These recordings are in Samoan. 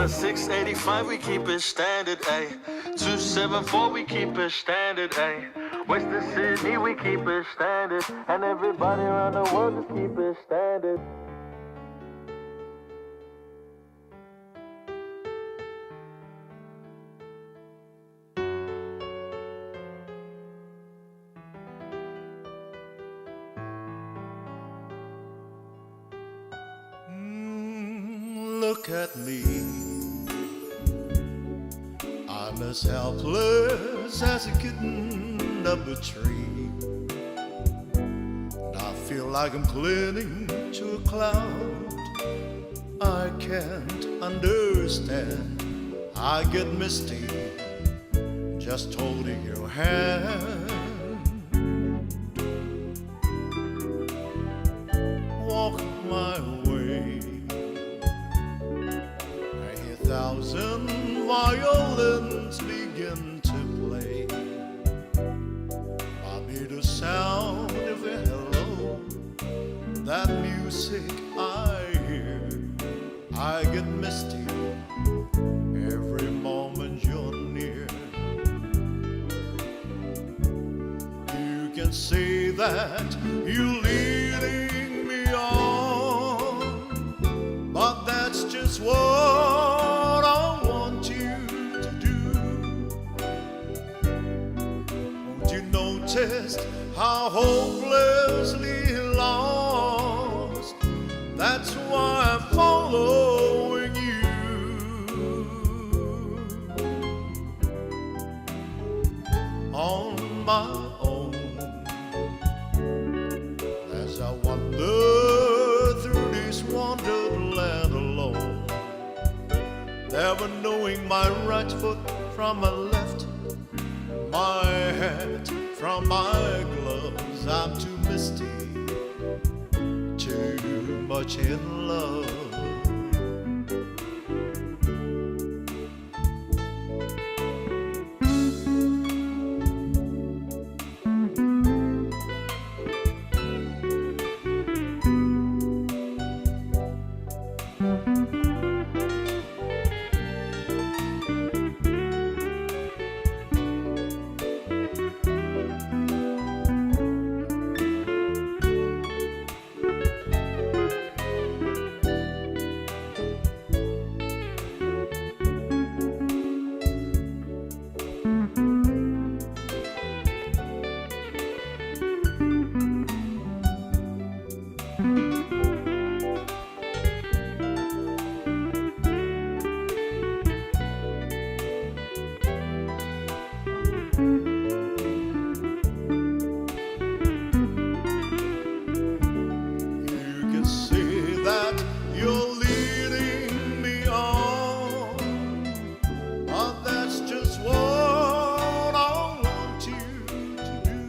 685, we keep it standard, ayy. 274, we keep it standard, ayy. Western Sydney, we keep it standard. And everybody around the world just keep it standard. Look at me. I'm as helpless as a kitten up a tree. And I feel like I'm clinging to a cloud. I can't understand. I get misty just holding your hand. Walk my way. I hear thousand violins begin to play. I hear the sound of a hello. That music I hear, I get misty every moment you're near. You can say that you're leading me on, but that's just what I want you to do. Won't you notice how hopelessly lost? That's why I'm following you. On my own, as I wander through this wonderland alone, never knowing my right foot from my left, my hat from my gloves. I'm too misty, too much in love. You can say that you're leading me on, but that's just what I want you to do.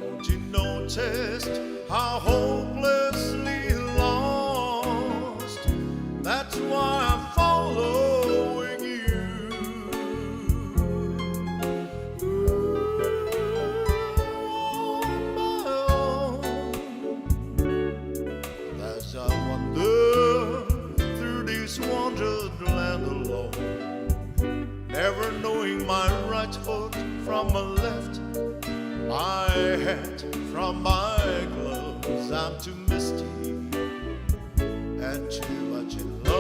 Won't you notice how hopelessly lost? That's why I'm following you. On my own, as I wander through this wonderland alone, never knowing my right foot from my left, my hat from my gloves. I'm too misty and too much in love.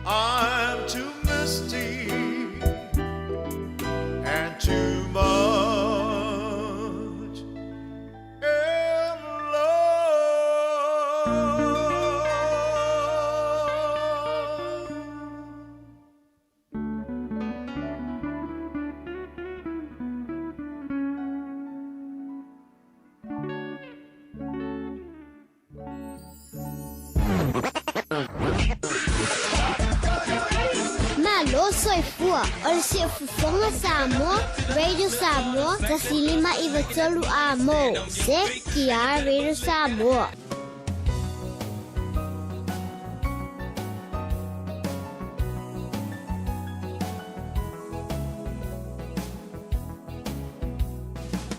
I'm too misty and too much in love. Malo soifua, o le siufofoga Samoa, Radio Samoa, 105 3 Amo. CKR Radio Samoa.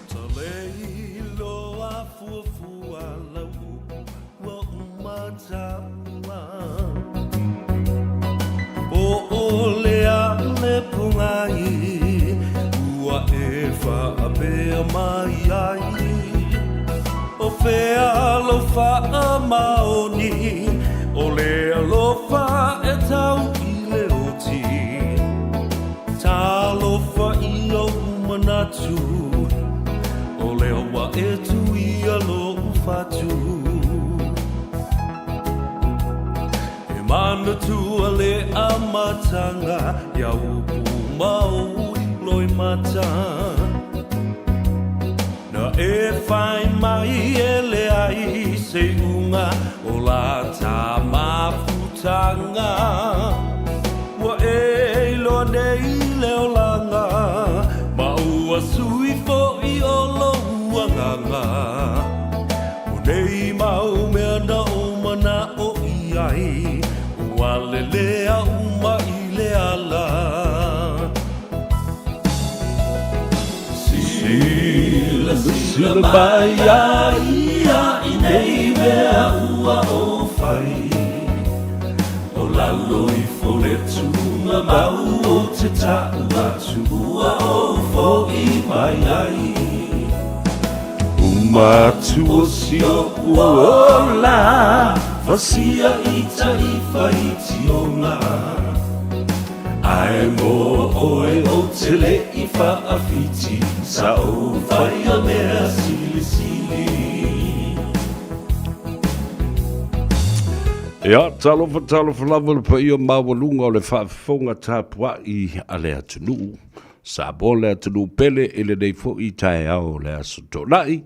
Ta leiloa. fua lau upu ua uma taua Po o le a le pogai ua e faapea mai ai O fea lou faamaoni o le alofa e tau i le oti Talofa i ou manatu O lea ua e tuia lou fatu E manatua le amataga Ia upu ma ou loimata Na e fai mai e leai se iuga o la ta mafutaga Ua e iloa nei le olaga Ma ua sui foi o lou agaga O nei mau mea na ou mana'o i ai Ua lelea uma i le ala Silasila mai iā ia i nei mea ua ou fai O lalo ifo le tugamau ou te ta'u atu ua ou fo'i mai ai Uma atu o si o'u ola Fasia i tai faitioga Ae mo oe ou te le i faawhiti Sa ou whaia mea silisili. Ia, talofa, talofa lava le paia maualuga o le faafofoga tapuai a le atunuu. Samoa le atunuu pele i lenei foi taeao o le Aso Toonai,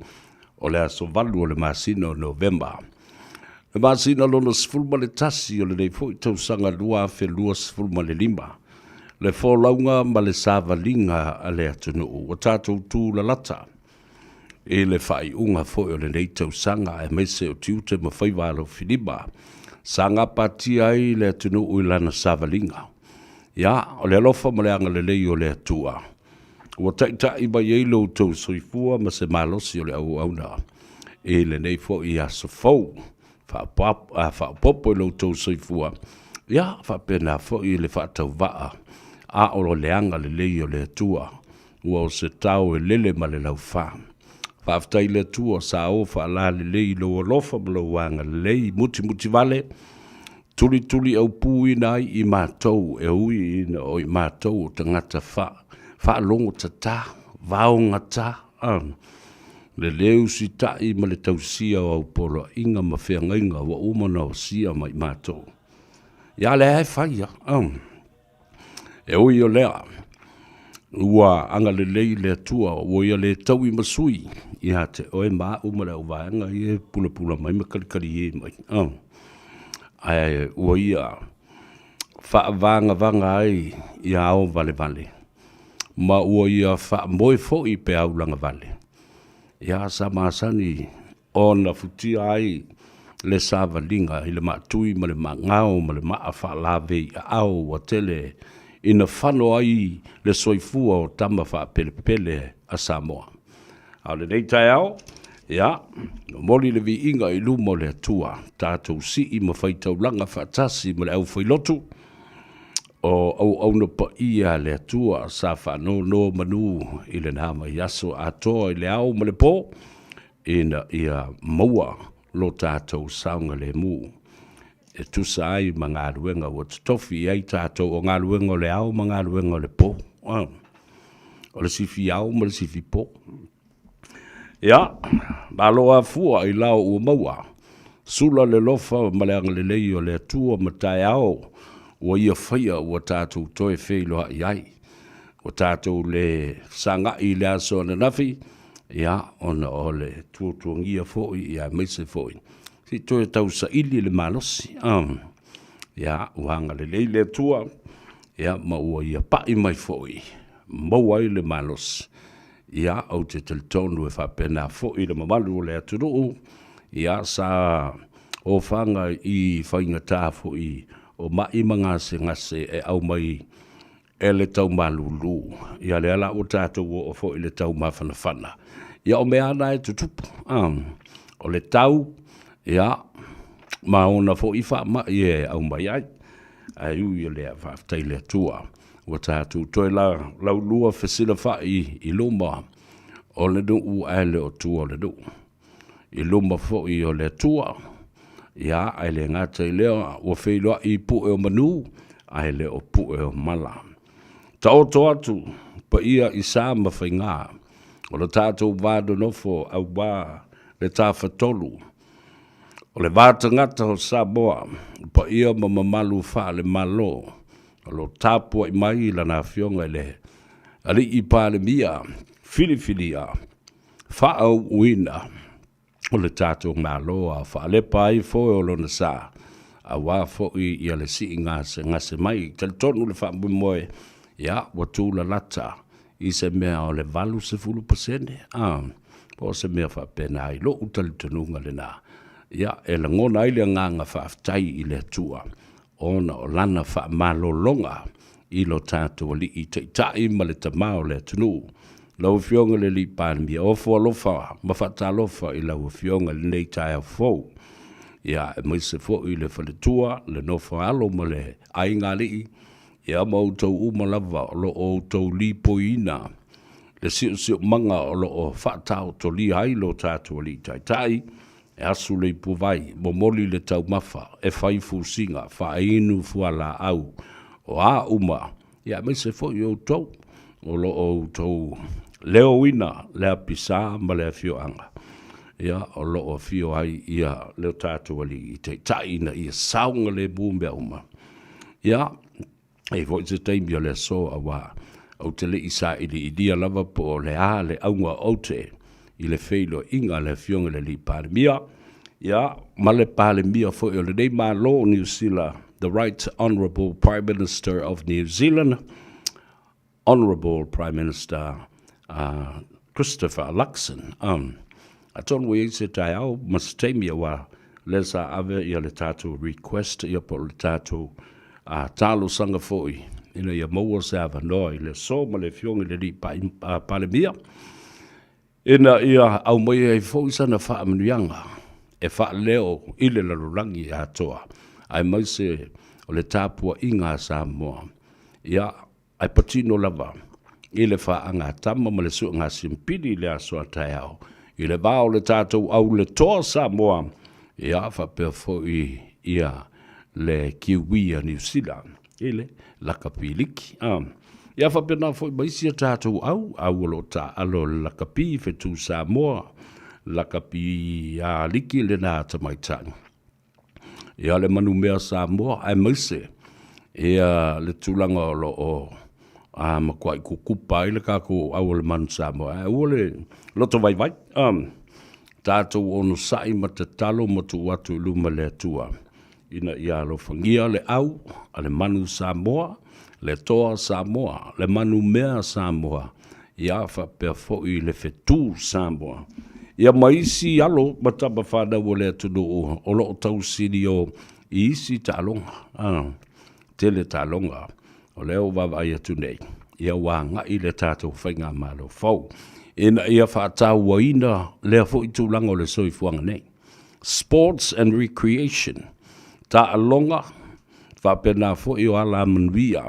o le aso 8 o le masina o Novema. Le masina lona 11 o lenei foi tausaga 2025, le folauga ma le savaliga a le atunuu ua tatou tulalata i le faaiuga foi o lenei tausaga aemaise o tiute ma faiva alofilima sa gapatia ai le atunuu i lana savaliga. Ia, o le alofa ma le agalelei o le Atua ua taitai mai ai lo outou soifua ma se malosi o le auauna i lenei foi aso fou. Faaopoopo i lo outou soifua, ia faapena foi le faatauvaa a o le agalelei o le Atua, ua o se tao e lele ma le laufa. Faafetai i le Atua sa o faalalelei i lou alofa ma lou agalelei mutimutivale, tulituliaupuina ai i matou e ui ina o i matou o tagata faalogotata, vaogata, le lē usitai ma le tausia o au poloaiga ma feagaiga ua uma ona osia mai matou. Ia lea e fai lava. E ui o lea, ua agalelei le Atua ua ia le taui ma sui ia te oe ma au ma le auvaega ia e pulapula mai ma kalikali mai. Ae ua ia faavagavaga ai ia ao valevale ma ua ia faamoe foi peau lagavale. Ia sa masani ona futia ai le savaliga i le maatui ma le maagao ma le maa faalavei aao ua tele ina fano ai le soifua o tama faapelepele a Samoa. A o lenei taeao, ia, momoli le viiga i luma o le Atua, tatou sii ma faitaulaga faatasi ma le aufailotu o auauna paia a le Atua sa faanonomanu i lena vaiaso atoa i le ao ma le po, ina ia maua lo tatou saogalemu e tusa ai ma galuega ua totofi i ai tatou, o galuega o le ao ma galuega o le po, o le sifi ao ma le sifi po. Ia, malo afua i lao ua maua, sula le lofa ma le agalelei o le Atua ma taeao ua ia faia ua tatou toe feiloai ai. Ua tatou le fesagai i le aso ananafi, ia, ona o le tuatuagia foi, ia aemaise foi, se i toe tausaili le malosi. Ia, ua agalelei le Atua, ia, ma ua ia pai mai foi, maua ai le malosi. Ia, ou te talitonu e faapena foi le mamalu o le atunuu, ia, sa ofaga i faigata foi o mai ma gasegase e aumai e le tau malulu. Ia lea la ua tatou oo foi i le tau mafanafana. Ia o mea lava na e tutupu. O le tau, ia, ma ona foi faamai e aumai ai. Ae ui o lea, faafetai i le Atua ua tatou toe laulua fesilafai i luma o le nuu ae le o tua o le nuu. I luma foi o le Atua, ia, ae le gata i lea, ua feiloai i pue o manu ae le o pue o mala. Taoto atu paia i sa ma faiga o lo tatou va nonofo aua le Tafatolu o le va tagata o Samoa, paia ma mamalu faale-Malo o lo o tapuai mai Lana Afioga i le Alii Palemia filifilia faaauuina o le tatou Malo a faalepa ai foe o lona sa, aua foi ia le sii gasegase mai. Talitonu le faamoemoe, ia, ua tulalata i se mea o le 80%, a, po o se mea faapena i lou talitonuga lena. Ia, e lagona ai le agaga faafetai i le Atua ona o Lana faamalologa i lo tatou Alii Taitai ma le Tama o le atunuu. Lau Afioga i le Alii Palemia, ofo alofa ma faatalofa i lau Afioga i lenei taeao fou. Ia, aemaise foi le faletua, le nofo a alo ma le aiga alii, ia ma outou uma lava o lo o outou lipoiina le siosiomaga o lo o faataotolia ai lo tatou Alii Taitai, E asu le ipuvai, momoli le taumafa, e fai fusiga, faainu fualaau, o a uma, ia aemaise foi outou o lo o outou leoina le apisa ma le afioaga, ia, o lo o afio ai ia le tatou Alii Taitai ina ia saogalemu mea uma. Ia, E i ai foi se taimi o le aso aua ou te le i sailiilia lava po o le a le auga o aute i le feiloaiga a le Afioga i le Alii Palemia, ia, ma le Palemia foi o lenei Malo o Niu Sila, the Right Honourable Prime Minister of New Zealand, Honourable Prime Minister Christopher Luxon. Atonu ua i ai se taeao ma se taimi aua lea sa ave ia le tatou request ia po o le tatou talosaga foi ina ia maua se avanoa i le aso ma le Afioga i le Alii Palemia ina ia aumaia ai foi sana faamanuiaga e faaleo i le lalolagi atoa aemaise o le tapuaiga a Samoa. Ia, ae patino lava i le faagatama ma le suegasimpili i le aso a taeao i le va o le tatou au le toa Samoa, ia faapea foi ia le Kiwi a Niu Sila i le lakapi liki. Ia faapena foi ma isi a tatou au, au o lo o taaalo le lakapi fetu Samoa, lakapi a liki lena tamaitai. Ia le manumea Samoa aemaise ia le tulaga o lo o a matuai kukupa ai le tatou au o le manu Samoa. Ae aua le loto vaivai, tatou onosai ma tatalo ma tuu atu i luma le Atua ina ia alofagia le au a le manu Samoa, le toa Samoa, le manumea Samoa, ia faapea foi le fetu Samoa, ia ma isi alo ma tama fanau o le atunuu o lo o tausilio i isi taaloga. Tele taaloga o lea ua vaavaai atu nei, ia ua agai le tatou faigamalo fou ina ia faatauaina lea foi tulaga o le soifuaga nei. Sports and Recreation, taaloga faapena foi o alamanuia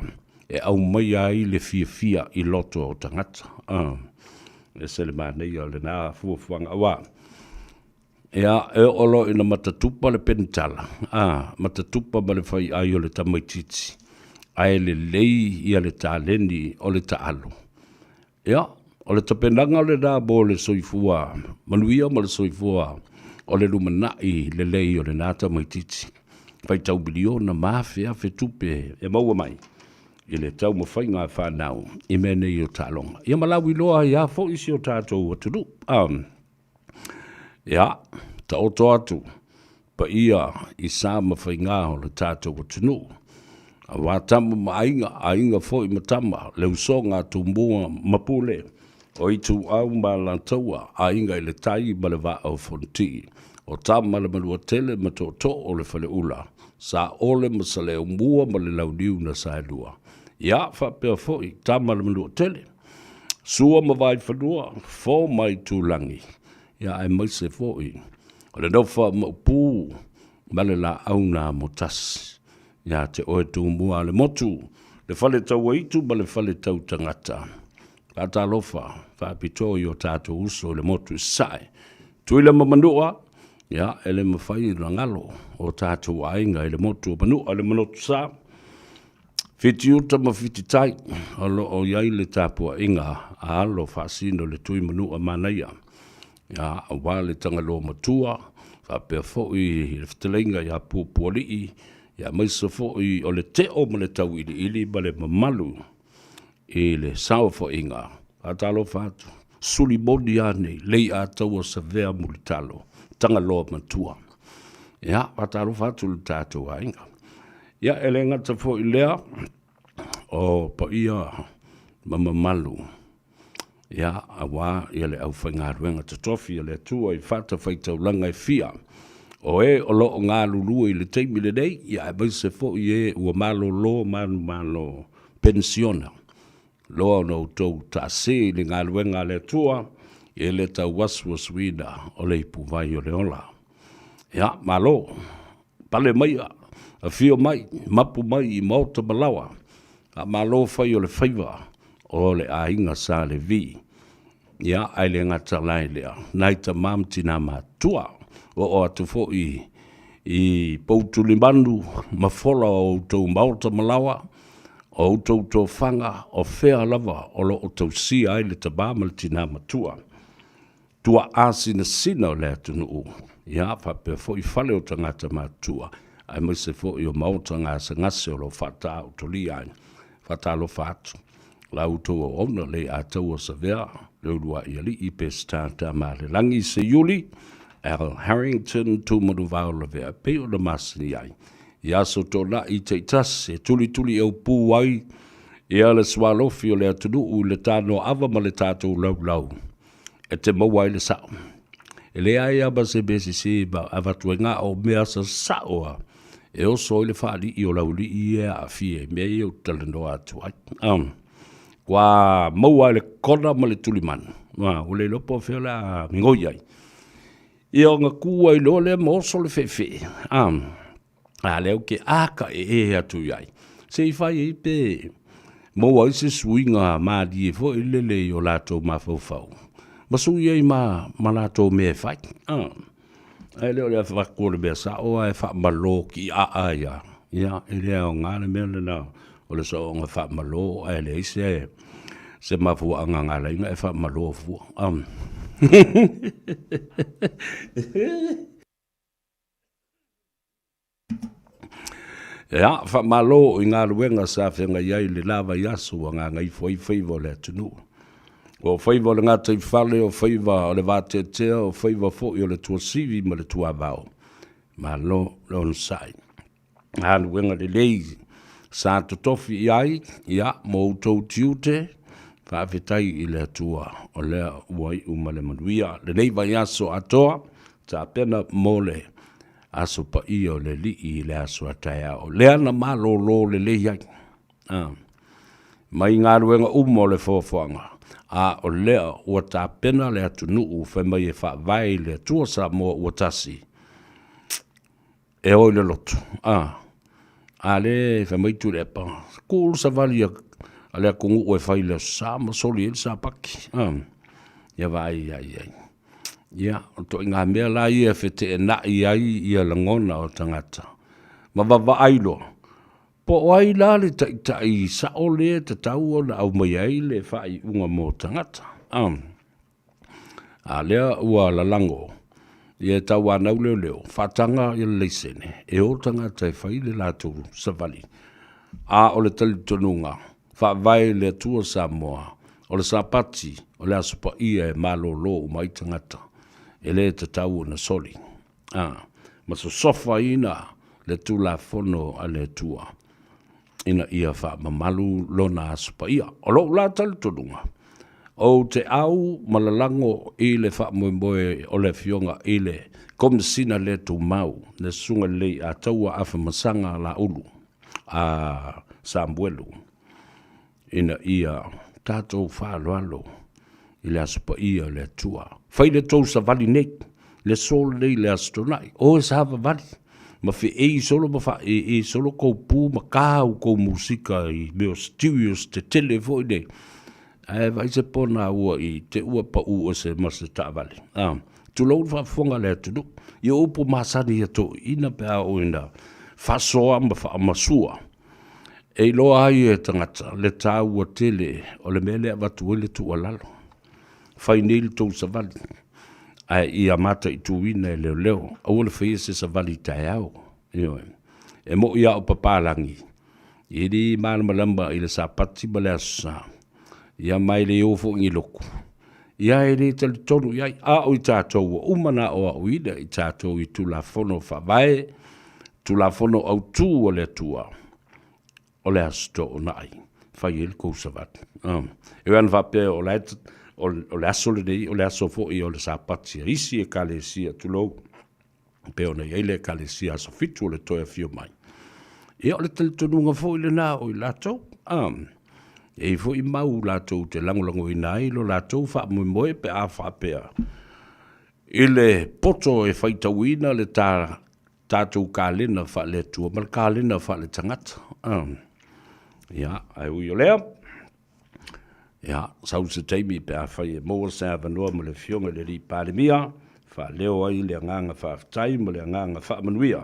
e aumaia ai le fiafia i loto o tagata. E ese le manaia o lena fuafuaga, aua ia, e oo loa ina matatupa le penitala, matatupa ma le faiai o le tamaitiiti, ae lelei ia le taleni o le taalo. Ia, o le tapenaga lena mo le soifua manuia ma le soifua o le lumanai lelei o lena tamaitiiti. Faitau miliona ma afe afe tupe e maua mai i le taumafaiga a fanau i mea nei o taaloga. Ia ma lauiloa ai lava foi si o tatou atunuu. Ia, taoto atu paia i sa ma faiga o le tatou atunuu. Aua tama ma aiga, aiga foi ma tama, le usoga a Tumua ma Pule, o Ituau ma Alataua, Aiga i le Tai ma le Vaa o Fonoti, o Tama le Manuatele ma Tootoo o le Faleula, Saole ma Saleaaumua ma le Launiu na Saelua. Ia, faapea foi Tama le Manuatele, Sua ma Vaifanua, Fo ma Aitulagi, ia aemaise foi. O le nofo a Maopu ma le laau na amotasi. Ia te oe Tumua a le motu, le fale tauaitu ma le fale tautagata. Faatalofa faapitoa i o tatou uso i le motu i Sasae. Tuila ma Manua, ia, e le mafai ona galo o tatou aiga i le motu o Manua, le Manotu Sa. Fitiuta ma Fititai, o lo o i ai le tapuaiga a alo faasino le Tui Manua Manaia, ia, aua le Tagaloa Matua, faapea foi le fetalaiga ia Puapualii, ia aemaise foi o le teo ma le tauiliili ma le mamalu i le saofaiga. Faatalofa atu, suli moni a nei, lei ataua savea mulitalo, Tagaloa Matua. Ia, faatalofa atu i le tatou aiga. Ia, e le gata foi i lea, o paia ma mamalu, ia, aua ia le aufaigaluega totofi a le Atua i fatafaitaulaga e fia, o e o lo o galulue i le taimi lenei, ia aemaise foi e ua malolo manumalo penisiona. Loa ona outou taase i le galuega a le Atua, e le tauasuasuina o le ipuvai o le ola. Ia, malo, pale maia, afio mai, mapu mai i maota ma laoa, faamalo fai o le faiva o le aiga Sa Levi. Ia, ae le gata la i lea, nai tama ma tina matutua, oo atu foi i Poutulimanu ma Fola o outou maota ma laoa, o outou tofaga, o fea lava o lo o tausia ai le tama ma le tina matua. Tuaa sinasina o le atunuu, ia faapea foi fale o tagata matutua, aemaise foi o maota gasegase o lo o faataotolia ai. Faatalofa atu la outou auauna le Ataua Savea, le Uluai Alii Peseta Tamalelagi Seiuli, Al Harrington Tumanuvao Lavea, e pei ona masani ai i aso toonai taitasi e tulituli aupu ai ia le sualofi o le atunuu i le tanoaava ma le tatou laulau e te maua ai le sao. E leai lava ma se mea sese ma avatu ai na o mea sasao lava e oso ai le faalii o le aualii ia e aafia i mea ia ou te talanoa atu ai. Ua maua ai le kona ma le tulimanu, ua le iloa po o fea o le a migoi ai. Ia ona tu ai loa lea ma oso le feefee, a lea ou te ataee atu i ai, se i fai ai pe maua ai se suiga malie foi lele i o latou mafaufau, ma sui ai ma ma latou mea e fai. Ae le o le avatu o le mea sao ae faamalo tiaa ai lava, ia, e le aoga le mea lena o le soona faamalo ae leai se se mafuaaga na ala ai ona e faamalo fua. Ia, faamalo i galuega sa feagai ai i le la vaiaso ua gagaifo ai faiva o le atunuu. O faiva o le gataifale, o faiva o le vateatea, o faiva foi o le tuasivi ma le tuavao. Malo le onosai. Galuega lelei sa totofi i ai, ia, mo outou tiute, faafetai i le Atua o lea ua iu ma le manuia lenei vaiaso atoa, tapena mo le Aso Paia o le Alii i le aso a taeao, lea na malolo lelei ai, a, mai galuega uma o le foafoaga, a o lea ua tapena le atunuu fai mai e faavae i le Atua Samoa ua tasi, e o i le lotu, a, a lea fai mai Tuilaepa, tuu le savali a le atunuu e fai i le Aso Sa ma soli ai le Sapati, a, ia vaai i ai. Ia, o ituaiga mea la ia e feteenai ai ia lagona o tagata ma vaavaai loa, po o ai la le taitai sao lea e tatau ona aumai ai le faaiuga mo tagata. A lea ua lalago ia e tauanau leoleo, faataga ia le laisene e o tagata e fai le latou savali. A o le talitonuga, Faavae i le Atua Samoa, o le Sapati, o le Aso Paia e malolo uma ai tagata, e le tatau ona soli, a, ma sosofaina le Tulafono a le Atua, ina ia faamamalu Lona Aso Paia. O lou la talitonuga, ou te au ma lalago i le faamoemoe o le Afioga i le Komesina le Tumau, le Susuga i le Leiataua Afamasaga Laulu, a Samuelu ina ia tatou faaaloalo i le Aso Paia o le Atua. Fai le tou savali nei. Le aso lenei i le Aso Toonai, o e savavali ma feei solo ma faaeee solo kou pu ma ka kou musika i mea o stereos tetele foi nei, ae vaai se pona ua i te ua pau ese ma se taavale. A, tulou le faafofoga a le atunuu. Ia o upu masani ia toeaiina pe a oo ina faasoa ma faamasua, e iloa ai e tagata le taua tele o le mea lea e avatu ai le tuualalo. Fai nei le tou savali, ae ia mataituina e leoleo, aua le faia se savali taeao. Ioe. E moi lava o papalagi, e le malamalama i le Sapati ma le Aso Sa, ia ma e le o foi i ni lotu, ia e le talitonu i ai. A o i tatou ua uma ona aoaoina i tatou i Tulafono Faavae, Tulafono Autu a le Atua, o le Aso Toonai e fai ai le tou savali. E ui lava ina faapea o la e, o le aso lenei o le aso foi o le Sapati a isi Ekalesia, tulou, pei ona i ai le Ekalesia Aso Fitu o le toe afio mai. Ia, o le talitonuga foi lena o i latou. E i ai foi mau latou te lagolagoina ai lo latou faamoemoe pe a faapea i le poto e faitauina le ta tatou kalena faale-Atua ma le kalena faale-tagata. Ia, ae ui o lea, ia, sau se taimi pe afai e maua se avanoa ma le Afioga i le Alii Palemia, faaleo ai le agaga faafetai ma le agaga faamanuia,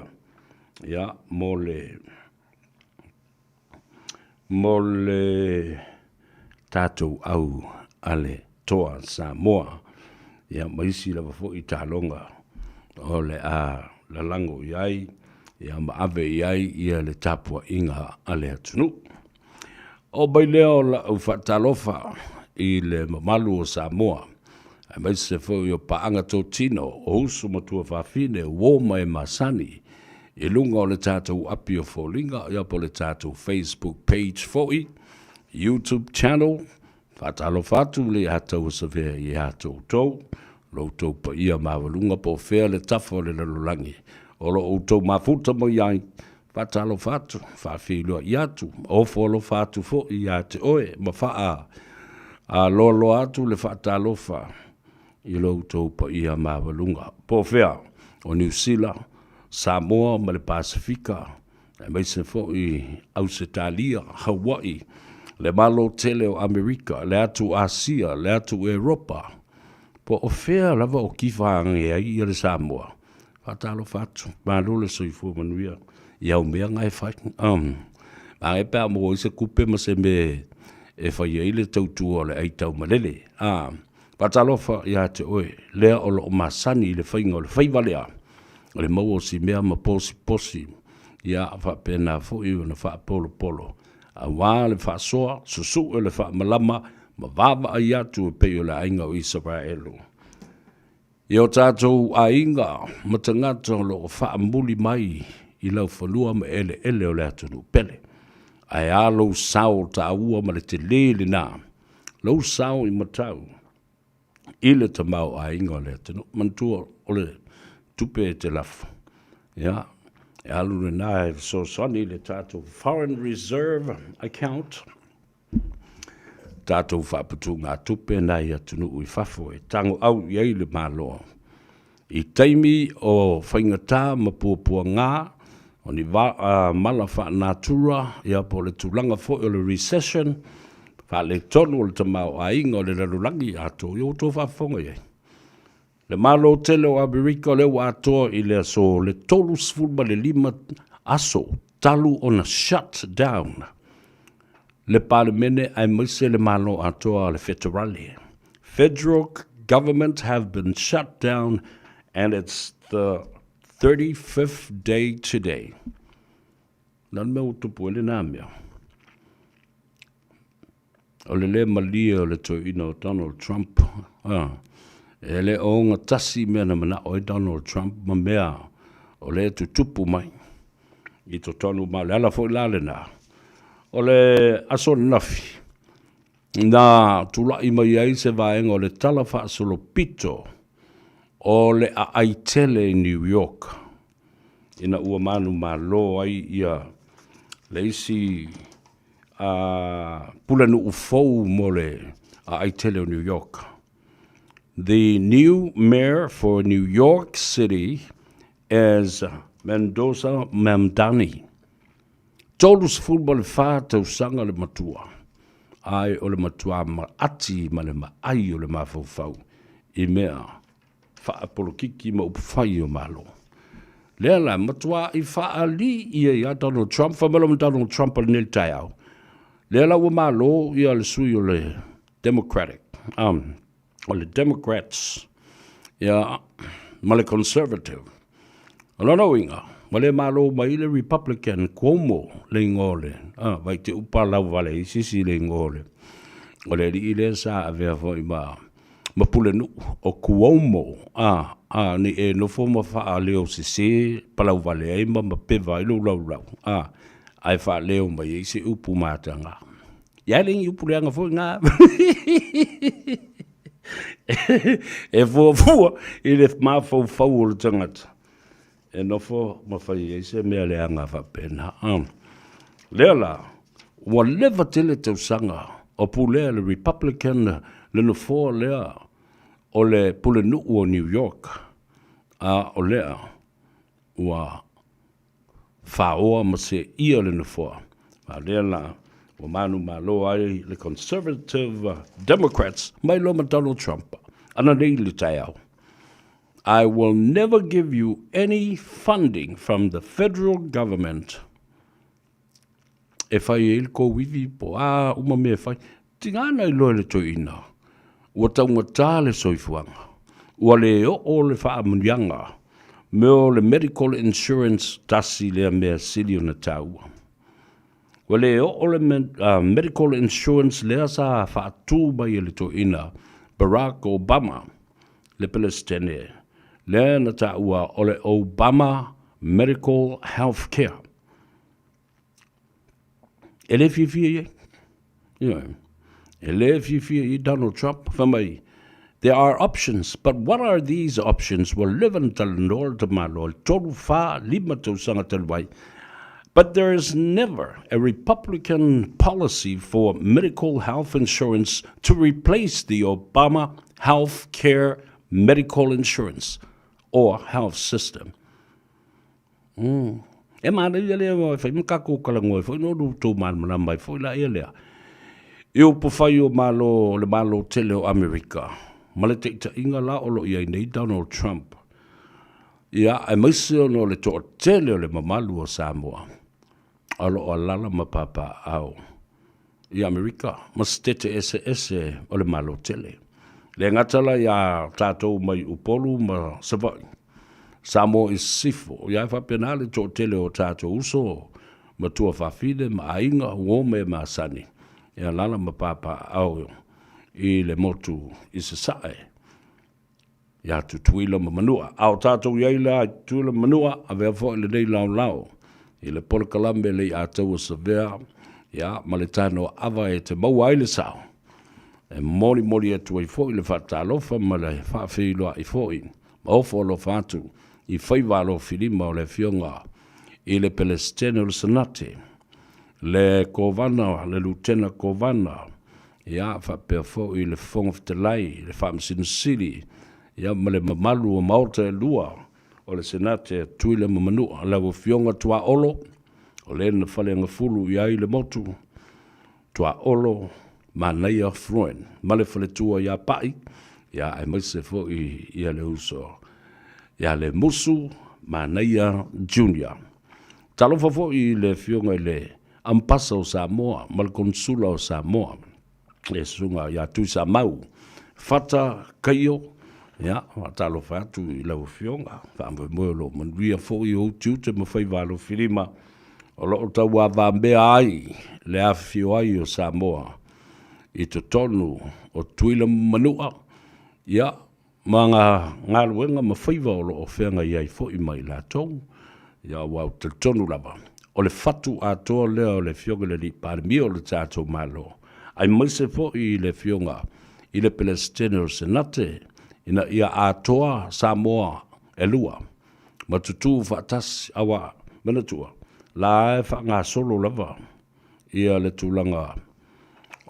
ia, mo le, mo le tatou au a le Toa Samoa, ia, ma isi lava foi taaloga o le a lalago i ai, ia, ma ave i ai ia le tapuaiga a le atunuu. Oo mai lea o lau faatalofa i le mamalu o Samoa, aemaise foi o paaga totino o uso ma tuafafine, uo ma e masani i luga o le tatou api o foliga, ia po o le tatou Facebook page foi, YouTube channel. Faatalofa atu le Atauasavea ia te outou, lo outou paia maualuga po o fea le tafa o le lalolagi o lo outou mafuta mai ai. Faatalofa atu, faafeiloai atu, ofo alofa atu foi ia te oe ma faa loaloa atu le faatalofa i lo outou paia maualuga. Po o fea o Niu Sila, Samoa ma le Pasefika, aemaise foi Ausetalia, Hawaii, le Malo tele o Amerika, le atu Asia, le atu Eropa, po o fea lava o kifa age ai ia le Samoa. Faatalofa atu, malo le soifua manuia i au mea na e fai. Malie pe a maua ai se tupe ma se mea e fai ai le tautua o le aitaumalele. Faatalofa ia te oe, lea o lo o masani i le faiga o le faiva lea, o le maua o si mea ma posiposi, ia faapena foi ona faapolopolo, aua le faasoa, susue le faamalama, ma vaavaai atu e pei o le aiga o Isaraelu. I o tatou aiga ma tagata o lo o faamuli mai i laufanua ma eleele o le atunuu pele. Ae a lou sao taua ma le telē lena, lou sao i matau i le tamaoaiga o le atunuu. Manatua o le tupe e te lafo, ia, e alu lena e fesoasoani i le tatou foreign reserve account, tatou faaputugatupe na i atunuu i fafo e tagoau i ai le Malo i taimi o faigata ma puapuaga, o ni mala faanatura, ia po o le tulaga foi o le recession, faaletonu o le tamaoaiga o le lalolagi atoa. Ia ua outou faafofoga i ai. Le Malo tele o Amerika o lea ua atoa i le aso le 35 aso talu ona shut down le Palemene aemaise le Malo atoa le Feterale. Federal government have been shut down and it's the 35th day today. Na le mea ua tupu ai lena mea. O le lē malie o le toeaina o Donald Trump, e le o ogatasi mea na manao ai Donald Trump ma mea o lea e tutupu mai i totonu, ma o le ala foi la lena o le aso ananafi na tulai mai ai se vaega o le Tala Faasolopito o le aai tele i New York, ina ua manumalo ai ia le isi a pulenuu fou mo le aai tele o New York. The new mayor for New York City is Mendoza Mamdani. 34 tausaga le matua, ae o le matuā maati ma le maai o le mafaufau i mea faapolokiki ma upufai o Malo. Lea la, matuā i faalii ia ia Donald Trump, fai mai loa ma Donald Trump o lenei le taeao, lea la ua malo ia le sui o le Democratic, o le Democrats ia, ma le Conservative. O lona uiga, ua le malo mai le Republican Cuomo le igoa o le, vai te upa lau vale i sisi le igoa o le, o le alii lea sa avea foi ma, ma pulenuu o Cuomo, a, a, ni e nofo ma faaleo sese palau vale ai ma mapeva ai lou laulau, a, ae faaleo mai ai se upu mataga. Ia e le ni upu leaga foi na. E fuafua i le mafaufau o le tagata e nofo ma fai ai se mea leaga faapena. Lea la, ua leva tele tausaga o pulea le Republican le nofoa lea o le pulenuu o New York, a o lea ua faaoa ma seia le Nofoa, a lea la ua manumalo ai le Conservative Democrats mai loa ma Donald Trump ananei i le taeao. I will never give you any funding from the federal government e fai ai le kou ivi po a uma mea e fai. Tiga na iloa e le toeaina, ua taugata le soifuaga, ua le oo le faamanuiaga me o le medical insurance tasi lea mea sili ona taua. Ua le oo le medical insurance lea sa faatu mai e le toeaina Barack Obama le Peresetene, lea na taua o le Obama Medical Health Care. E le fiafia i ai. Ioe. E le fiafia i Donald Trump. Fai mai, there are options, but what are these options? Ua leva na talanoa le tamaloa, le 3, 4, 5 tausaga talu ai. But there is never a Republican policy for medical health insurance to replace the Obama health care medical insurance or health system. E manaia lea e fai ma kakou talanoa ai foi no lu tou malamalama ai foi laia lea. I upufai o Malo o le Malo tele o Amerika ma le taitaiga la o lo o i ai nei Donald Trump, ia aemaise ona o le toatele o le mamalu o Samoa o lo o alala ma papaaao i Amerika ma setete eseese o le Malo tele. Le gata la iā tatou mai Upolu ma Savaii, Samoa i Sisifo, ia e faapena le toatele o tatou uso ma tuafafine ma aiga uo mea masani e alala ma papaaao i le motu i Sasae. Iā Tutuila ma Manua. A o tatou i ai la i Tutuila ma Manua, avea foi lenei laolao i le polokalame le Iataua Savea, ia, ma le tanoa ava e te maua ai le sao. E molimoli atu ai foi le faatalofa ma le faafeiloai foi ma ofo alofa atu i faiva alofilima o le Afioga i le Pelesitene o le Senate, le Kovana, le Lutena Kovana, ia, faapea foi le Fofoga Fetalai, le Faamasino Sili, ia, ma le mamalu o Maota e lua o le Senate a Tutuila ma Manua, lau Afioga Tuaolo, o le na faleagafulu i ai le motu, Tuaolo Manaia Floyd, ma le faletua ia Pa'i, ia, aemaise foi ia le uso ia Lemusu Manaia Junior. Talofa foi i le Afioga i le Ampasa o Samoa ma le Konesula o Samoa, le Susuga ia Tuisamau Fata Kaio, ia, faatalofa atu i lau Afioga, faamoemoe o lo o manuia foi ou tiute ma faiva alofilima o lo o tauavamea ai le afifio ai o Samoa i totonu o Tutuila ma Manua, ia, ma ngā galuega ma faiva o lo o feagai ai foi ma i latou, ia aua ou te talitonu lava, o le fatu atoa lea o le Afioga i le Alii Palemia o le tatou Malo, aemaise foi i le Afioga i le Peresetene o le Senate, ina ia atoa Samoa e lua, ma tutū faatasi, aua, manatua, la e faagasolo lava ia le tulaga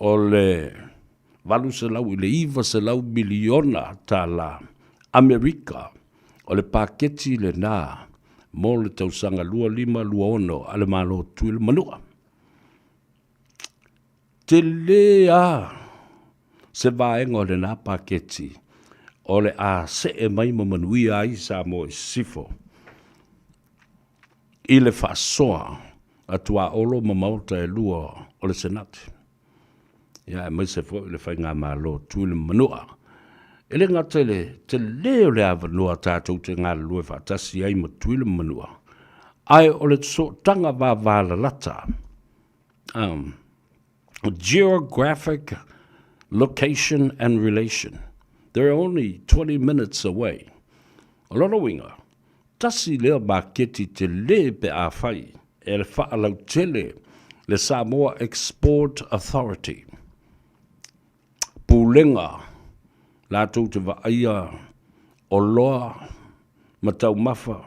o le. 800 i le 900 miliona tālā Amerika. O le paketi lenā mo le tausaga 2526 a le Malo o Tutuila ma Manua. Tele a se vaega o lenā paketi o le a see mai ma manuia ai Samoa i Sisifo i le faasoa a tuaolo ma maota e lua o le Senate. Ia aemaise foi le Faigamalo Tutuila ma Manua. E le gata i le tele o le avanoa tatou te galulue faatasi ai ma Tutuila ma Manua, ae o le sootaga vavalalata, geographic location and relation. They're only 20 minutes away. O lona uiga, tasi lea maketi tele pe afai e faalautele le Samoa Export Authority, pulega latou te vaaia oloa ma taumafa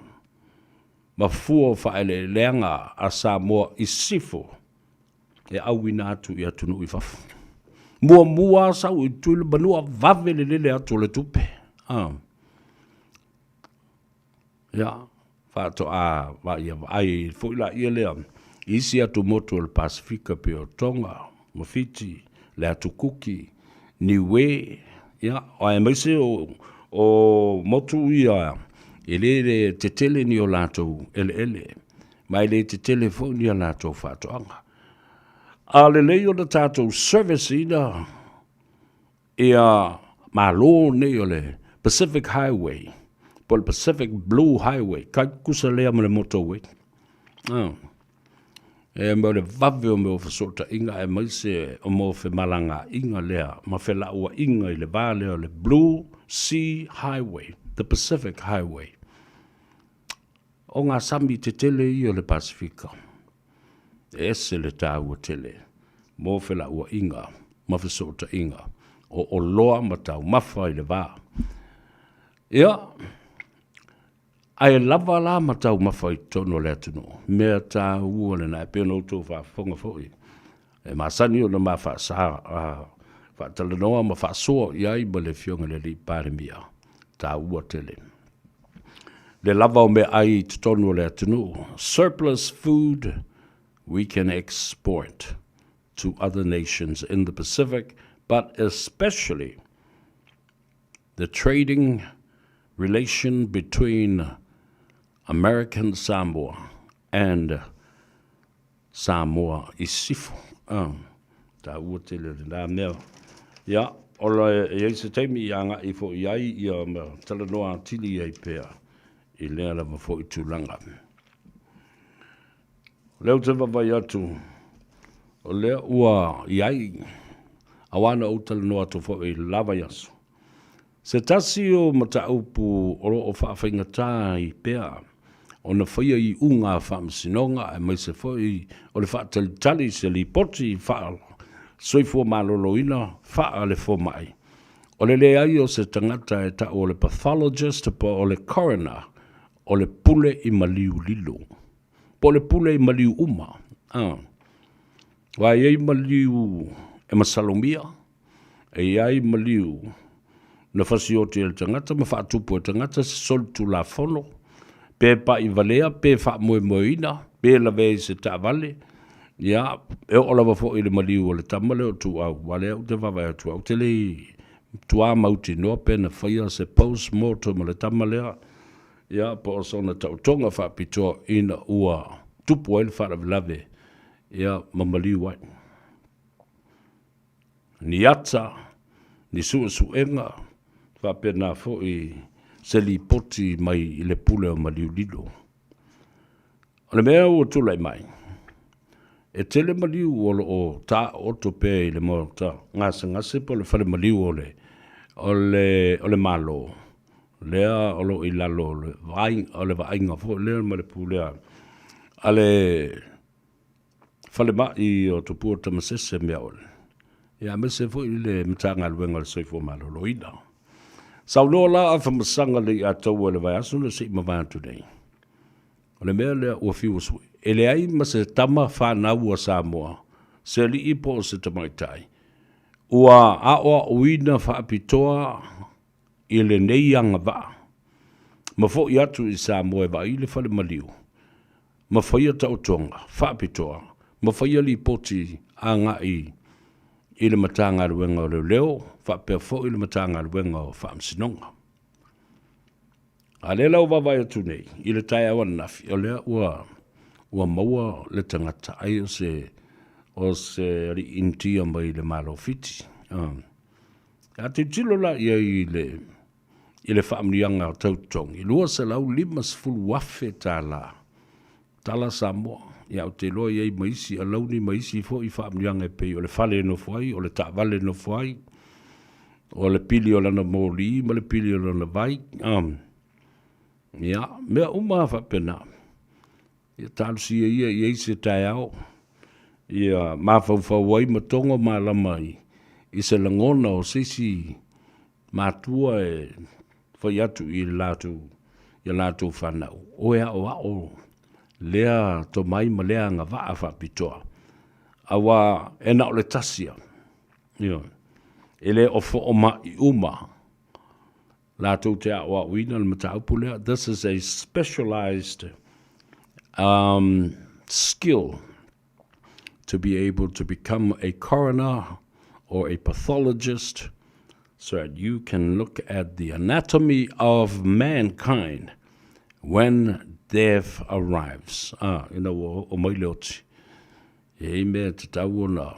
ma fua o faaeleeleaga a Samoa i sisifo e auina atu i atunuu i fafo. Muamua lava sau i Tutuila Manua, vave le lele atu o le tupe. Ah. Ia, faatoa vaai vaai foi laia lea i isi atumotu o le Pasefika pei o Tonga ma Fiti, le Atu Kuki, Niue, ia, aemaise o motu ia e le tetele ni o latou eleele, ma e le tetele foi ni a latou faatoaga. A lelei ona tatou service ina ia malo nei o le Pacific Highway po o le Pacific Blue Highway, kai tutusa lea ma le motorway. E mo le vave o mea o fesootaiga aemaise o mo femalagaaiga lea ma felauaiga i le va lea o le Blue Sea Highway, the Pacific Highway. O ngā sami tetele ia o le Pasifika. E ese le tāua tele mō felauaiga ma fesootaiga o oloa ma taumafa i le va. Ia, ae lava la ma taumafa i totonu o le atunuu, mea tāua lena e pei ona outou faafofoga foi. E masani ona ma faasa, faatalanoa ma faasoa i ai ma le Afioga i le Alii Palemia, tāua tele. Le lava o meaai i totonu o le atunuu, surplus food we can export to other nations in the Pacific, but especially the trading relation between American Samoa and Samoa i sisifo. Taua tele lenā mea. Ia, ola e i ai se taimi i agai foi i ai ia ma talanoa atili ai pea i lea lava foi tulaga. O lea ou te vaavaai atu, o lea ua i ai, auā na ou talanoa atu foi i le la vaiaso, se tasi o mataupu o lo o faafaigata ai pea ona faia iuga a Faamasinoga aemaise foi o le faatalitali i se lipoti faa-soifua maloloina faa-le-fomai, o le leai o se tagata e tau o le pathologist po o le coroner o le pule i maliu lilo. Po o le pule i maliu uma. Aua e i ai maliu e masalomia, e i ai maliu na fasioti e le tagata ma faatupu e le tagata se solitulafono, pe pa'i valea, pe faamoemoeina, pe lavea i se taavale, ia, e oo lava foi i le maliu o le tama lea o Tuuau, aua o lea ou te vaavaai atu au, ou te le i matua mautinoa pe na faia se post-mortem a le tama lea, ia, po o sona taotoga faapitoa ina ua tupu ai le faalavelave, ia, ma maliu ai. Ni ata, ni suesuega, faapena foi se lipoti mai i le pule o Maliulilo. O le mea ua tulai mai, e tele maliu o lo o taooto pea i le maota gasegase po o le fale maliu o le, o le, o le Malo, lea o lo o i lalo o le vaaiga, o le vaaiga foi lea ma le pulea a le falemai o Tupua Tamasese mea ole, ia aemaise foi le Matagaluega o le Soifua Maloloina. Saunoa la a Famasaga Leiataua i le vaiaso na se i mavae atu nei. O le mea lea ua fiu sue, e leai ma se tama fanau a Samoa, se alii po o se tamaitai, Ua aʻoaʻoina faapitoa i lenei agavaa ma foʻi atu i Samoa e vaai le fale maliu ma faia taotoga faapitoa ma faia lipoti agai i le Matagaluega o Leoleo faapea foi le Matagaluega o Faamasinoga. A lea la ua vaavaai atu nei i le taeao ananafi, o lea ua ua maua le tagata ai o se o se alii Initia mai le Malo o Fiti. A tilotilo la i ai i le i le faamanuiaga tau totogi, $250,000 tala, tala Samoa. Ia ou te iloa e i ai ma isi alauni ma isi foi faamanuiaga e pei o le fale e nofo ai, o le taavale e nofo ai, o le pili o lana moli ma le pili o lana vai. Ia, mea uma lava faapena. Ia talosia ia i ai se taeao ia mafaufau ai ma togo malama i se lagona o se isi matua e fai atu i le latou ia latou fanau, o e aoao lea tomai ma lea agavaa faapitoa, aua e na o le tasi lava, ioe, e le o foomai uma latou te aoaoina le mataupu lea. This is a specialized skill to be able to become a coroner or a pathologist so that you can look at the anatomy of mankind when death arrives. Ah, ina ua oo mai le oti. E i ai mea e tatau ona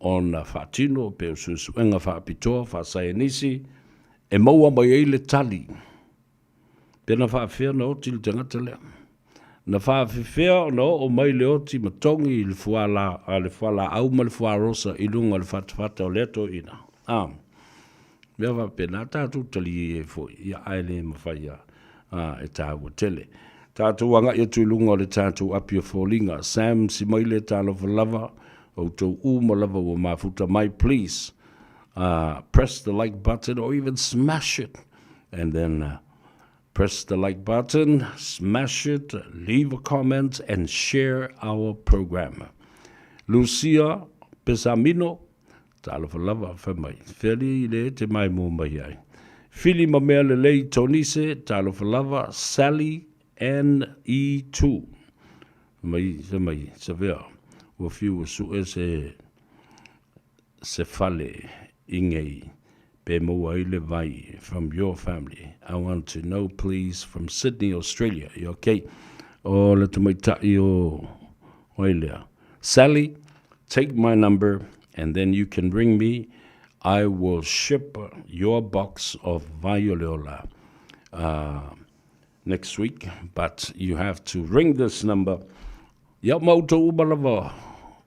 ona faatino pe o suesuega faapitoa faasaienisi e maua mai ai le tali pe na faafefea ona oti le tagata lea. Na faafefea ona oo mai le oti ma togi i le fuala, a le fualaau ma le fuarosa i luga o le fatafata o lea toeaina. A, mea faapena tatou talie ai foi, ia ae le mafai a, a e taua tele. Tatou agai atu i luga o le tatou api o foliga. Sam Simaile, talofa lava, outou uma lava ua mafuta mai, please press the like button or even smash it and then press the like button, smash it, leave a comment and share our program. Lucia Pesamino, talofa lava, fai mai, fea alii le te maimoa mai ai. Fili ma mea lelei Tonise, talofa lava, Sally NE2. Mai, fai mai, Savea, ua fiu ua sue se se fale i ngei pe maua ai le vai from your family. I want to know please from Sydney, Australia. Ia okay. O le tamaitai o ai lea. Sally, take my number and then you can ring me. I will ship your box of Vaioleola next week, but you have to ring this number. Ia ma outou uma lava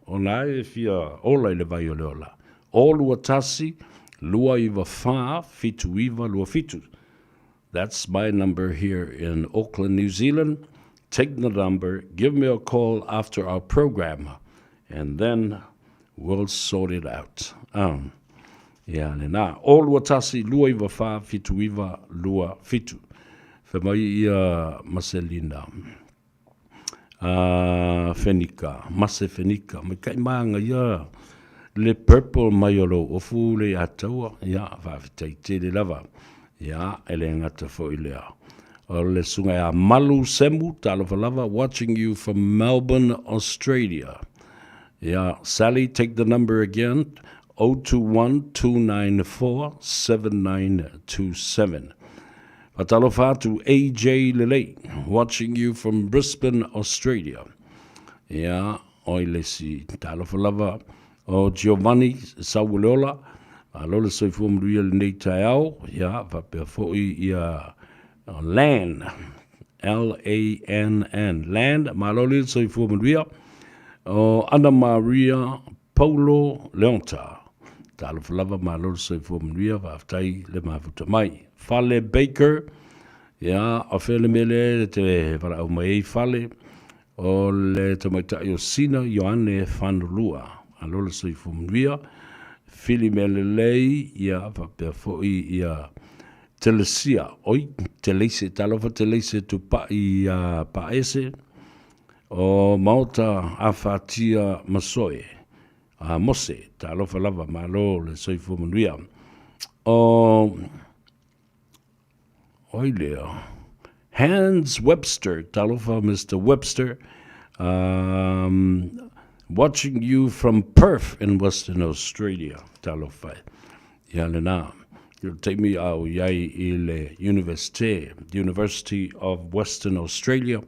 o na e fia ola i le vai o le ola. O lua tasi, lua iwa wha, fitu iwa, lua fitu. That's my number here in Auckland, New Zealand. Take the number, give me a call after our program, and then we'll sort it out. Ia lena. O lua tasi, lua iwa wha, fitu iwa, lua fitu. Fai mai ia Maselina. Fenika, Mase Fenika, maikaʻi maga ia le purple mai o lou ofu le ia taua, ia, faafetai tele lava. Ia, e le gata foi lea. O le susuga ia Malu Semu, talofa lava, watching you from Melbourne, Australia. Ia, Sally, take the number again, 021 294 7927. Faatalofa atu AJ Lelei, watching you from Brisbane, Australia. Ia, oi le isi talofa lava o Giovanni Sauoleola, malo le soifua manuia i lenei taeao, ia, faapea foi ia Lan, L-A-N-N, Lan, malo le soifua manuia, o Ana Maria Paulo Leonta, talofa lava, malo le soifua manuia, faafetai le mafuta mai. Fale Baker, ia, o fea le mea lea e te valaau mai ai Fale, o le tamaitai o Sina Ioane Fanulua, malo le soifua manuia, Fili mea lelei, ia, faapea foi ia Telesia, oi, Teleise, talofa Teleise Tupai ia Paese, o Maota Afatia Masoe. a Mose. Talofa lava, malo le soifua manuia. O oi lea. Hans Webster, talofa Mr. Webster. Watching you from Perth in Western Australia. Talofa. Ia lena. I le taimi a o i ai i le Universite, University of Western Australia,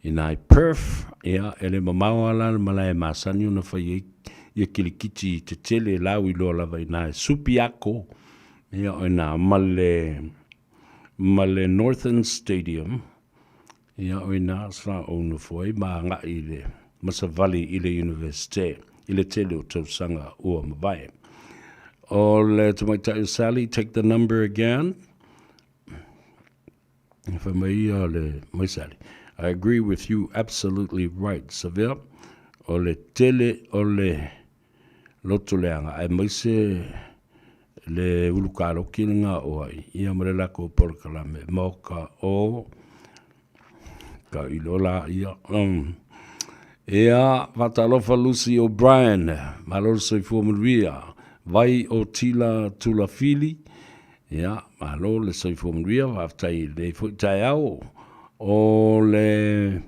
ina i Perth, ia, e le mamao lava la le malae masani ona fai ai ia kilikiti tetele lau iloa lava ina e Subiaco, ia, o ina ma le, ma le Northern Stadium, ia, o ina sa ou nofo ai ma agai i le, ma savali i le Universite i le tele o tausaga ua mavae. O le tamaitai o Sally, take the number again. Fai mai ia le mai Sally. I agree with you absolutely right. Savea, o le tele o le loto leaga, aemaise le ulu kaloki le gaoa ai ia ma le lakou polokalame maoka o ka ilo la ia. Ia, faatalofa Lucy O'Brien, malo le soifua manuia. Vai o Tila Tulafili, ia, malo le soifua manuia, faafetai i lenei foi taeao. O le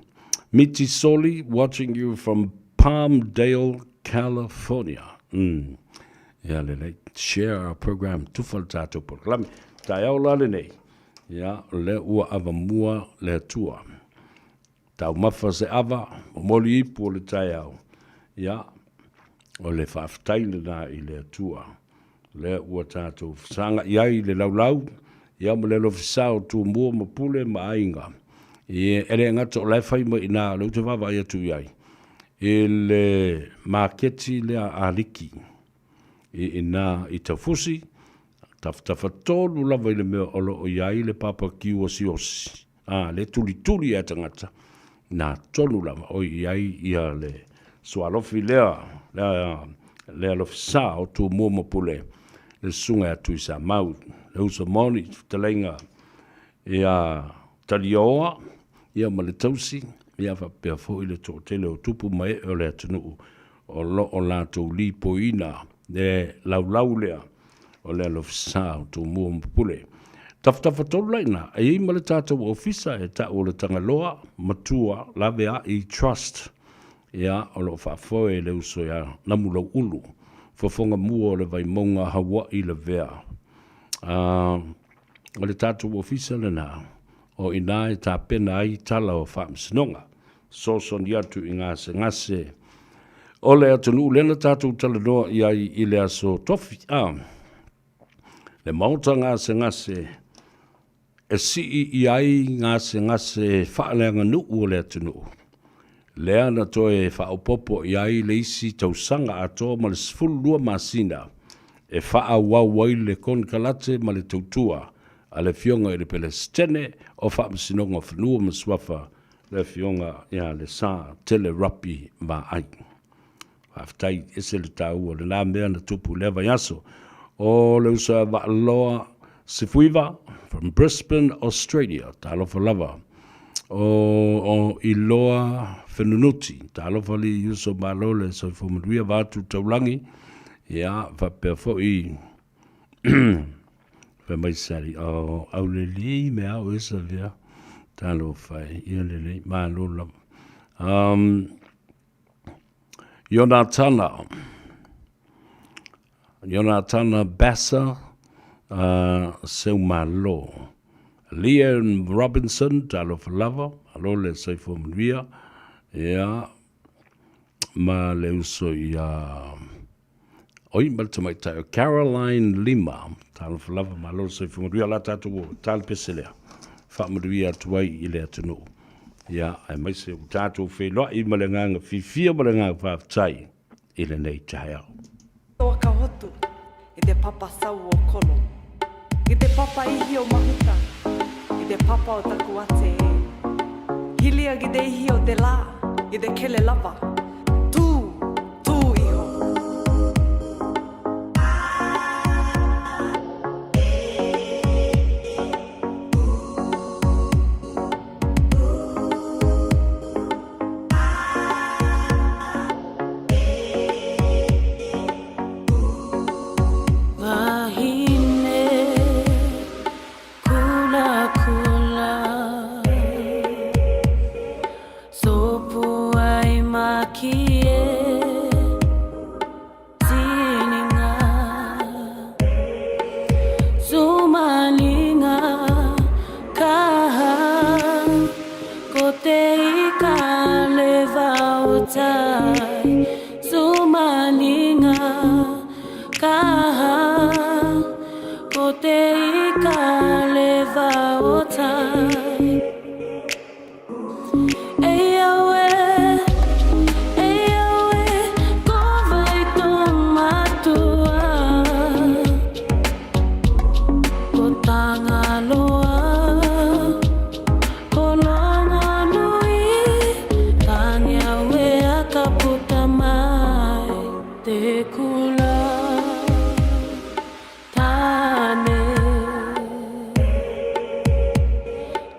Miti Soli, watching you from Palmdale, California. Ia lelei, share our program, tufa le tatou polokalame. Taeao la lenei, ia, o lea ua avamua le Atua. Taumafa se ava, momoli ipu o le taeao, ia, o le faafetai lena i le Atua. Lea ua tatou fesagai ai i le laulau, ia ma le alofisa o Tumua ma Pule ma Aiga. E le gata o la e fai mai i ina, o lea ou te vaavaai atu i ai, i le maketi lea a Liki i ina i Taufusi, tafatafatolu lava i le mea o lo o i ai le papa kiu osiosi. A, le tulituli e tagata, na tonu lava o i ai ia le sualofi lea, lea, le alofisa o Tumua ma Pule, le susuga ia Tuisamau, le uso moni, fetalaiga ia Talioa, ia ma le tausi, ia faapea foi le toatele o tupu ma ee o le atunuu o lo o latou lipoiina le laulau lea o le alofisa o Tumua ma Pule. Tafatafatolu la ina, e i ai ma le tatou ofisa e ta'u o le Tagaloa Matua Laveai Trust, ia, o lo o faafoe e le uso ia Namulau'ulu, fofoga mua o le Vaimauga Haua'i Lavea. A, o le tatou ofisa lena, o ina e tapena ai tala o faamasinoga, fesoasoani atu i gasegase o le atunuu lea na tatou talanoa i ai i le aso Tofi. A, le maota gasegase e sii i ai gasegase faaleaganuu o le atunuu, lea na toe faaopoopo i ai le isi tausaga atoa ma le 12 masina e faaauau ai le konekarate ma le tautua a le Afioga i le Pelesitene o Faamasinoga o Fanua ma Suafa, le Afioga ia Lesa Tele Rapi Vaai. Faafetai, ese le taua o lena mea na tupu i lea vaiaso. O le uso a Vaaloa Sefuiva from Brisbane, Australia. Talofa lava. O, o Iloa Fenunuti. Talofa li uso malo le soifua manuia vaatu taulangi. Ia, faapea foi fai mai sali, o aulelei me au e savea. Talofa e, ia lelei, malo lava. Ionatana, Ionatana Bassa, Seumalo. Leon Robinson, talofa lava, malo le soifua manuia, ia, ma le uso ia, oi, ma le tamaitai o Caroline Lima, talofa lava, malo le soifua manuia, la tatou o tale pese lea, faamanuia atu ai i le atunuu. Ia, aemaise ua tatou feiloai ma le agaga fiafia ma le agaga faafetai i lenei taeao. Toa ka hotu i te papa sau o Kolo, i te papa ihi o Mahuta, i te papa o taku ate e. Hilia ki te ihi o te la, i te kele lava. Tū! Tū iho! laki e Tininga Sumalinga Kaha Ko te ika le vaotai Sumalinga Kaha Ko te ika le vaotai E aue, e aue, ko vai tō matua Ko Tangaloa, ko Longonui Tāniauea ka puta mai te kula Tāne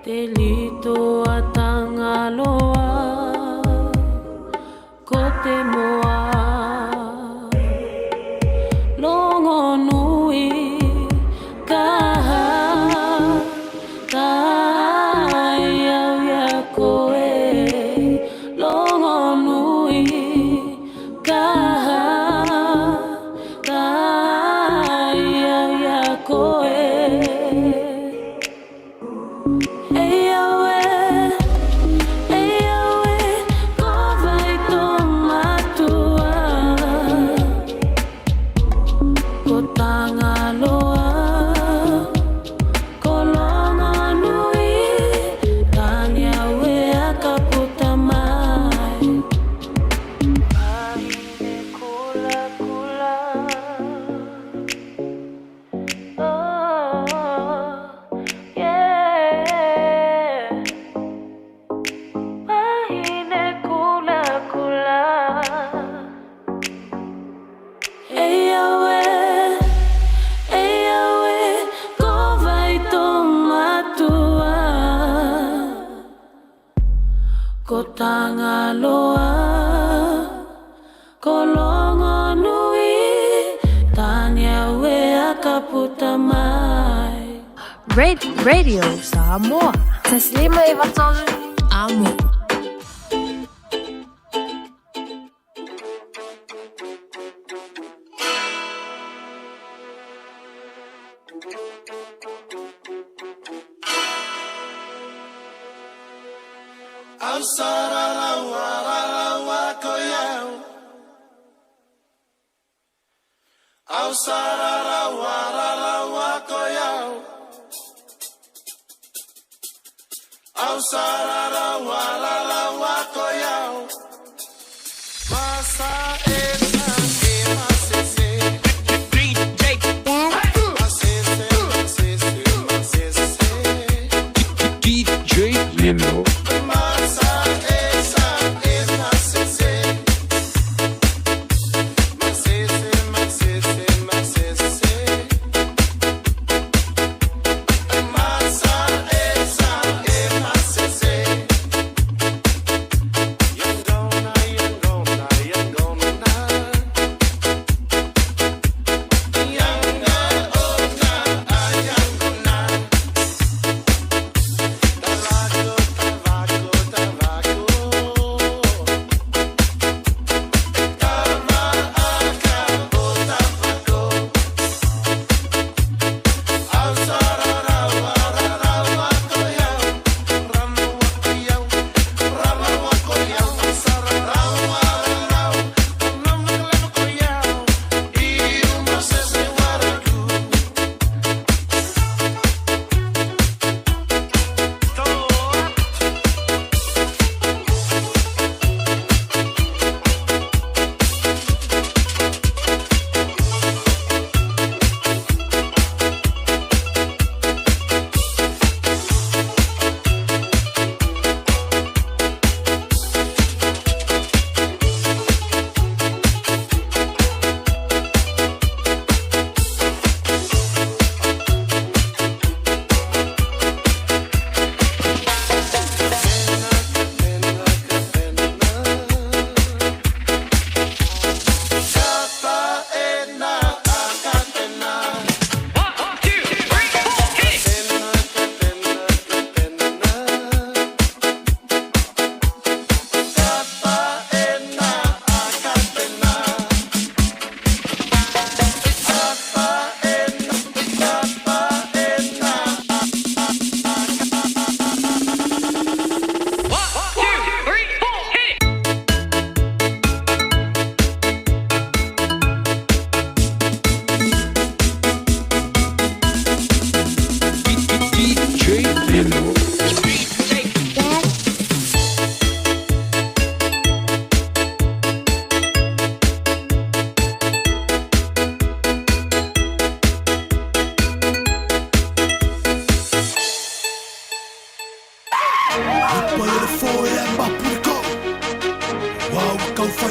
Te lito a Tangaloa Ko te moa Longonui Kaha Tai au ia koe Longonui Kaha Tai au ia koe E aue, e aue, ko vai tō matua Ko Tangaloa, ko Longonui Tāniauea ka puta mai Pahine kula kula Oh, yeah Pahine kula kula E aue, e aue, ko vai tō matua Ko Tangaloa, ko Longonui Tāniauea ka puta mai Radio Samoa. Taslima e Vatolu. Amo.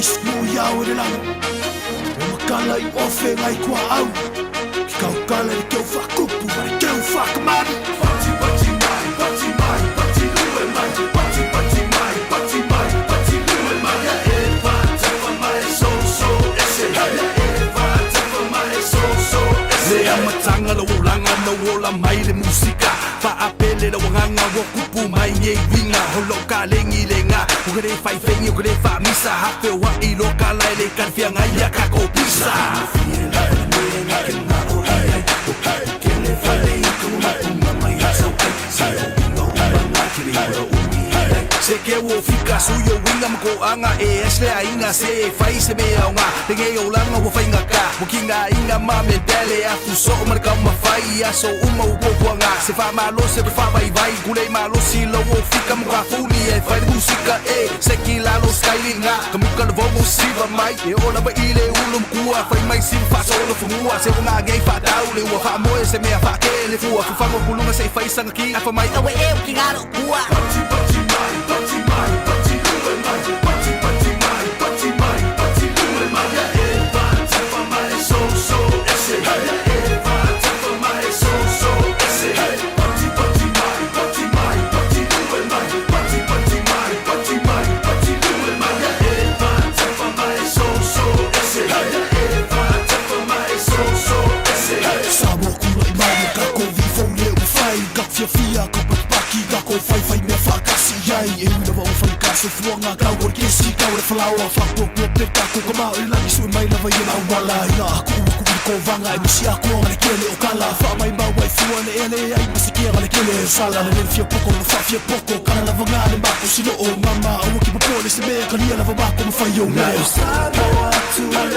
suku i ao e le lagi. O makala i ofe ngai kua au. Ki kaukala le keu whakupu ma le keu whakamani. Pati pati mai, pati mai, pati lue mai. Pati pati mai, pati mai, pati lue mai. Ia e pa tapa mai so so ese. Ia e pa tapa mai so so ese. Le amataga lou olaga na ua ola mai le musika Faapele lau agaga ua kupu mai nei uiga O lou kalegi lega Ua ka le faifeigi ua ka le faamisa Hafeoaʻi loa kala e le kalifeagai ia kakou pisa Se ke ua fika sui o uiga ma koaga e es le aiga se e fai se mea aoga Lenei olaga ua faigata ua kigaina ma mentale afu soo ma le taumafai i aso uma ua puapuaga Se faamalosi o te faavaivai kulei malosi lau o fika ma kafuli e fai le musika e seki lalo skylinga ka muka le vongo siva mai e ola va i le ulu makua fai mai si faasolo fanua se ua gagei faatau le ua faamoe se mea faakele fua fafaga puluga se i fai saga ki afa mai aue e o ki galo pua. Pati pati mai, pati mai, pati lue mai. Pati pati mai, pati mai, pati lue mai. Ia e pa tapa mai so so ese. Ia e pa tapa mai so so ese. Pati pati mai, pati mai, pati lue mai. Pati pati mai, pati mai, pati lue mai. Ia e pa tapa mai so so ese. Ia e pa tapa mai so so ese. Samoa kulaʻi mai o kako vi fou le ua fai Kako fiafia, kako patipaki, kako whaiwhai mea whakasi ai E ui lava o whai ka soifuaga Kau o le kesi, kau o le falaoa Whapuapua pe kako ka mao i le lagi Sue mai lava ia lauala Ina aku ua ku i le kovaga E misi akoa le kele o kala Whaamai mau ai fua le ea le ai Ma se kea le kele o sala Le le fia poko no whawhia poko Kala lava ngā le mako sino o Mama aua ki popole se mea Kalia lava mako ma whai o mea. Samoa tulai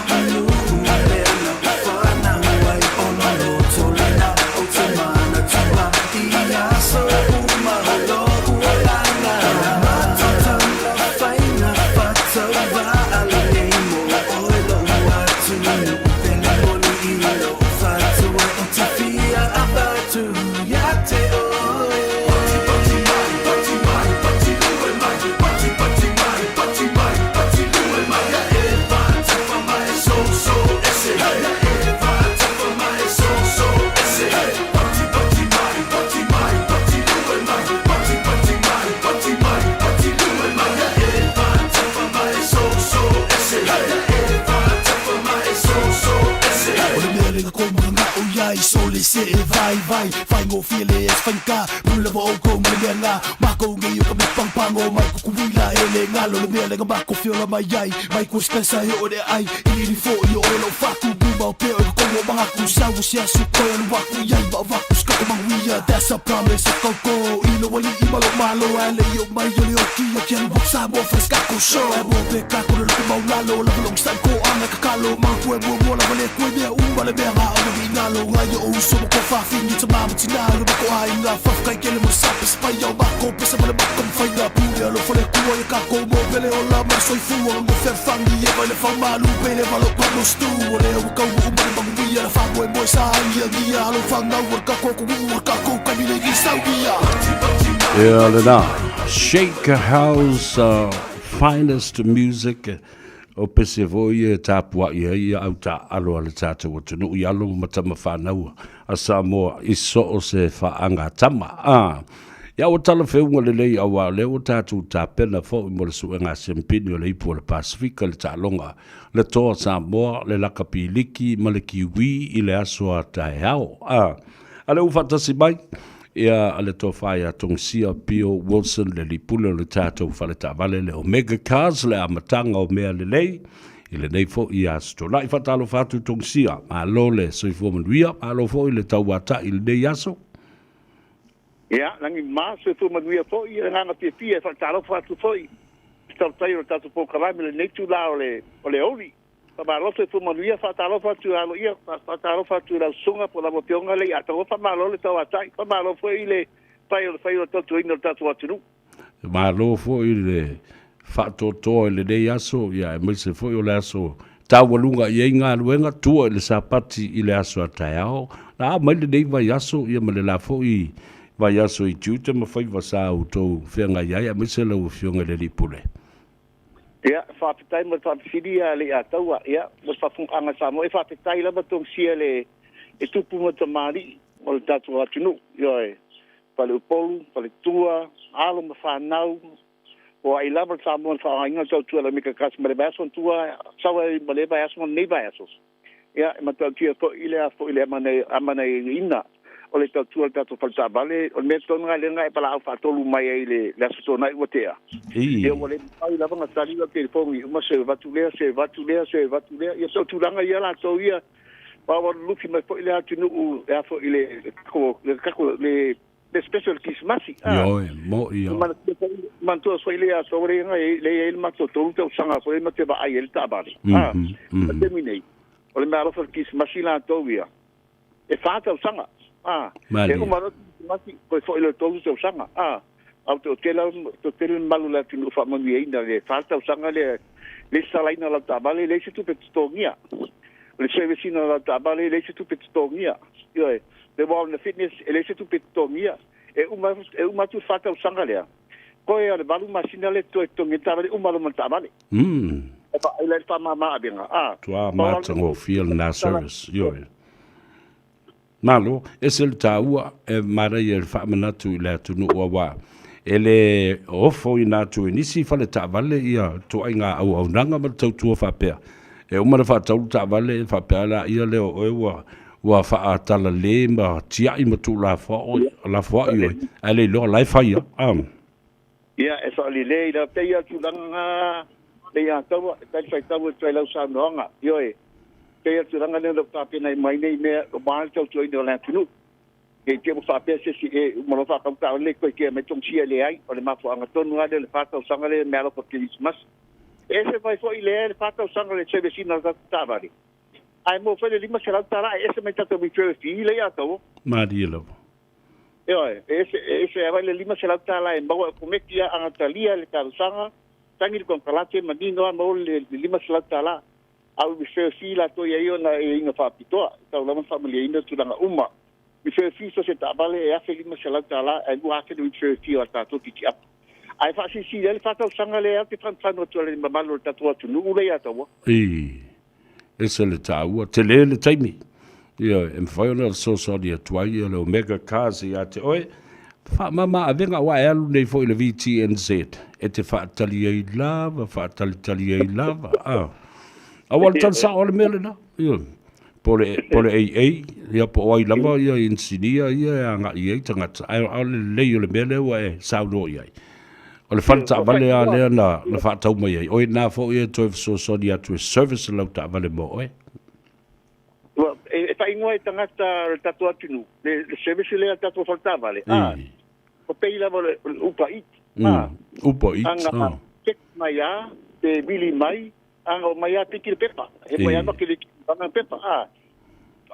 mai lou nuu lea na fanau ai ona loto lena ou te manatua i aso uma o lou olaga Matatau faiga faatauvaa lenei mo oe lou atunuu pele moni i lou fatua ou te fia avatu ia te oe. Pati pati mai, pati mai, pati lue mai. Pati pati mai, pati mai, pati lue mai. Ia e pa tapa mai so so ese. Ia e pa tapa mai so so ese. Pati pati mai, pati mai, pati lue mai. Pati pati mai, pati mai, pati lue mai. Ia e pa tapa mai so so ese. Ia e pa tapa mai so so ese. O le mea lega kou magagao iai So le se e vai vai Faigofie le es faigata Pule lava oukou ma le mea nga Makou nei o ka mea pangopango Mai kukuwila e le galo Le mea lega mako fiola mai ai Mai ku Spencer e oo le aai Iliili foʻi o oe lou faku Mumao pea oe ka kou o magaku Sau se aso toe alu aku iai Ma avaku se kako manuia That's a promise a koukou I lou alii ma lou malo Ae le i oo mai o le oki O ke alu aku Samoa fai se kako show Ae mo pe kako le loko maulalo Lava lou sai ko anga kakalo Magaku e muamua lava le koe mea uma le mea nga o le viingalo Ngai o uso ma ko fafini Tama ma tina o le mako aiga Fafkai kele mo le sape Sapai au mako Pesa ma le mako Mawhainga pule alofa le kua Ia kako mo pele ola ma le soifua Ngo fealfani e mai le faumalu Pele valo pano stu O lea ua kau uma le manuia Le faamoemoe sa agiagia Alo fanau o le kako ko uu o le kako Kani le gi sauia. Ia lena, Shake House Finest Music o pese foi ia e tapuaʻi ai ia au taaalo a le tatou atunuu i alo ma tama fanau a Samoa i soo se faagatama. A ia ua talafeuga lelei auā o lea ua tatou tapena foi mo le suega siampini o le ipu o le Pasefika, le taaloga, le Toa Samoa, le lakapi liki ma le Kiwi i le aso a taeao. A a lea ua faatasi mai ia le tofa ia Tongisia Pio Wilson, le lipule o le tatou faletaavale le Omega Cars, le amataga o mea lelei i lenei foi aso Tolai. Faatalofa atu Tongisia, malo le soifua manuia, malo foi le tauataʻi i lenei aso. Ia, lagi ma, soifua manuia foi, le agaga fiafia e faatalofa atu foi i se taumafai o le tatou polokalame i lenei itula o le o le aoauli. Faamalo soifua manuia, faatalofa atu aloaia, faatalofa atu i lau susuga po o lau Afioga le Iataua, faamalo le tauatai, faamalo foi i le fai o le fai o le tautuaina o le tatou atunuu. Malo foi le faatoatoa i lenei aso, ia aemaise foi o le aso taualuga i ai galuega, tua i le Sapati i le aso a taeao. Na ao mai lenei vaiaso, ia ma le la foi vaiaso i tiute ma faiva sa outou feagai ai, aemaise lau Afioga i le Alii Pule. Ia, faafetai mo le faafesili ia Leiataua. Ia, mo le faafofogaaga a Samoa, e faafetai lava togisia le e tupu ma tamalii o le tatou atunuu. Ioe, faleupolu, faletua, alo ma fanau, o ai lava le Samoa na faaaogaina le tautua i le Omega Cars ma le vaiaso na tua, sau ai ma lea vaiaso ma lenei vaiaso. Ia, e matautia foi le a foi le amanaiaina o le tautua i le tatou fale taavale. O le mea tonu lava lea na e valaau faatolu mai ai i le Aso Toonai ua tea. Ia, ua le mafai lava ona tali lau telefoni uma, se avatu lea, se avatu lea, se avatu lea. Ia, so o tulaga ia latou ia, aua ua lulufi mai foi le atunuu e a foi i le le le special Kisimasi. Ioe, mo'i ia. Manatua foi le aso lea na i ai le matou 3 tausaga foi ma te vaai ai le taavale. Ah, le taimi nei, o le meaalofa o le Kisimasi latou ia, e 4 tausaga. Ah, e uma loa le Kisimasi, toe foi loa i le 3 tausaga. Ah, a o toatele le mamalu o le atunuu faamanuiaina le 4 tausaga lea, le salaina o lau taavale, leai se tupe totogia. O le service ina o lau taavale, leai se tupe totogia. Ioe, le Wellness Fitness, e leai se tupe totogia. E uma, e uma atu le 4 tausaga lea, toe o le 8 masina lea toe totogi ai le taavale, uma loa ma le taavale. E vaai la i le faamama avega, a. Tua matagofie lena service, ioe. Malo, ese le taua e manaia i le faamanatu i le atunuu aua e le ofoina atu e nisi fale taavale ia ituaiga auaunaga ma le tautua faapea. E uma ona faatau le taavale faapea laia lea o oe ua ua faatalale ma tiai ma tuulafoai lafoai oe, ae le iloa o la e fai lava. Ia, e saolelei la pei o le tulaga na Leiataua, e talifuaitau atu ai lau saunoaga. Ioe, pei o le tulaga lea o lo o tapena mai nei mea aua le tautuaina o le atunuu. Ne i te i ua faapea se isi, e uma loa faatau taavale le toe kea mai togisia e leai. O le mafuaaga tonu lava lea o le 4 tausaga lea meaalofa Kerisimasi. E ese mai foi lea le 4 tausaga o le service ina o le tatou taavale, ae maua foi le $500 e ese mai tatou referral fee Leiataua. Malie lava. Ioe, e ese, e ese lava le $500 e maua e kometi a agatalia le talosaga, tagi le konekarate manino lava maua le $500. A o refer fee latou ia ia ona aiaiga faapitoa, e tau lava ona faamalieina tulaga uma. Refer fee so se taavale e $1,500 ae $2,000 le refer fee o a tatou piki-up. Ae faasilisili ai le 4 tausaga lea ou te fanufanu atu ai i le mamalu o le tatou atunuu lea ia Taua. I, ese le taua, tele le taimi. Ia, e mafai ona fesoasoani atu ai ia le Omega Cars ia te oe. Faamama avega aua e alu nei foi i le VTNZ e te faatali ai lava, faatalitali ai lava. Ah. Aua le tali sao o le mea lena. Ia. Po le, po le AA, ia po o ai lava ia inisinia ia e agai i ai tagata. Ae o le lelei o le mea lea ua e saunoa i ai. O le fale taavale lava lea na, na faatau mai ai. O i ina foi e toe fesoasoani atu e service lau taavale mo oe. Ua, e, e faaigoa e tagata o le tatou atunuu, le, le service lea a le tatou fale taavale. Ah, o pei lava o le, o le Uber Eats. Ah, Uber Eats, anga ah. check mai a, pe vili mai, anga o mai a piki le pepa. He mai a ke le anga pepa. Ah,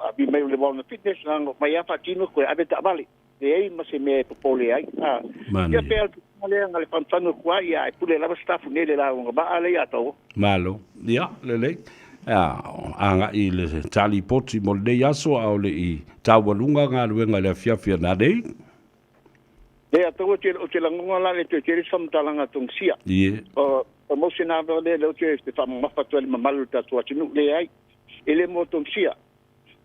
a bi mai o le Wellness Fitness, anga mai a faatino koe ave taavale. Leai ma se mea e popole ai. A, ia pea o le tulaga lea na le fanufanu atu ai, ia e pule lava sitafu nei le lauga vaa lea ia taua. Malo. Ia, lelei. A, agai i le ta lipoti mo lenei aso, a o le i taualuga galuega i le afiafi ananei. Lea taua te, o te lagona la le toe tele se faamatalaga a Tongisia. Ie. O, o motion lava lea lea ou te, te faamamafa atu ai i le mamalu o le tatou atunuu. Leai, e le mo Tongisia.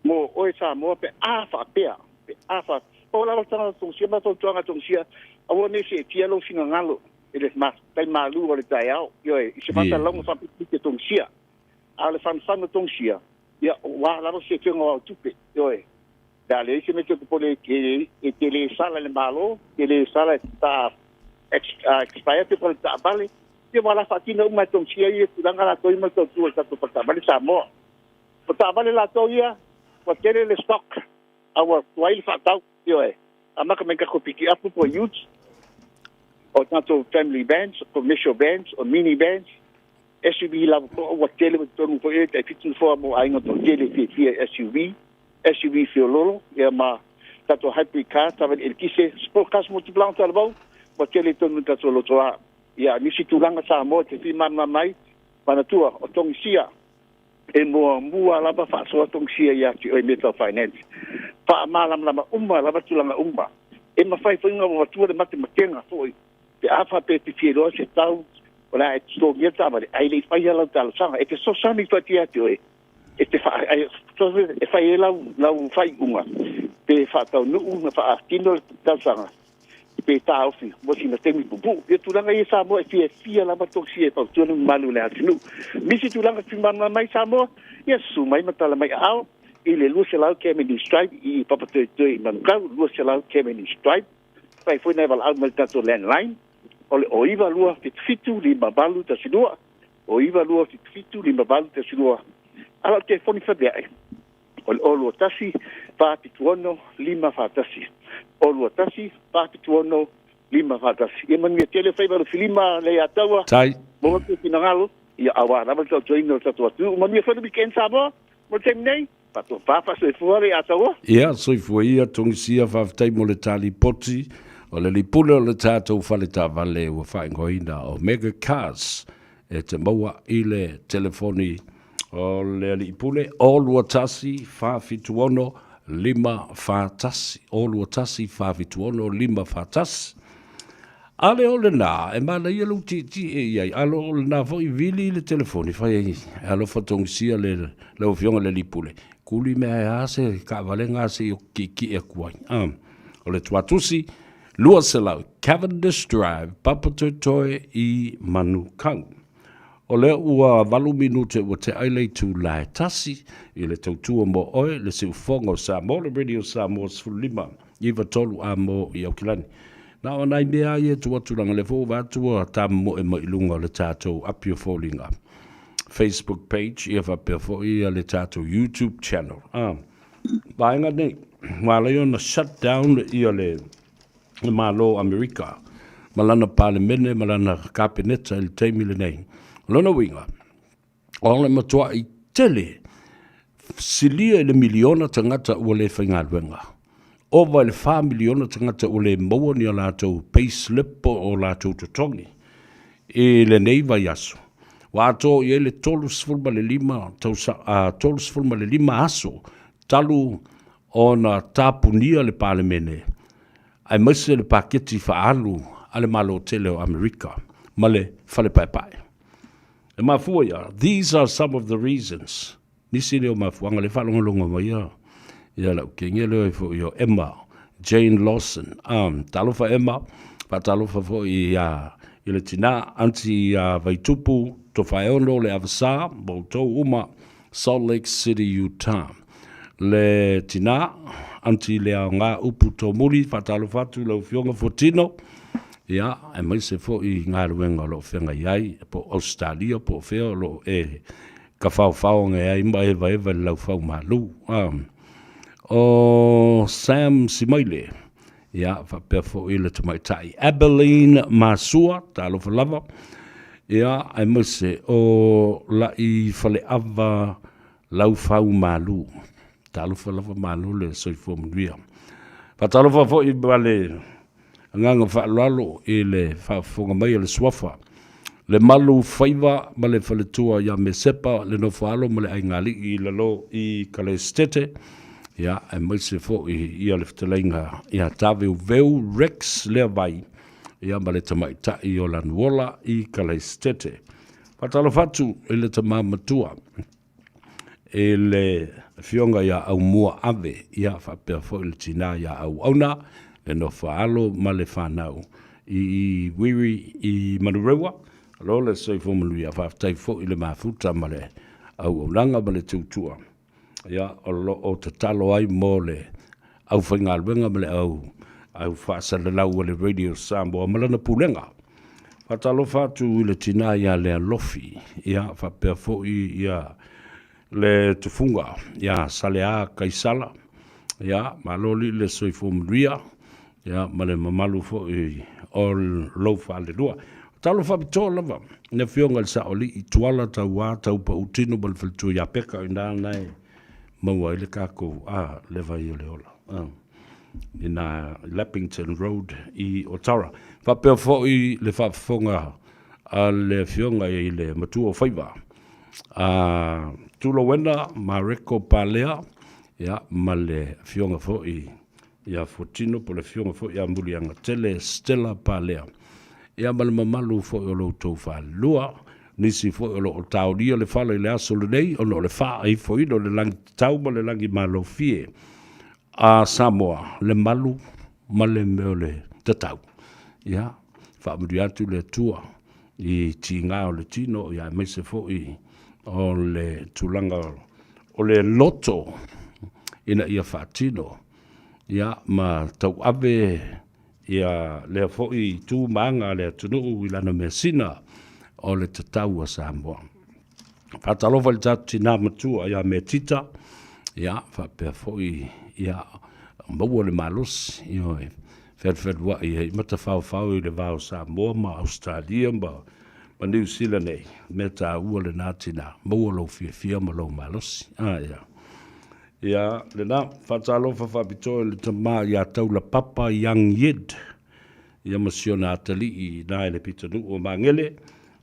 Mo oe Samoa pe a faapea, pe a fa, pau lava le tagata Tongisia ma fautuaga a Tongisia, aua ne i seetia lou finagalo i le tai malu o le taeao, ioe, i se faatalauga faapipii te Tongisia. A o le fanufanu o Tongisia, ia, ua lava se fega o au tupe, ioe. Pe a leai se mea te popole e te le sala i le Malo, te le sala e ta expire pe po le taavale, ia ua la faatino uma e Tongisia ia tulaga latou ia ma le tautua i le tatou faletaavale Samoa. O taavale latou ia, ua tele le stock, a ua tuai le faatau, ioe. Amata mai tatou pikiapu po o utes, o tatou family vans, commercial vans, o mini vans, SUV lava po ua tele i totonu foi e tai 7 nofoa mo aiga toatele e fiafia i SUV, SUV feololo, ia ma tatou hybrid car, taavale eletise, sport cars mo tupulaga talavou, ua tele i totonu o tatou lotoa. Ia, nisi tulaga Samoa e te fia malamalama ai, manatua, o Tongisia, E muamua lava faasoa togisia ia te oe i mea tau finance. Faamalamalama uma lava tulaga uma. E mafai foi ona avatua le matematega foi pe a faapea e te fia iloa se tau O le a e totogia le taavale ae le i faia lau talosaga. E fesoasoani faatietie ia te oe e te faa, e fai ai lau, lau faaiuga pe faataunuu na faatino le talosaga pe taofi mo sina taimi puupuu. Ia tulaga ia Samoa e fiafia lava Togisia e fautua le mamalu o le atunuu. Nisi tulaga fimalamalama mai Samoa, ia susu mai ma tala mai aao i le 200 Cavendish Drive i Papatoetoe i Manukau, 200 Cavendish Drive. Fai foi nai valaau mai le tatou landline o le 0277 5812, 0277 5812. A o le telefoni faveae o le 021 476 541, 021 476 541. Ia manuia tele faiva o le filima le Ataua. Tai. Mo te finagalo, ia aua lava le tautuaina o le tatou atunuu. Manuia foi le weekend Samoa, mo le taimi nei, faatofa faasoifua le Ataua. Ia, soifua ia, Togisia, faafetai mo le tali poti o le lipule o le tatou fale taavale ua faaigoaina o Mega Cars e te maua i le telefoni o le alii pule 021 476 541, 021 476 541. A le o lena, e manaia lou tietie i ai, a o lena foi vili le telefoni, fai ai, e alofa togisia le, lau afioga le alii pule, kuli mea e a se taavale se i o kiekie atu ai. Ah, o le tuatusi, 200 Cavendish Drive, Papatoetoe i Manukau. O lea ua 8 minute ua te ai le itula e 1 i le tautua mo oe le siufofoga o Samoa, le Radio Samoa 15 93 a mo i Aukilani. Na o nai mea ia tu atu langa le fo va atu ta mo e mai lunga o le tatou api o foliga. Facebook page ia faapea foi ia le tatou YouTube channel. Ah, vaega nei, ua ala ai ona shut down ia le le Malo o Amerika ma lana Palemene ma lana Kapeneta i le taimi lenei. O lona uiga, o le matuai tele silia i le miliona tagata ua le faigaluega. Ova i le 4 miliona tagata ua le maua ni a latou pay slip po o latou totogi i lenei vaiaso. Ua atoa i ai le 35 tausa, 35 aso talu ona tapunia le Palemene aemaise le paketi faaalu a le Malo tele o Amerika ma le Fale Paepae. E mafua ia, these are some of the reasons. Nisi lea o mafuaga le faalogologo mai ia ia lau kenge lea foi o Emma Jane Lawson. Talofa Emma, faatalofa foi ia i le tina Aunty ia Vaitupu Tofaeono le Avasa, ma outou uma Salt Lake City, Utah. Le tina, Aunty Leaoga Upu Tomuli, faatalofa atu i lau Afioga Fuatino, ia, aemaise foi i galuega o lo o feagai ai, po o Ausetalia po o fea o lo o e tafaofao agai ai ma evaeva i le laufau malu. O Sam Simaile, ia, faapea foi le tamaitai Abilene Masua, talofa lava, ia, aemaise o La'i Faleava Laufau Malu, talofa lava malo le soifua manuia. Faatalofa foi ma le agaga faaaloalo i le faafofoga mai a le Suafa, le malu faiva ma le faletua ia Mesepa, le nofoaalo ma le aigali'i i lalo i Kalesetete, ia, aemaise foi ia le fetalaiga ia Taveuveu Rex Leavai, ia ma le tamaitai o Lanuola i Kalesetete. Faatalofa atu i le tama matua i le afioga ia Aumua Ave, ia faapea foi le tina ia Auauna, le nofoaalo ma le fanau i Wiri i Manurewa. Alo le soifua manuia, faafetai foi i le mafuta ma le auaunaga ma le tutua. Ia, o lo o tatalo ai mo le aufaigaluega ma le au au faasalalau a le Radio Samoa ma lana pulega. Faatalofa atu i le tina ia Lealofi, ia faapea foi ia le tufuga ia Saleā Kaisala, ia malo alii le soifua manuia, ia ma le mamalu foi o lou falelua. Talofa faapitoa lava i le afioga i le Saoalii Tuala Tauā Taupautino ma le faletua ia Peka, o i ina na e maua ai le tatou le vai o le ola. I na Leppington Road i Otara. Faapea foi le faafofoga a le afioga i le matua o Faiva, a Tulowena Mareko Palea, ia, ma le afioga foi ia Fuatino po o le afioga foi ia Muliagatele Stella Palea. Ia ma le mamalu foi o lo outou falelua. Nisi foi o lo o taolia le fala i le aso lenei ona o le faaifoina o le lagi tatau ma le lagi malofie a Samoa, le malu ma le mea o le tatau. Ia, faamanuia atu le Atua i tiga o le tino, ia aemaise foi o le tulaga o le loto ina ia faatino, ia, ma tauave ia lea foi itu ma aga a le atunuu i lana measina o le tatau a Samoa. Faatalofa i le tatou tina matua ia Metita, ia faapea foi ia maua le malosi, ioe, felufeluai ai ma tafaofao i le va o Samoa ma Ausetalia ma Niu Sila nei, mea taua lena tina, maua lou fiafia ma lou malosi. Ah, ia. Ia, lena, faatalofa faapitoa i le tama ia Taulapapa Young Yid, ia ma si ona atalii i ina i le pitonuu o Magele,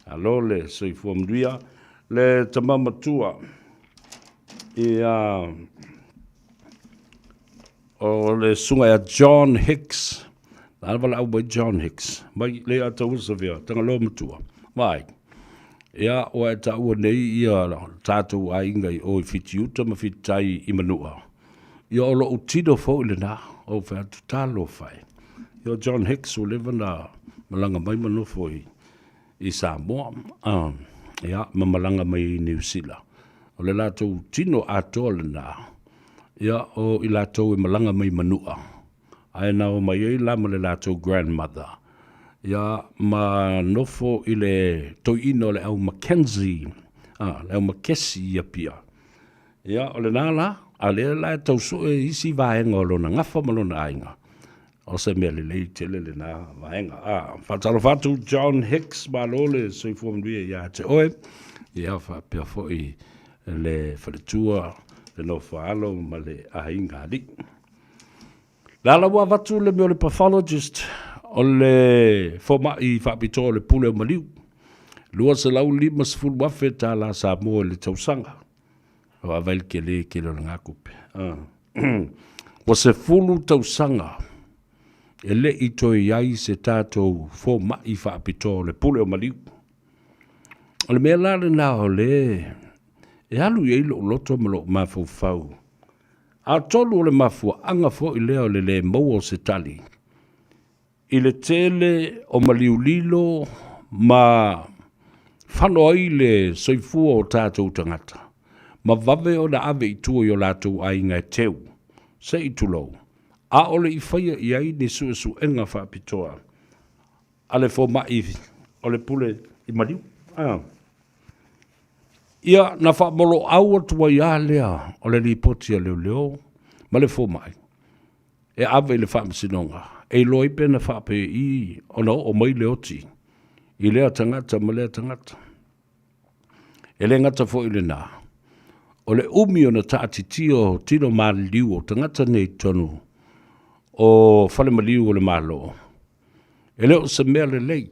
alo le soifua manuia, le tama matua ia o le susuga ia John Hicks, na ala valaau mai John Hicks, mai le ia tauasa vea, Tagaloa matua, vaai. Ia, ua e taua nei ia tatou aiga i o i Fitiuta ma Fititai i Manua. Ia, o lou tino foi lena, ou fai atu, talofa e. Ia, o John Hicks ua leva na malaga mai ma nofo i, i Samoa, ia, ma malaga mai i Niu Sila. O le latou tino atoa lena, ia, o i latou e malaga mai i Manua. Ae na omai ai la ma le latou grandmother, ia, ma nofo i le toeaina o le au Mackenzie, a, le au Makesi i Apia. Ia, o lena la, a lea la e tau sue isi vaega o lona gafa ma lona aiga. O se mea lelei tele lena vaega. A, faatalofa atu John Hicks, malo le soifua manuia ia te oe. Ia, faapea foi le faletua, le nofoaalo ma le aiga alii. La la ua avatu le mea o le pathologist o le fomai faapitoa o le pule o maliu. 250,000 tala Samoa i le tausaga. O vaavaai le tele tele o lena tupe. Ah. Ua 10 tausaga e le i toe i ai se tatou fomai faapitoa o le pule o maliu. O le mea la lena o le e alu i ai lou loto ma lou mafaufau. Atonu o le mafuaaga foi lea o le lē maua o se tali i le tele o maliu lilo ma fano ai le soifua o tatou tagata, ma vave ona ave i tua i o latou aiga e teu, se i tulou, ʻaʻole i faia i ai ni suesuega faapitoa a le fomai o le pule i maliu. A. Ia, na faamoloau atu ai lava lea o le lipoti a leoleo ma le fomai e ave i le faamasinoga e iloa ai pe na faapei ona oo mai le oti i lea tagata ma lea tagata. E le gata foi i lena, o le umi ona taatitia o tino maliliu o tagata nei i totonu o fale maliu o le Malo, e le o se mea lelei.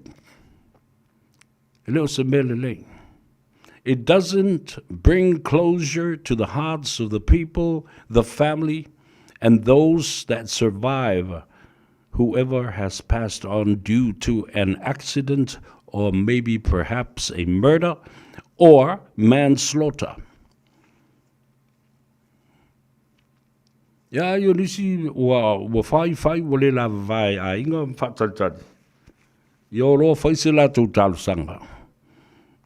E le o se mea lelei. It doesn't bring closure to the hearts of the people, the family, and those that survive whoever has passed on due to an accident or maybe perhaps a murder or manslaughter. Ia ai o nisi ua, ua fai fai ua le lavavae aiga ma faatalitali. Ia o loa fai se latou talosaga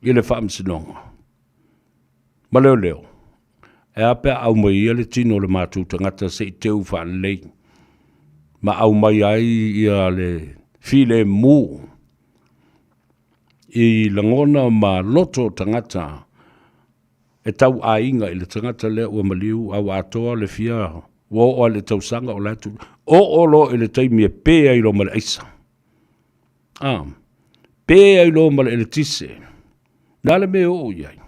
i le faamasinoga ma leoleo. E a pe a aumai ia le tino o le matou tagata se i teu faalelei ma aumai ai ia le filemu i lagona ma loto o tagata e tau aiga i le tagata lea ua maliu a ua atoa le fia ua oo lava i le tausaga o la e tu oo loa i le taimi e pe ai loa ma le aisa. A, pe ai loa ma le eletise. Le a le mea e oo i ai?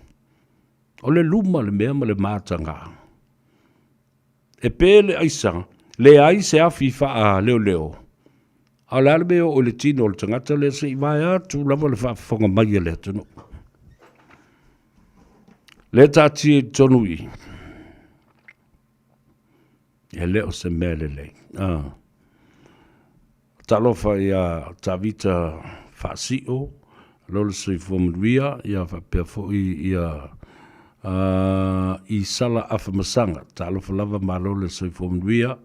O le luma le mea ma le mataga. E pe le aisa, leai se afi faaleoleo, a o le a le mea e oo i le tino o le tagata lea se i vae atu lava le faafofoga mai a le atunuu. Lea taatia i totonu i i. E le o se mea lelei. Ah. Talofa ia Tavita Faasio, malo le soifua manuia, ia faapea foi ia i Sala Afamasaga, talofa lava malo le soifua manuia,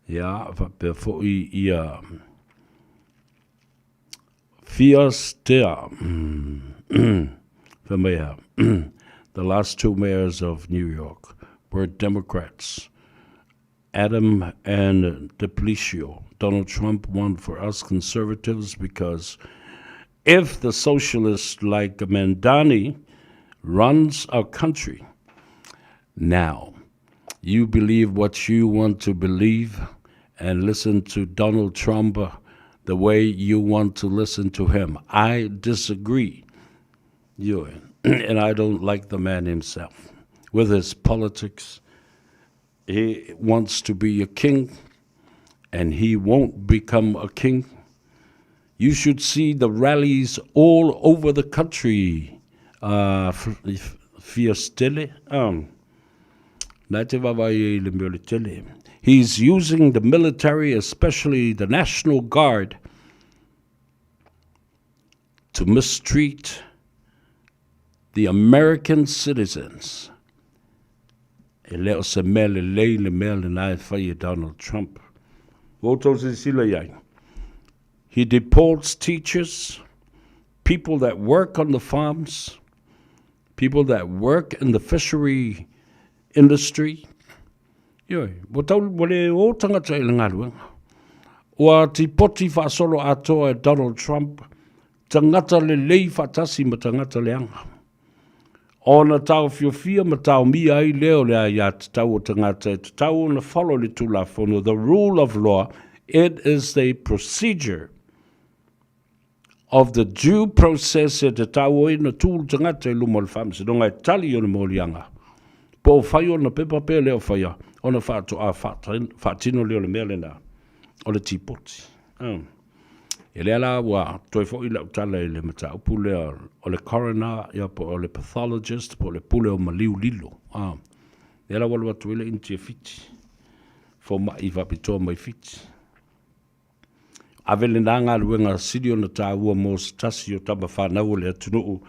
ia faapea foi ia Fias Tea, fai mai a, the last two mayors of New York were Democrats. Adam and de Blasio. Donald Trump won for us conservatives because if the socialists like Mandani runs our country, now you believe what you want to believe and listen to Donald Trump the way you want to listen to him. I disagree. You, and I don't like the man himself with his politics. He wants to be a king, and he won't become a king. You should see the rallies all over the country. Uh, Fiastele. Um, He's using the military, especially the National Guard, to mistreat the American citizens. E le o se mea lelei le mea lena e fai e Donald Trump. Ua outou silasila i ai. He deports teachers, people that work on the farms, people that work in the fishery industry. Ioe, ua tau, ua le o tagata i le galuega. Ua tipoti faasolo atoa e Donald Trump tagata lelei faatasi ma tagata leaga. Ona taofiofia ma taomia ai lea o le aiatatau o tagata e tatau ona follow le Tulafono, the rule of law, it is the procedure of the due process e tatau ai ona tu le tagata i luma o le Faamasinoga e tali ona moliaga, po o fai ona pepa pe le o faia, ona faatoa faatino lea o le mea lena o le tipoti. E lea la ua toe foi lau tala i le mataupu lea o le coroner ia po o le pathologist po o le pule o maliu lilo. Ah. Lea la ua alu atu ai le Initia Fiti. Fomai faapitoa mai Fiti. Ave lena galuega sili ona taua mo se tasi o tama fanau o le atunuu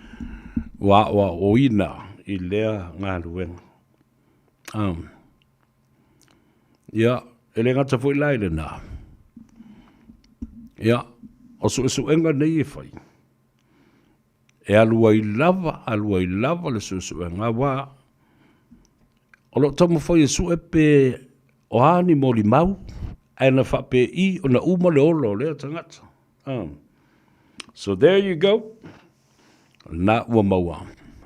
ua aoaoina i lea galuega. Ah. Ia, e le gata foi la i lena. Ia, o suesuega nei e fai, e alu ai lava, alu ai lava le suesuega, aua o lo o taumafai e sue pe o a ni molimau, ae na faapei ona uma le ola o lea tagata. Um. So there you go. Na ua maua.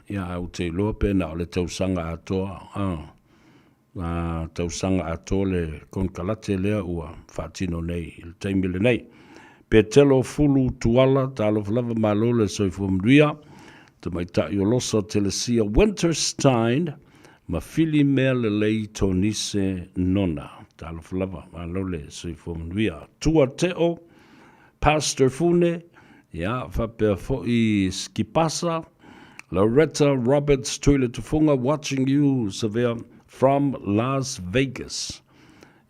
Ia, au te iloa pe na o le tausaga atoa. Uh, tausaga atoa le konekarate lea ua faatino nei i le taimi lenei. Petelo Fulu Tuala, talofa lava malo le soifua manuia. Tamaitai o Losa Telesia Winterstein ma Fili Mea Lelei Tonise Nona. Talofa lava malo le soifua manuia. Tua Teo, Pastor Fune, ia, faapea foi Skipasa, Loretta Roberts Tuiletufunga watching you Savea from Las Vegas.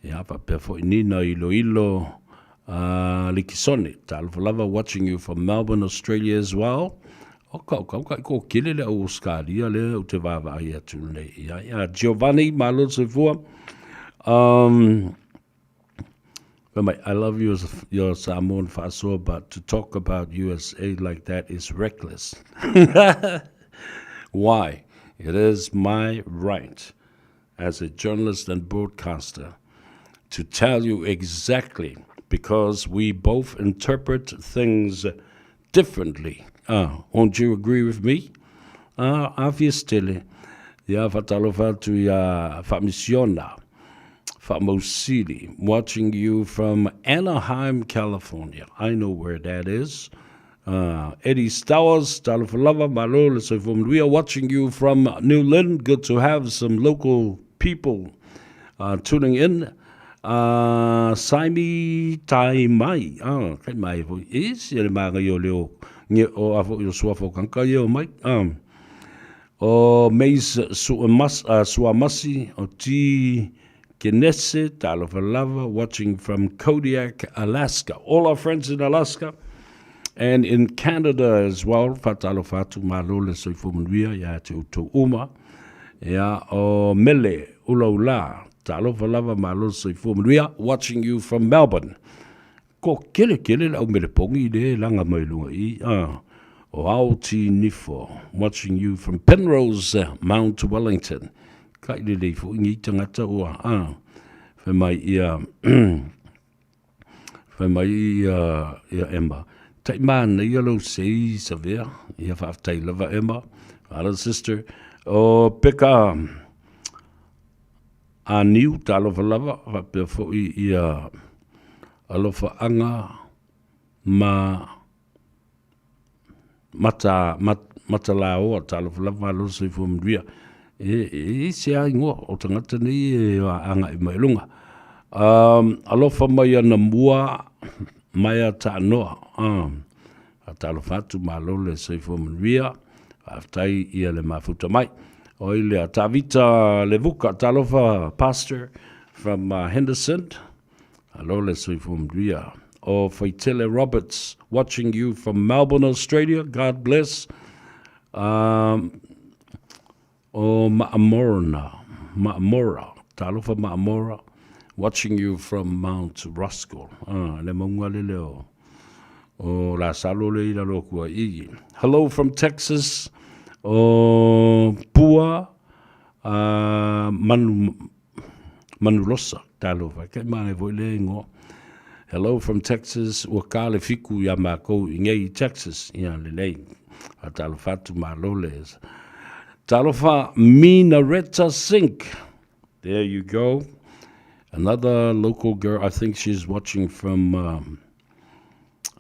Ia, faapea foi Nina Iloilo uh, Likisone, talofa lava watching you from Melbourne, Australia as well. O kau kau kai ko kele le au Australia le o te vaavaai atu nei. Ia, ia, Giovanni, malo soifua. Um, Fai mai, I love you as your Samoan faasoa, but to talk about USA like that is reckless. Why? It is my right as a journalist and broadcaster to tell you exactly because we both interpret things differently. Ah, won't you agree with me? Ah, obviously. Ia whatalofa atu ia Whamisiona. Whamausili, watching you from Anaheim, California. I know where that is. Uh, Eddie Stowers, Talofalava, Malo, we are watching you from New Lynn. Good to have some local people uh, tuning in. Uh, Saimi Tai Mai. Ah, kai mai foi. E si le maga i o leo nge o a fo i o sua fo kanka i o mai. Um, o Mays Suamasi, o T. Kenese, talofa lava, watching from Kodiak, Alaska. All our friends in Alaska. And in Canada as well, faatalofa atu, malo le soifua manuia ia te outou uma. Ia, o Mele Ulaula, talofa lava, malo le soifua manuia, watching you from Melbourne. Ko kele kele le au mele pongi le laga mai luga i, ah, o Aoti Nifo, watching you from Penrose, Mount Wellington. Kai lelei foi nei tagata ua, ah, fai mai ia, Fai mai ia, ia Emma, Tai manaia lou sei Savea. Ia faafetai lava Emma, father sister. O Peka Aniu, talofa lava, faapea foi ia alofaaga ma Mata, mat, Matalaoa, talofa lava malo le soifua manuia. E, e i se a ingoa o tagata nei e agai mai luga. Um, alofa mai ana mua, maia taanoa. Um, talofa atu malo le soifua manuia. Faafetai ia le mafuta mai. O i lea, Tavita Levuka, talofa pastor from Henderson. Alo le soifua manuia. O Faitele Roberts, watching you from Melbourne, Australia. God bless. Um, o Maamorna, Maamora, talofa Maamora, watching you from Mount Roskill. Ah, le maunga le leo. O la salo le ila lo kua igi. Hello from Texas. O Pua, Manu, Manulosa, talofa, kai manaia foi lea ingoa. Hello from Texas, ua ka le fiku iā mākou i nei i Texas, ia lelei. A talofa atu malo le. Talofa Minaretta Sink. There you go. Another local girl, I think she's watching from um,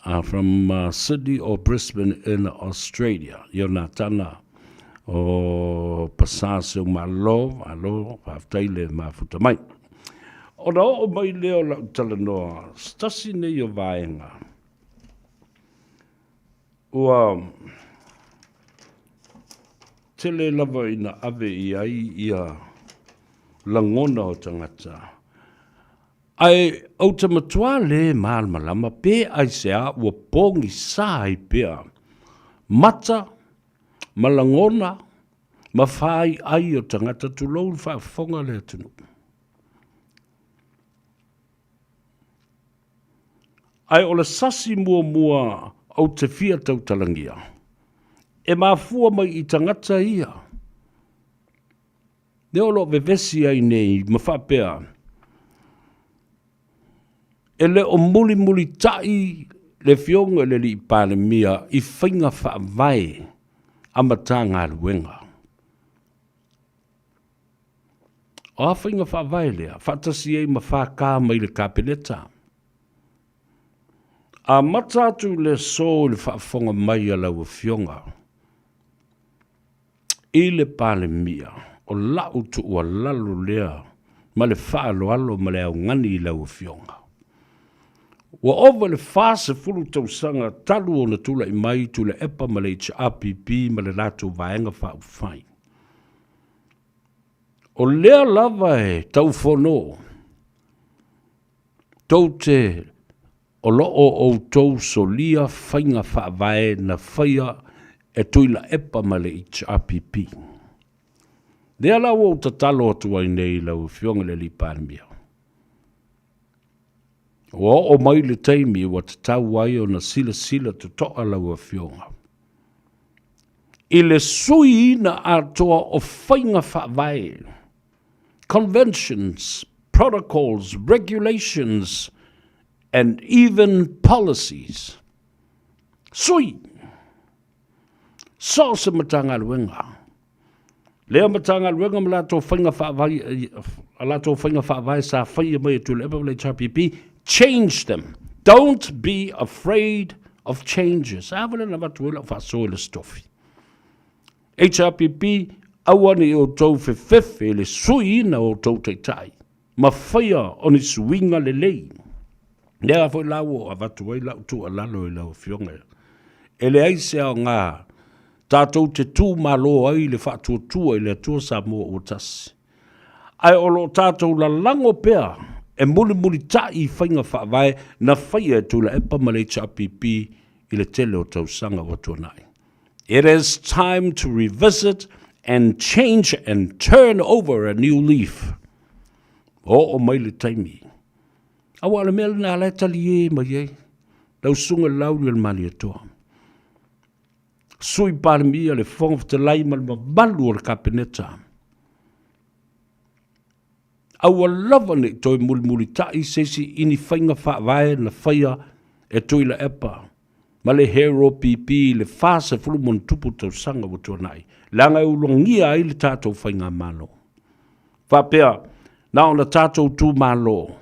uh, from uh, Sydney or Brisbane in Australia. Ionatana o pasā se o malo, alo, faafetai le mafuta mai. Ona oo mai lea o lau talanoa, se tasi nei o vaega, ua tele lava ina ave i ai ia lagona o tagata. Ae ou te matua lē malamalama pe aisea ua pogisa ai pea mata ma lagona ma fāiʻai o tagata tulou le faafofoga a le atunuu. Ae o le sasi muamua ou te fia tautalagia, e mafua mai i tagata ia, Lea o lo o vevesi ai nei ma faapea, e le o mulimulitaʻi le Afioga i le Alii Palemia i faiga faavae a Matagaluega. O a faiga faavae lea, faatasi ai ma FK mai le Kapeneta. Amata atu le aso i le faafofoga mai a lau Afioga i le Palemia, o lau tuualalo lea ma le faaaloalo ma le augani i lau Afioga. Ua ova i le 40 tausaga talu ona tulai mai Tuilaepa ma le HRPP ma le latou Vaega Faaupufai. O lea lava e taufono tou te O lo o outou solia faiga faavae na faia e Tuilaepa ma le HRPP. Lea la ua ou tatalo atu ai nei i lau Afioga i le Alii Palemia, ua oo mai le taimi ua tatau ai ona silasila totoa lau Afioga i le suiina atoa o faiga faavae, conventions, protocols, regulations and even policies. Sui! So o se Matagaluega. Lea Matagaluega ma latou faiga faavae, a latou faiga faavae sa faia mai e Tuilaepa ma le HRPP, change them. Don't be afraid of changes. A vale na avatu ai lau faasoa i le Aso Tofi. HRPP, aua ne i outou fefefe i le suiina o outou taitai ma faia o ni suiga lelei. Lea foi la ua avatu ai lau tuualalo i lau Afioga, e leai se aoga tatou te tu malo ai le faatuatua i le Atua Samoa ua tasi, ae o lo o tatou lalago pea e mulimulitai i faiga faavae na faia e Tuilaepa ma le HRPP. i le tele o tausaga ua tuanai. It is time to revisit and change and turn over a new leaf. Oo mai le taimi. Aua o le mea lena la e taliē mai ai lau susuga i le Laauli o le Malietoa, Sui Palemia, le Fofoga Fetalai ma le mamalu o le Kapeneta. Aua lava ne i toe mulimulitai se isi i ni faiga faavae na faia e Tuilaepa ma le Hero PP i le 40+ tausaga ua tuanai, leaga e ulagia ai le tatou faigamalo. Faapea, na ona tatou tu malo,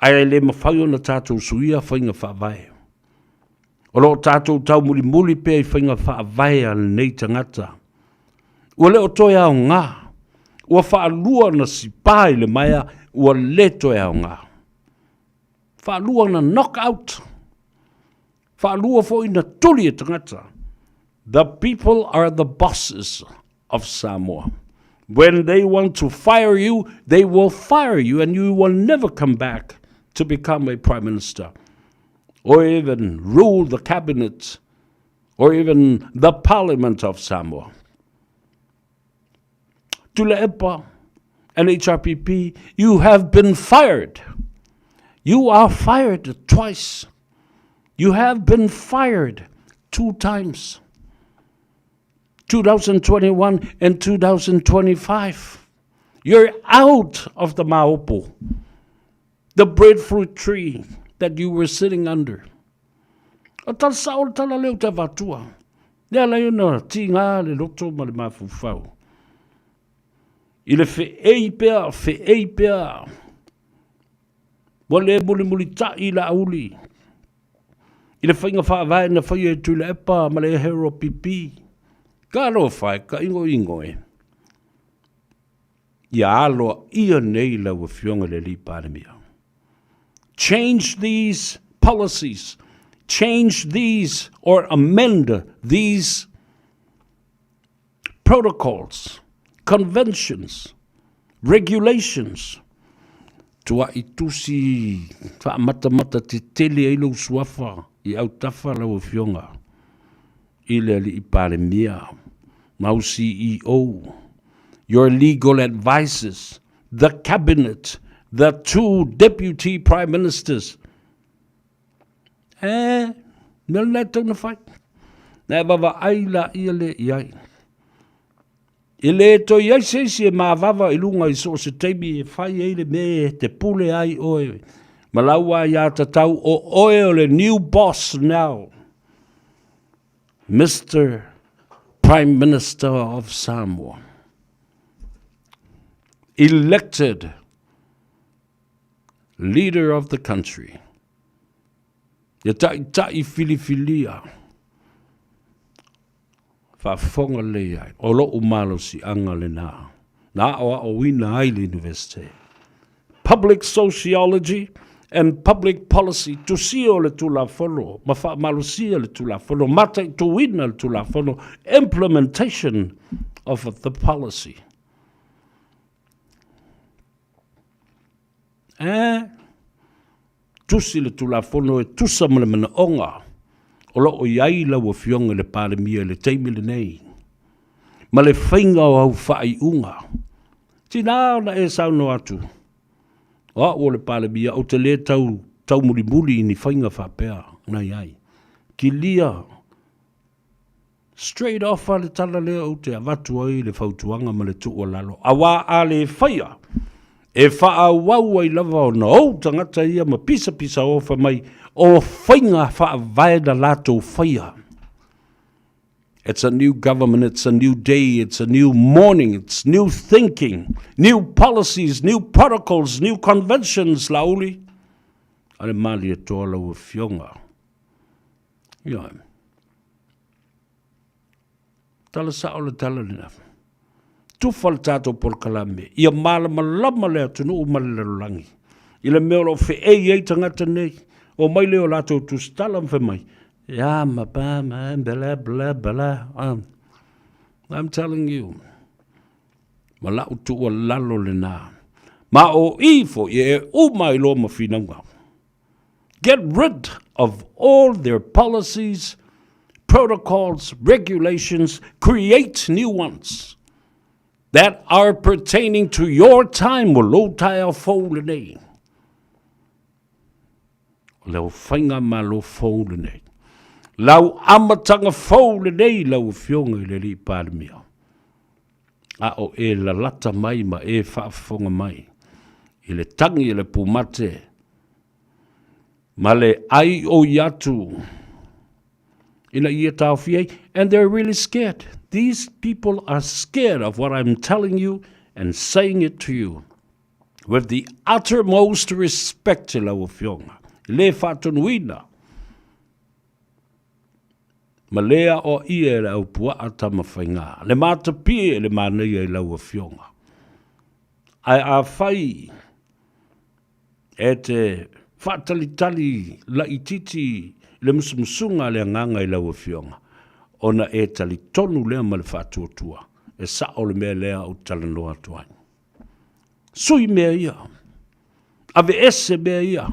ae le mafai ona tatou suia faiga faavae. O lo o tatou taumulimuli pea i faiga faavae a lenei tagata. Ua le o toe aoga, ua faalua ona sipa i le maea, ua le toe aoga. Faalua ona knock out, faalua foi na tuli e tagata. The people are the bosses of Samoa. When they want to fire you, they will fire you and you will never come back to become a prime minister or even rule the cabinet or even the parliament of Samoa. Tuilaepa and HRPP, you have been fired. You are fired twice. You have been fired two times. 2021 and 2025. You're out of the Maopo, the breadfruit tree that you were sitting under. O tala sao le tala leo te avatua. Lea lai ona tīngā le loto ma le mafaufau. I le feei pea, feei pea. Ua le mulimulitai Laauli i le faiga faavae na faia e Tuilaepa ma le Hero PP. Talofa e ka ingoingo e. Ia aloaia nei lau Afioga i le Alii Palemia. Change these policies, change these or amend these protocols, conventions, regulations. Tua'i tusi faamatamata tetele ai lou suafa i autafa lau Afioga i le Alii Palemia, mau CEO, your legal advisors, the cabinet, the two deputy prime ministers. E, mea lena e tatau ona fai. Na e vaavaai laia lea i ai. E le toe i ai se isi e mavava i luga i so o se taimi e fai ai le mea e te pule ai oe ma lau aiatatau o oe o le new boss now, Mister Prime Minister of Samoa. Elected leader of the country. Ia ta'ita'i filifilia, faafofoga lelei ai, o lo'u malosi'aga lenā na aoaoina ai le Universite. Public Sociology and Public Policy, tusia o le Tulafono ma faamalosia le Tulafono, mataituina le Tulafono, implementation of the policy. Eh, tusi le Tulafono e tusa ma le manaoga o lo o i ai lau Afioga i le Palemia i le taimi lenei, ma le faiga o au faaiuga. Tinā ona e saunoa atu, o au o le Palemia, ou te le tau taumulimuli i ni faiga faapea na i ai. Kilia Straight off a le tala lea ou te avatu ai le fautuaga ma le tuualalo, auā a le faia, e faaauau ai lava ona ou tagata ia ma pisapisaofa mai o faiga faavae na latou faia. It's a new government, it's a new day, it's a new morning, it's new thinking, new policies, new protocols, new conventions, Laauli. A le Malietoa lau Afioga. Ioe. Tala sao le tala lena. Tufa le tatou polokalame, ia malamalama le atunuu ma le lalolagi i le mea o lo o feei ai tagata nei. Omai lea o latou tusitala ma fai mai, ia ma pa ma bla bla bla. I'm telling you, ma lau tuualalo lena. Ma o i foi e uma ai loa ma finauga. Get rid of all their policies, protocols, regulations, create new ones that are pertaining to your time ua lou taeao fou lenei. O lau faigamalo fou lenei. Lau amataga fou lenei lau Afioga i le Alii Palemia. A o e lalata mai ma e faafofoga mai i le tagi a le pumate ma le ai oi atu ina ia taofi ai. And they're really scared. These people are scared of what I'm telling you and saying it to you. With the uttermost respect i lau Afioga, e le faatonuina ma le aoaia e le aupuaa Tamafaiga, le matapie e le manaia i lau Afioga. Ae afai e te faatalitali laitiiti i le musumusuga a le Agaga i lau Afioga, ona e talitonu lea ma le faatuatua, e sao le mea lea ou te talanoa atu ai. Sui mea ia. Aveese mea ia.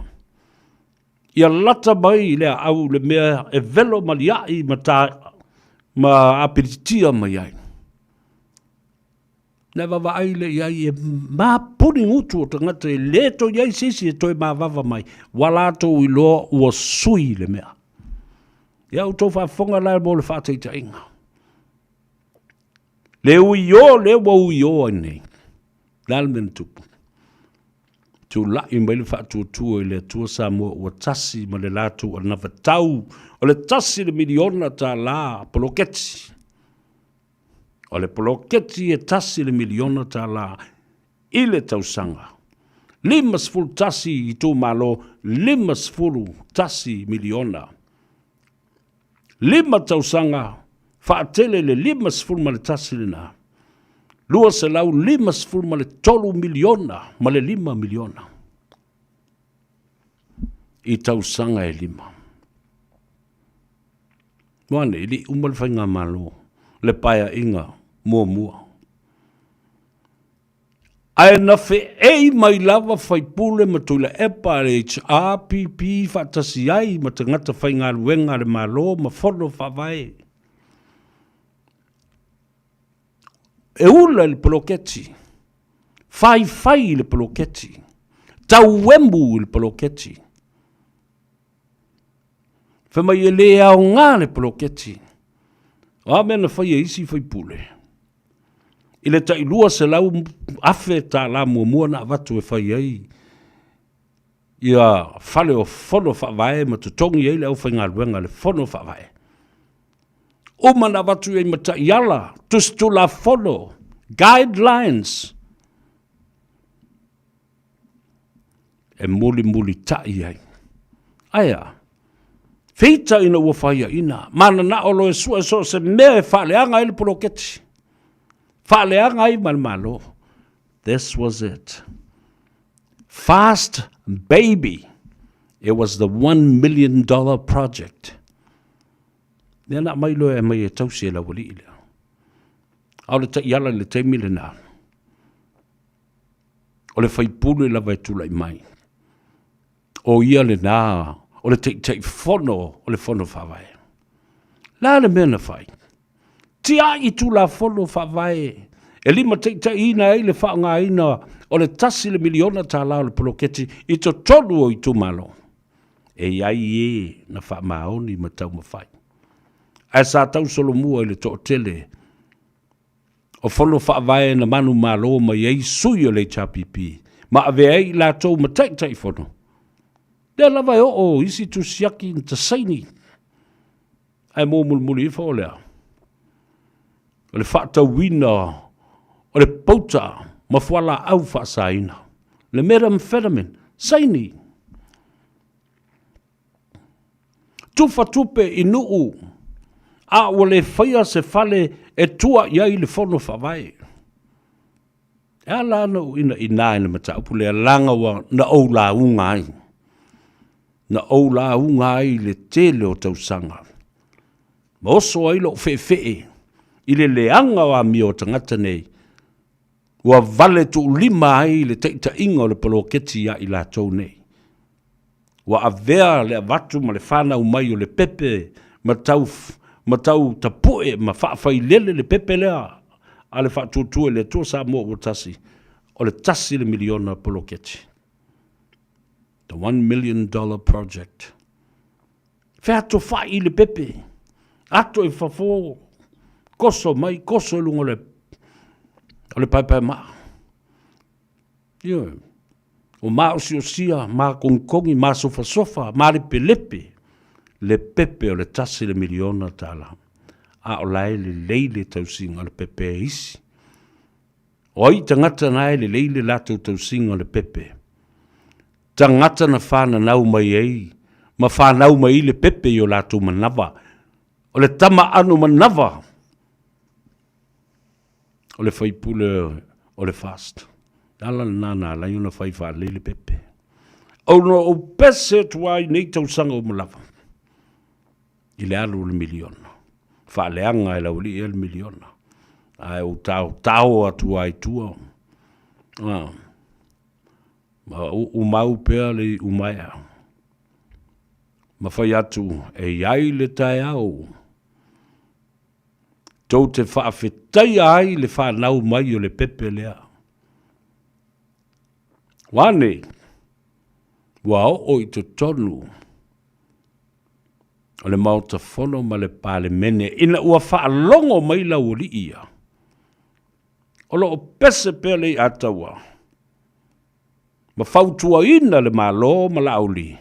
Ia lata mai i le aau le mea e velo maliai ma, ta, ma apilitia mai ai. Na vaavaai le i ai e mapuni gutu o tagata e le toe i ai se isi e toe mavava mai, ua latou iloa ua sui le mea. Ia outou faafofoga la mo le faataitaiga. Le uiō lea ua uiō ai nei. Le a le mea na tupu? Tulai mai le faatuatua i le Atua Samoa ua tasi ma le latou anavatau o le $1 miliona poloketi. O le poloketi e $1 miliona i le tausaga. 51 itumalo, 51 miliona. 5 tausaga faatele le 51 lena. 253 miliona ma le 5 miliona i tausaga e 5. Moa nei, li uma le faigamalo, le paeaiga muamua. Ae na feei mai lava faipule ma Tuilaepa a le HRPP faatasi ai ma tagata faigaluega a le Malo ma fono faavae. E ula i le poloketi, faifai i le poloketi, tauemu i le poloketi. Fai mai e le aoga le poloketi. O a mea na fai e isi faipule? I le tai $200,000 muamua na avatu e fai ai ia fale o fono faavae ma totogi ai le aufaigaluega le fono faavae. Uma na avatu i ai ma taiala, tusi tulafono, guidelines, e mulimulitai ai. Ae a? Feita ina ua faiaina, mananao loa e sue so o se mea e faaleaga ai le poloketi, faaleaga ai ma le Malo. This was it. Fast baby. It was the $1 million project. Lea na aumai loa e aumai e tausi e le aualii lea. A o le taiala i le taimi lena, o le faipule lava e tulai mai. O ia lena o le Taitaifono o le Fono Faavae. Le a le mea na fai? Tiai Tulafono Faavae e limataitaiina ai le faaaogaina o le $1 miliona o le poloketi i totonu o itumalo. E i ai e na faamaoni ma taumafai. Ae sa tausolomua i le toatele o fono faavae na manumalo mai ai sui o le HRPP ma avea ai i latou ma Taitaifono. Lea lava e oo isi tusiaki na tasaini, ae mo mulimuli ifo o lea. O le faatauina o le pauta ma fualaau faasaina, le methamphetamine, saini. Tufa tupe i nuu, a ua le faia se fale e tua i ai le fono faavae. E ala ana ou inaina i le mataupu lea, leaga ua na ou lauga ai. Na ou lauga ai i le tele o tausaga. Ma oso ai lou feefee i le leaga o amio a tagata nei, ua vale tuulima ai le taitaiga o le poloketi ia i latou nei. Ua avea le avatu ma le fanau mai o le pepe ma tau, ma tau tapu'e ma faafailele le pepe lea a le Faatuatua i le Atua Samoa ua Tasi, o le tasi le miliona poloketi. The $1 million project. Featofa'i le pepe, ato i fafo, koso mai, koso i luga o le, o le paepaemaa. Ioe. O maosiosia, makogikogi, masofasofa, malepelepe le pepe o le tasi le miliona tala. A o la e lelei le tausiga o le pepe e isi. O ai tagata na e lelei le latou tausiga o le pepe? Tagata na fananau mai ai ma fanau mai ai le pepe i o latou manava. O le tama ano manava o le faipule o le FAST. Le ala lena na ala ai ona fai faalelei le pepe. Ona ou pese atu ai nei tausaga uma lava i le alu o le miliona. Faaleaga e le aualii ia le miliona. Ae ou taotao atu ai tua. Ah. Ma uumau pea le iu maea. Ma fai atu e i ai le taeao tou te faafetaia ai le fanau mai o le pepe lea. Ua ane, ua oo i totonu o le Maota Fono ma le Palemene ina ua faalogo mai laualii ia, o lo o pese pea le iataua ma fautuaina le Malo ma Laauli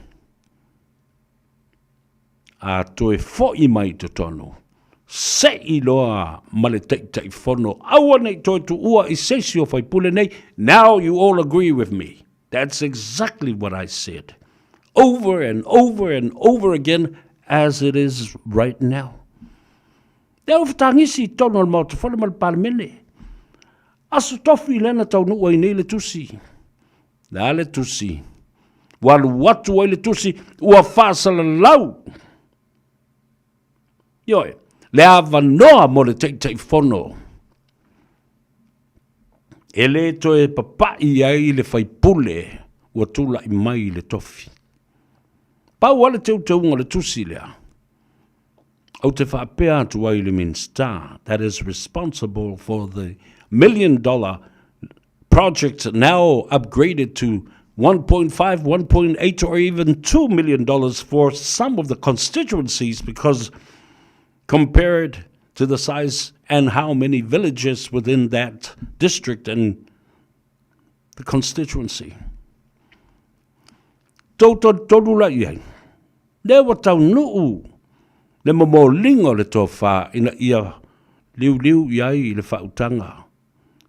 a toe fo'i mai i totonu, se'i loa ma le Taitaifono, aua ne i toe tuua i se isi o faipule nei. Now you all agree with me. That's exactly what I said. Over and over and over again as it is right now. Lea ua fetagisi i totonu o le Maota Fono ma le Palemene. Aso Tofi lea na taunuu ai nei le tusi. Le a le tusi? Ua alu atu ai le tusi, ua faasalalau. Ioe, le avanoa mo le Taitaifono e le toe papa'i ai le faipule ua tulai mai i le tofi. Pau lava le teuteuga o le tusi lea, ou te faapea atu ai i le Minisita that is responsible for the $1 million project now upgraded to 1.5, 1.8 or even $2 million for some of the constituencies because compared to the size and how many villages within that district and the constituency. Tou tolutolu la i ai, lea ua taunuu le momoliga o le tofa ina ia liuliu i ai le faautaga,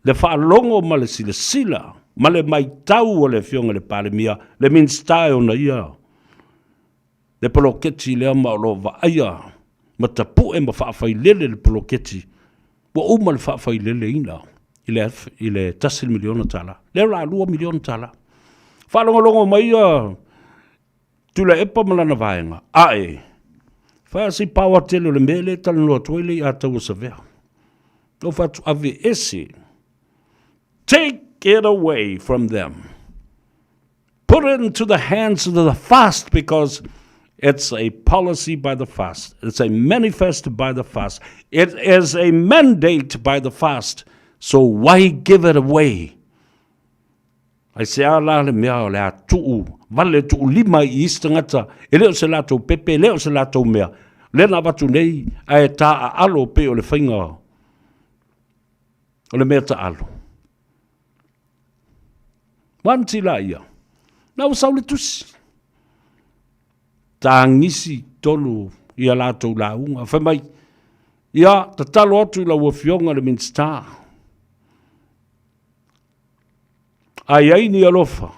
le faalogo ma le silasila ma le matau a le Afioga i le Palemia, le Minisita e ona ia le poloketi lea ma o lo o vaaia ma tapue ma faafailele le poloketi ua uma le faafaileleina i le i le $1 miliona. Lea o le a $2 miliona. Faalogologo mai ia Tuilaepa ma lana vaega, ae fai lava si paoa tele o le mea lea e talanoa atu ai le iataua Savea. Ou fai atu, aveese. Take it away from them. Put it into the hands of the FAST because it's a policy by the FAST. It's a manifest by the FAST. It is a mandate by the FAST. So why give it away? Aisea la le mea o le a tuu vale tuu lima i isi tagata, e le o se latou pepe, e le o se latou mea. Lea na avatu nei ae taaalo pei o le faiga o le mea taalo. Wanti la ia. Na ua sau le tusi. Tagisi tonu ia latou lauga. Fai mai, ia tatalo atu i lau Afioga i le Minisita. A i ai ni alofa,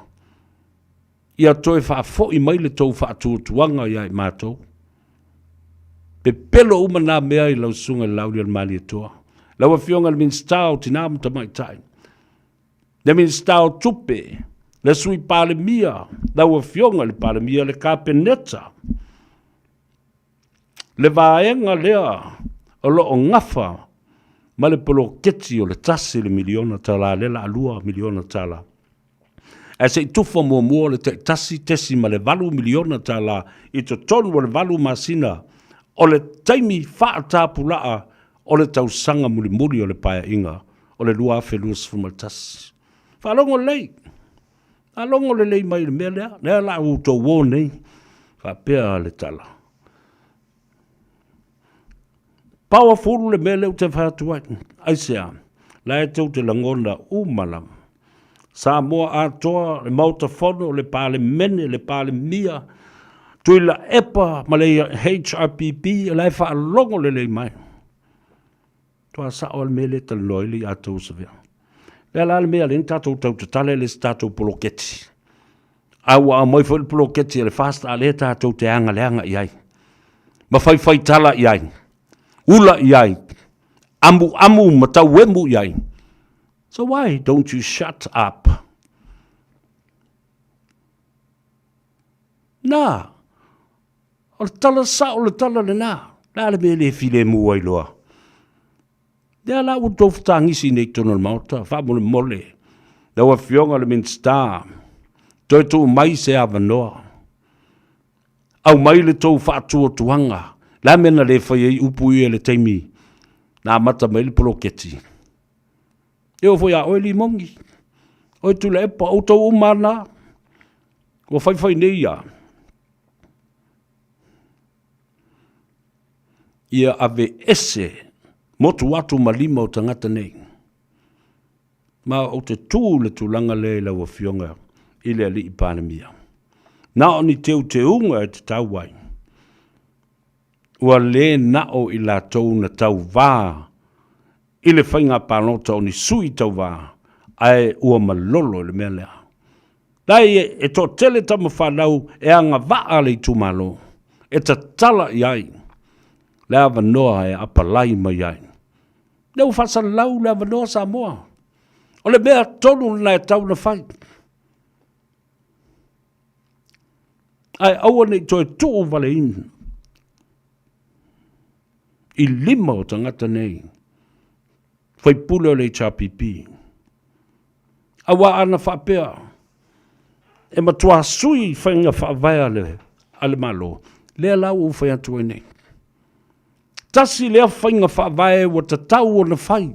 ia toe faafoi mai le tou faatuatuaga ia i matou. Pepelo uma nā mea i lau susuga i le Laaulialemalietoa, lau Afioga i le Minisita o Tinā ma Tamaitai, le Minisita o Tupe, le Sui Palemia, lau Afioga i le Palemia, le Kapeneta, le vaega lea o lo o gafa ma le poloketi o le $1 miliona lea la $2 miliona. Ae se i tufa muamua le tai $1.8 miliona i totonu o le 8 masina o le taimi faatapulaa o le tausaga mulimuli o le Paeaiga o le 2021. Faalogo lelei, faalogo lelei mai i le mea lea, lea la ua outou o nei, faapea le tala. Powerful le mea lea ou te fai atu ai. Aisea? La e tou te lagona uma lava. Samoa atoa, le Maota Fono, le Palemene, le Palemia, Tuilaepa ma le HRPP, la e faalogo lelei mai. Toa sao le mea lea e talanoa ai le ia tou Savea. Lea la le mea lea na tatou tau tatala le se tatou poloketi. A ua aumai foi le poloketi a le FAST a lea tatou te agaleaga i ai. Ma faifai tala i ai. Ula i ai. Amuamu ma tauemu i ai. So why don't you shut up? Nā, o le tala sao le tala lenā. Le a le mea le filemu ai loa? Lea la ua tou fetagisi nei i totonu o le Maota, faamolemole, lau Afioga i le Minisita, toe tuu mai se avanoa. Aumai le tou faatuatuaga. Le a mea na le fai ai upu ia i le taimi na amata mai ai le poloketi? E oo foi ia oe Limogi, oe Tuilaepa, outou uma lava na ua faifai nei ia. Ia aveese motu atu ma lima o tagata nei. Ma ou te tu i le tulaga lea i lau Afioga i le Alii Palemia. Na o ni teuteuga e tatau ai. Ua le na o i latou na tauvā i le faiga palota o ni sui tauvā, ae ua malolo i le mea lea. Lai e toatele tama fanau e agavaa le itumalo e tatala i ai le avanoa e apalai mai ai. Lea ua faasalalau le avanoa Samoa. O le mea tonu lena e tatau ona fai. Ae aua ne i toe tuu valeina i lima o tagata nei, faipule o le HRPP. Aua ana faapea, e matua sui faiga faavae a le, a le Malo, lea la ua ou fai atu ai nei. Tasi lea faiga faavae ua tatau ona fai.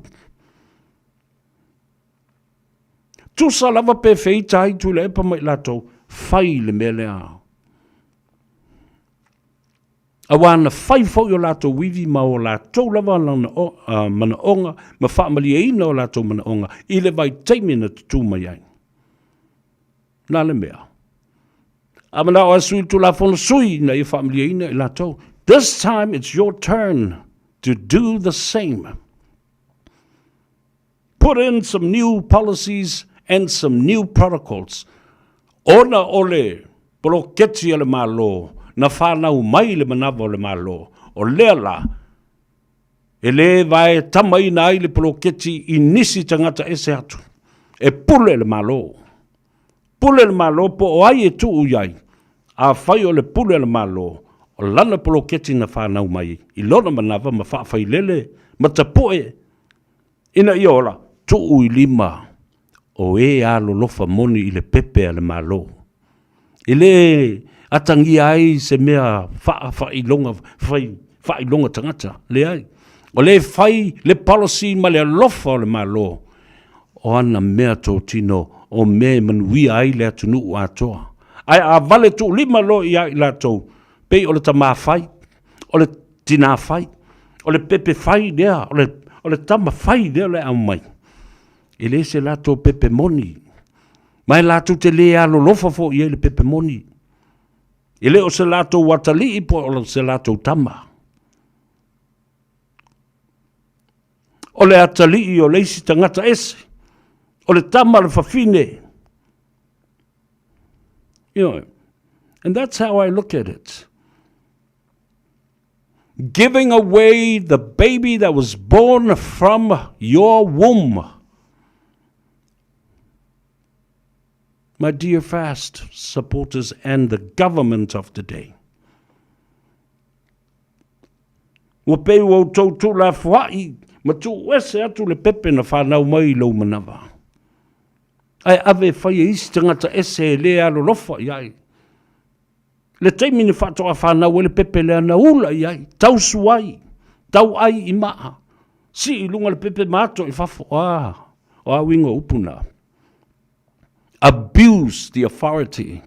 Tusa lava pe feita ai Tuilaepa ma i latou, fai le mea lea. Aua na fai foi o latou ivi ma o latou lava manaoga ma faamalieina o latou manaoga i le vaitaimi na tutū mai ai. Na le mea. A manao a sui le Tulafono sui ina ia faamalieina i latou. This time it's your turn to do the same. Put in some new policies and some new protocols. Ona o le poloketi a le Malo na fanau mai le manava o le Malo, o lea la, e le vae tamaina ai le poloketi i nisi tagata ese atu. E pule le Malo. Pule le Malo po o ai e tuu i ai. Afai o le pule a le Malo, o lana poloketi na fanau mai i lona manava ma faafailele ma tapu'e Ina ia ola, tuu i lima o e alolofa moni i le pepe a le Malo. E le atagia ai se mea faafailoga, fai faailoga tagata, leai. O le fai le policy ma le alofa o le Malo, o ana mea totino o mea e manuia ai le atunuu atoa. Ae a vale tuulima loa ia i latou, pei o le tama fai, o le tinā fai, o le pepe fai lea, o le, o le tama fai lea o le aumai. E le se latou pepe moni. Ma e latou te le alolofa foi i ai le pepe moni. E le o se latou atalii po o se latou tama. O le atalii o le isi tagata ese. O le tama le fafine. You know, and that's how I look at it. Giving away the baby that was born from your womb. My dear fast supporters and the government of the day. Ua pei ua outou tuulafoaʻi ma tuuese atu le pepe na fanau mai i lou manava. Ae ave e fai e isi tagata ese e le alolofa i ai. Le taimi na faatoa fanau ai le pepe lea na ula i ai, tausu ai, tau ai i maa, sii i luga le pepe ma ato i fafo. Ah, o a uiga o upu na? Abuse the authority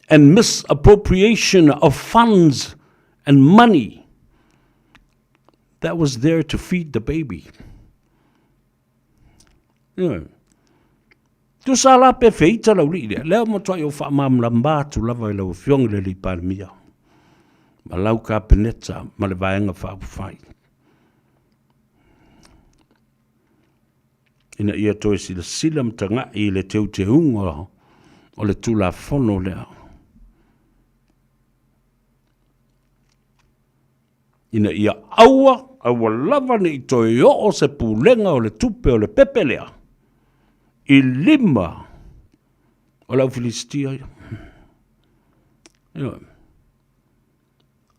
and misappropriation of funds and money that was there to feed the baby. Ioe. Tusa la pe feita lau lii lea. Lea matuai o faamalamalama atu lava i lau Afioga i le Alii Palemia ma lau Kapeneta ma le Vaega Faaupufai ina ia toe silasila ma tagai i le teuteuga o le Tulafono lea. Ina ia aua, aua lava ne i toe oo se pulega o le tupe o le pepe lea i lima o le au Filistia ia. Ioe.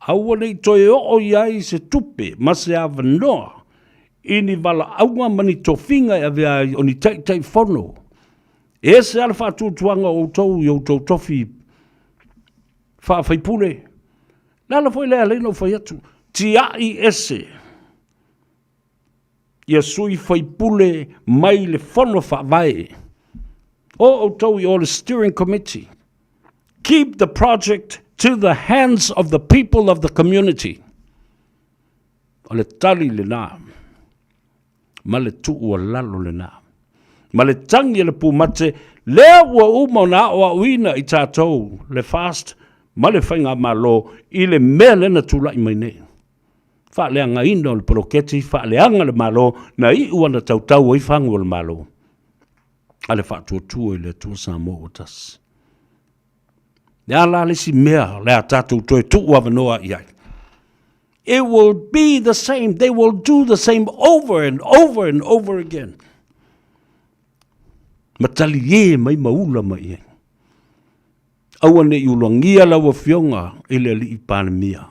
Aua ne i toe oo i ai se tupe ma se avanoa i ni valaauga ma ni tofiga e avea ai o ni taitaifono. E ese lava le faatuatuaga o outou i outou tofi faafaipule. Le ala foi lea e ala ai ona ou fai atu, tiai ese ia sui faipule mai le fono faavae. O outou i o le steering committee, keep the project to the hands of the people of the community. O le tali lena ma le tuualalo lena. Ma le tagi a le pumate, lea ua uma ona aoaoina i tatou le FAST ma le Faigamalo i le mea lea na tulai mai nei. Faaleagaina o le poloketi, faaleaga le Malo, na iu ana tautau ai fagu o le Malo a le Faatuatua i le Atua Samoa ua tasi. Le a la le isi mea o le a tatou toe tuu avanoa i ai? It will be the same. They will do the same over and over and over again. Ma taliē mai ma ula mai i ai. Aua ne i ulagia lau Afioga i le Alii Palemia.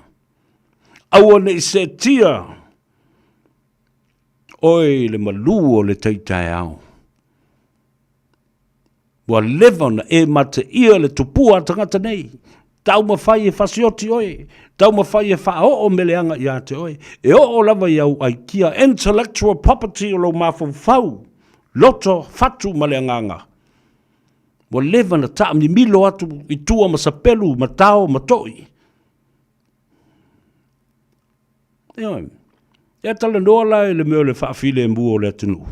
Aua ne i seetia oe i le malū o le tai taeao. Ua leva ona e mateia le tupua a tagata nei. Taumafai e fasioti oe, taumafai e faaoo meleaga ia te oe. E oo lava i au aikia, intellectual property o lou mafaufau, loto, fatu ma le agaga. Ua leva ona taamimilo atu i tua ma sapelu, ma tao ma toi. Ioe. E talanoa la i le mea o le faafilemu o le atunuu,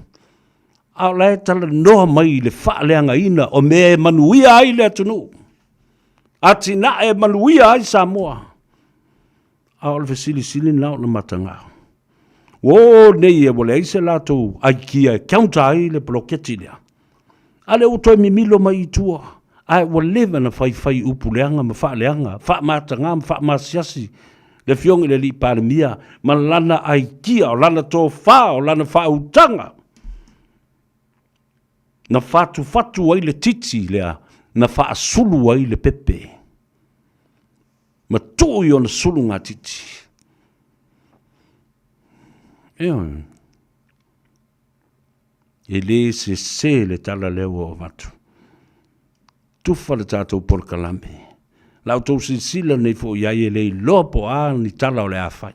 a o la e talanoa mai i le faaleagaina o mea e manuia ai le atunuu, atinae e manuia ai Samoa. A o le fesilisili lena o le mataga. Ua o nei e ua leai se latou aikia e counter ai le poloketi lea. A lea ua toe mimilo mai i tua, ae ua leva na faifai upu leaga ma faaleaga, faamataga ma faamasiasi le Afioga i le Alii Palemia ma lana aikia, o lana tofa, o lana faautaga. Na fatufatu ai le titi lea, na faasulu ai le pepe, ma tuu i ona sulugatiti. Ioe. E le sese le tala lea ua avatu. Tufa le tatou polokalame. La outou silasila nei foi i ai e le iloa po o a ni tala o le a fai.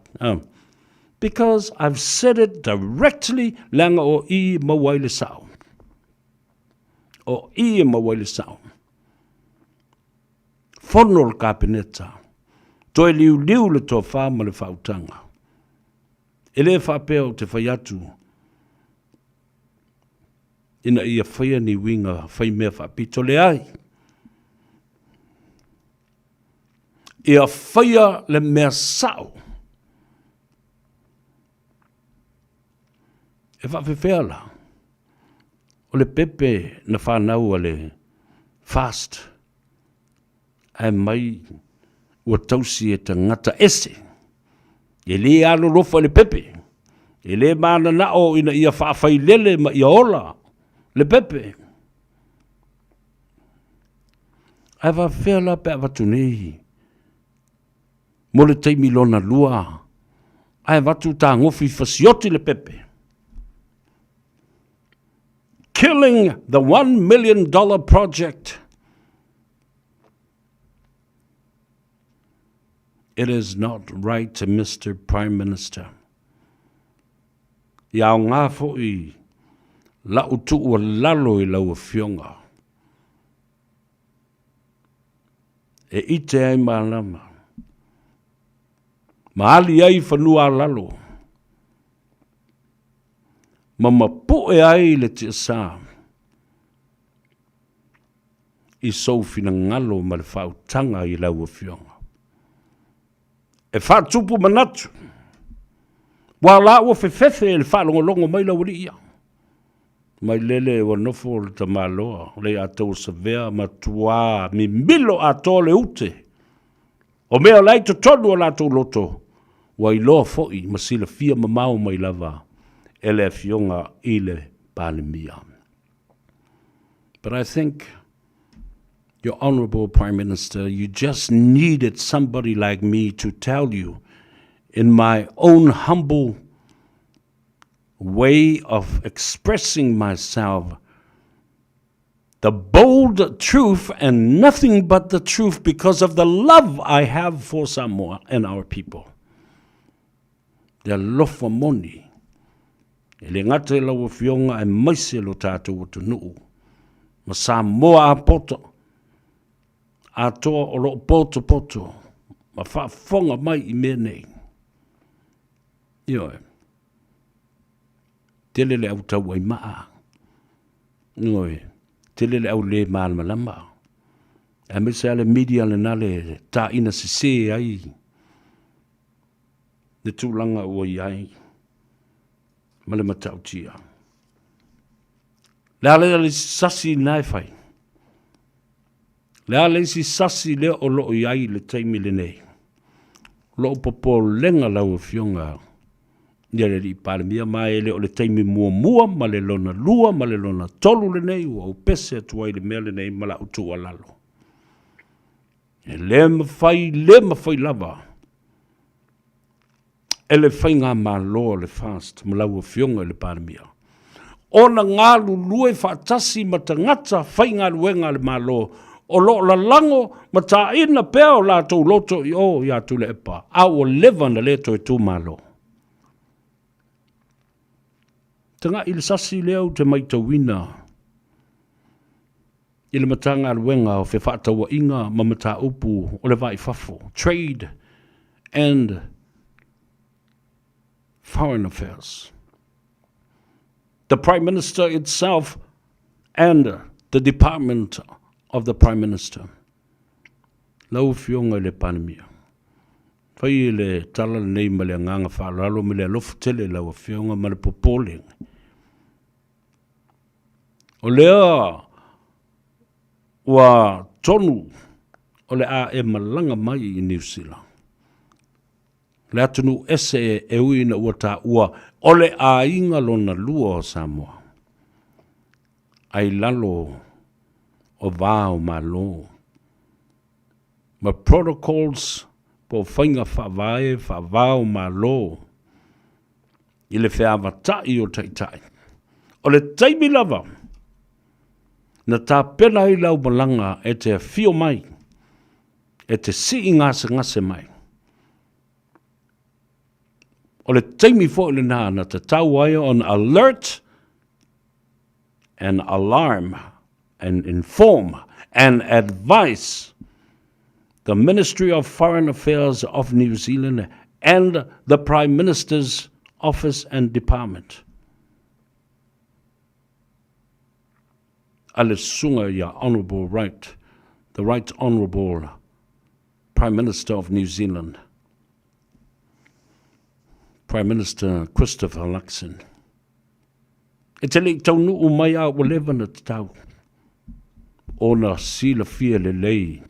Because I've said it directly leaga o i e maua ai le sao. O i e maua ai le sao. Fono le Kapeneta. Toe liuliu le tofa ma le faautaga. E le faapea ou te fai atu ina ia faia ni uiga fai mea faapito. Leai. Ia faia le mea sao. E faafefea la? O le pepe na fanau a le FAST ae mai ua tausi e tagata ese. E le alolofa i le pepe, e le mananao ina ia faafailele ma ia ola le pepe. Ae faafefea la pe a avatu nei mo le taimi lona lua, ae avatu tagofi fasioti le pepe. Killing the $1 million project. It is not right, Mr. Prime Minister. Ia aoga foi la'u tuualalo i lau Afioga e ite ai malama ma ali ai fanua alalo ma mapu'e ai le tiasa i sou finagalo ma le faautaga i lau Afioga. E faatupu manatu, ua la ua fefefe i le faalogologo mai lau alii ia. Mai lele ua nofo le tamaloa le Aiatauasavea matua mimilo atoa le ute o mea o la e i totonu o latou loto, ua iloa foi ma silafia mamao mai lava e le Afioga i le Palemia. But I think Your Honourable Prime Minister, you just needed somebody like me to tell you in my own humble way of expressing myself the bold truth and nothing but the truth because of the love I have for Samoa and our people. Le alofa moni, e le gata i lau Afioga aemaise lo tatou atunuu ma Samoa poto atoa o loo potopoto ma faafofoga mai i mea nei. Ioe. Tele le au tauaimaa. Ioe. Tele le au le malamalama. Aemaise lava le media lena le taina sese ai le tulaga ua i ai ma le matautia. Le a le isi sasi na e fai? Le a le isi sasi lea o loo i ai i le taimi lenei? Lou popolega lau Afioga ia le Alii Palemia, ma e le o le taimi muamua ma le lona lua ma le lona tolu lenei ua ou pese atu ai i le mea lenei ma lau tuualalo. E le mafai, le mafai lava e le Faigamalo a le FAST ma lau Afioga i le Palemia ona galulue faatasi ma tagata faigaluega a le Malo o lo o lalago ma taina pea o latou loto i o ia Tuilaepa, a ua leva ona le toe tumalo. Tagai i le sasi lea ou te matauina i le Matagaluega o Fefaatauaiga ma Mataupu o le Va i Fafo, Trade and Foreign Affairs. The Prime Minister itself and the Department of the Prime Minister. Lau Afioga i le Palemia, fai le tala lenei ma le agaga faaaloalo ma le alofa tele i lau Afioga ma le popolega. O lea ua tonu o le a e malaga mai i Niu Sila, le atunuu ese e ui ina ua taua o le aiga lona lua o Samoa, a i lalo o va o Malo ma protocols po o faiga faavae faava o Malo i le feavatai o taitai. O le taimi lava na tapena ai lau malaga e te afio mai, e te sii gasegase mai. O le taimi foi lena na tatau ai ona alert and alarm and inform and advise the Ministry of Foreign Affairs of New Zealand and the Prime Minister's Office and Department. A le susuga ia Honourable Right, the Right Honourable Prime Minister of New Zealand, Prime Minister Christopher Luxon. E te le i taunuu mai a ua leva na tatau ona silafia lelei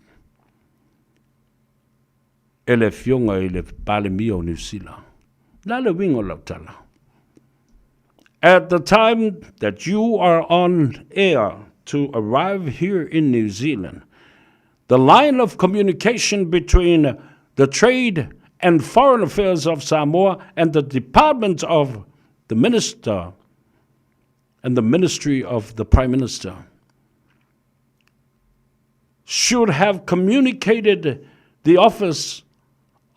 e le Afioga i le Palemia o Niu Sila. Le a le uiga o lau tala? At the time that you are on air to arrive here in New Zealand, the line of communication between the Trade and Foreign Affairs of Samoa and the Department of the Minister. and the Ministry of the Prime Minister should have communicated the office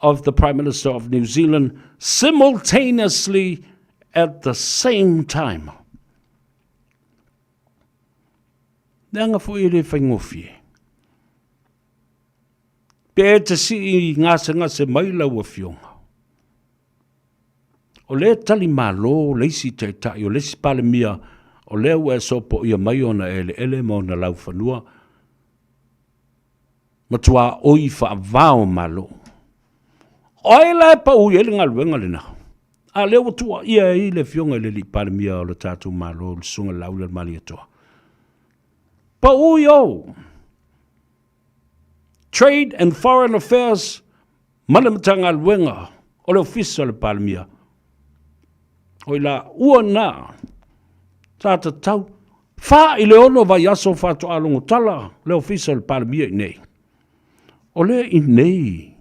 of the Prime Minister of New Zealand simultaneously at the same time. Leaga foi e le faigofie. Pe e te sii gasegase mai lau afioga. O lea e tali malo le isi taitai, o le isi Palemia, o lea ua e sopoia mai ona eleele ma ona laufanua, matua oi faavao malo. O ai la e pau i ai le galuega lena? A lea ua tuuaia ai le afioga i le alii Palemia o le tatou Malo, le Susuga Laaulialemalietoa. Pau i o! Trade and Foreign Affairs ma le Matagaluega o le Ofisa o le Palemia. O i la ua na sa tatau 4 i le 6 vaiaso faatoa logotala le Ofisa o le Palemia i nei. O lea i nei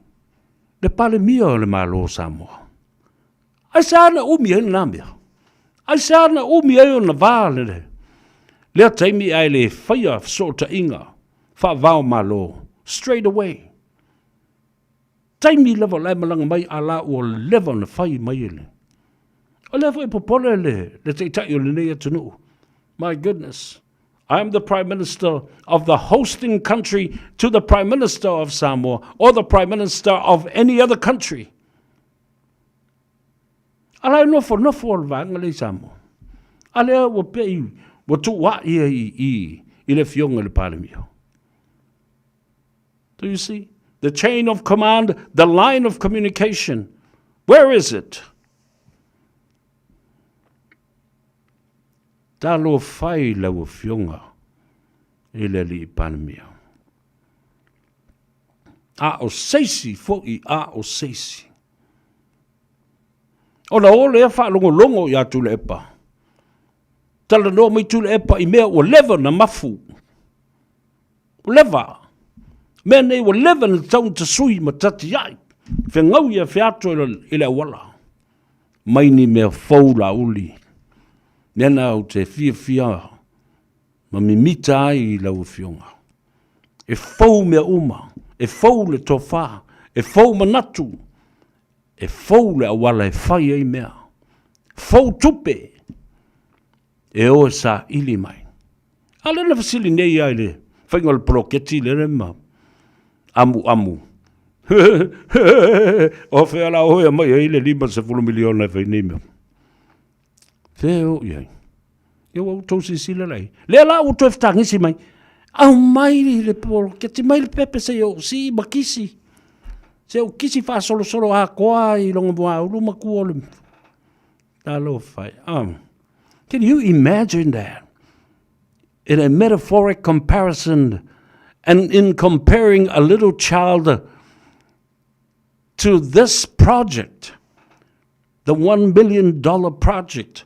le Palemia o le Malo o Samoa. Ai se ana umi ai lena mea? Ai se ana umi ai ona va le lea taimi ae le faia fesootaiga faavao Malo straight away? Taimi lava o la e malaga mai a la ua leva ona fai mai e le. O lea foi popole le taitai o lenei atunuu. My goodness. I am the Prime Minister of the hosting country to the Prime Minister of Samoa or the Prime Minister of any other country. A la e nofonofo o le vaega lea i Samoa. A lea ua pei ua tuuai ai i le afioga i le Palemia. Do you see? The chain of command, the line of communication. Where is it? Talofa e i lau afioga i le alii Palemia. A o seisi foi a o seisi. Ona o lea faalogologo ia Tuilaepa. Talanoa mai Tuilaepa i mea ua leva na mafu. Ua leva. Mea nei ua leva na tatau ona tasui ma tatiai. Fegau ia feato i le auala. Mai ni mea fou Laauli. Mea na ou te fiafia ma mimita ai i lau afioga. E fou mea uma, e fou le tofa, e fou manatu, e fou le auala e fai ai mea. Fou tupe e o e saili mai. A lea na fesili nei lava i le faiga o le poloketi lea ma amuamu. O fea la oe e aumai ai le $50 miliona e fai nei mea? Fea e oo i ai? Ia ua outou silasila la i ai. Lea la ua toe fetagisi mai, aumai le poloketi mai le pepe se i ou sii ma kisi. Se ou kisi faasolosolo atoa i logo muaulu ma tua o le Talofa e. Can you imagine that? In a metaphoric comparison and in comparing a little child to this project, the $1 million project,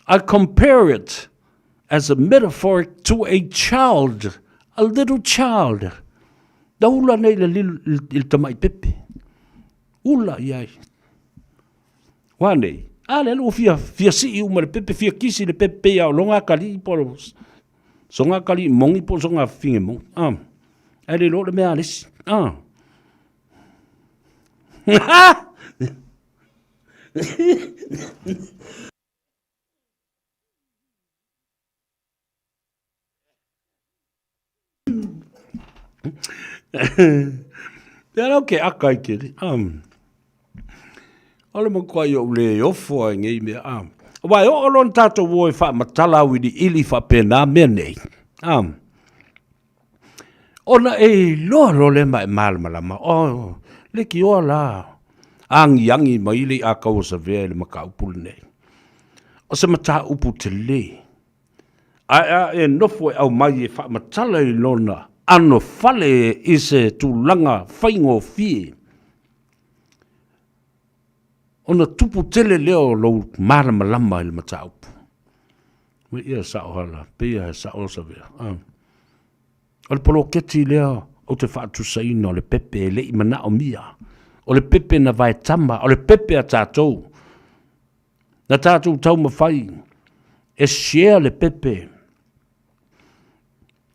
I compare it as a metaphor to a child, a little child. Da ula nei le i le tamai pepe. Ula i ai. Ua nei, a lea ua fia, fia sii uma le pepe, fia kisi le pepe pei a o loga akalii po o soga akalii mongi po o soga fafine mongi. Ah. Ae le iloa le mea a le isi. Ah. Pea lau ke aka i keri. O le matua i ou le ofo ai nei mea. Aua e oo loa ona tatou o e faamatala auiliili faapena mea nei. Ona e iloa loa lea ma e malamalama, oh, leitioa la agiagi mai le i'a tau o Savea i le mataupu lenei. O se mataupu tele. Ae a e nofo e aumai e faamatala i lona anofale i se tulaga faigofie, ona tupu tele lea o lou malamalama i le mataupu. Mai ia sao hala, pei lava e sao Savea. Ah. O le poloketi lea ou te faatusaina o le pepe e le i manaomia. O le pepe na vaetama, o le pepe a tatou. Na tatou taumafai. E share le pepe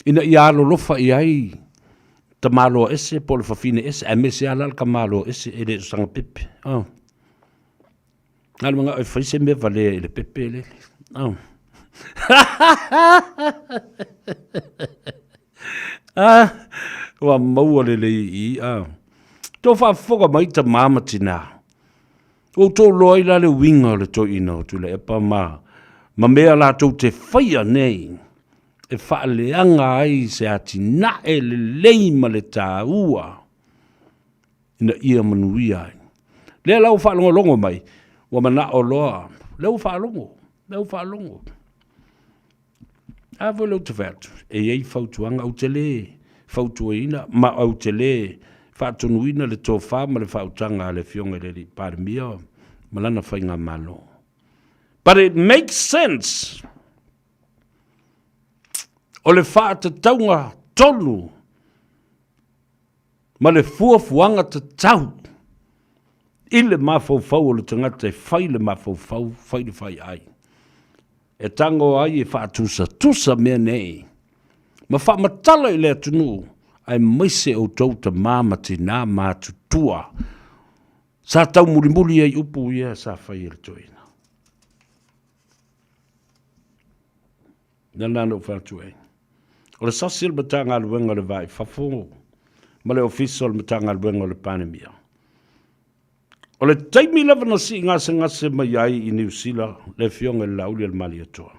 ina ia alolofa i ai tamaloa ese po o le fafine ese, aemaise lava la le tamaloa ese e le o sana pepe. Oh. Na le manao e fai se mea valea i le pepe lele. Oh. ah, ua maua lelei i i. Ah. Tō faafofoga mai tamā ma tinā. Ua outou loa ai la le uiga o le toeaina o Tuilaepa ma ma mea latou te faia nei e faaleaga ai se atinae lelei ma le taua ina ia manuia ai. Lea la ua faalogologo mai, ua manao loa, lea ua faalogo, lea ua faalogo. A foi lea ou te fai atu, e i ai fautuaga, ou te le fautuaina ma ou te le faatonuina le tofa ma le faautaga a le Afioga i le Alii Palemia ma lana faigamalo. But it makes sense! O le faatatauga tonu ma le fuafuaga tatau i le mafaufau o le tagata e fai le mafaufau, fai le faiai. E tago ai e faatusatusa mea nei, ma faamatala i le atunuu, aemaise outou tamā ma tinā matutua, sa taumulimuli ai upu ia sa fai e le toeaina. Lea la na ou fai atu ai, o le sasi o le Matagaluega o le Va i Fafo ma le Ofisa o le Matagaluega o le Palemia, O le taimi lava na sii gasegase mai ai i Niu Sila le Afioga i le Laaulialemalietoa,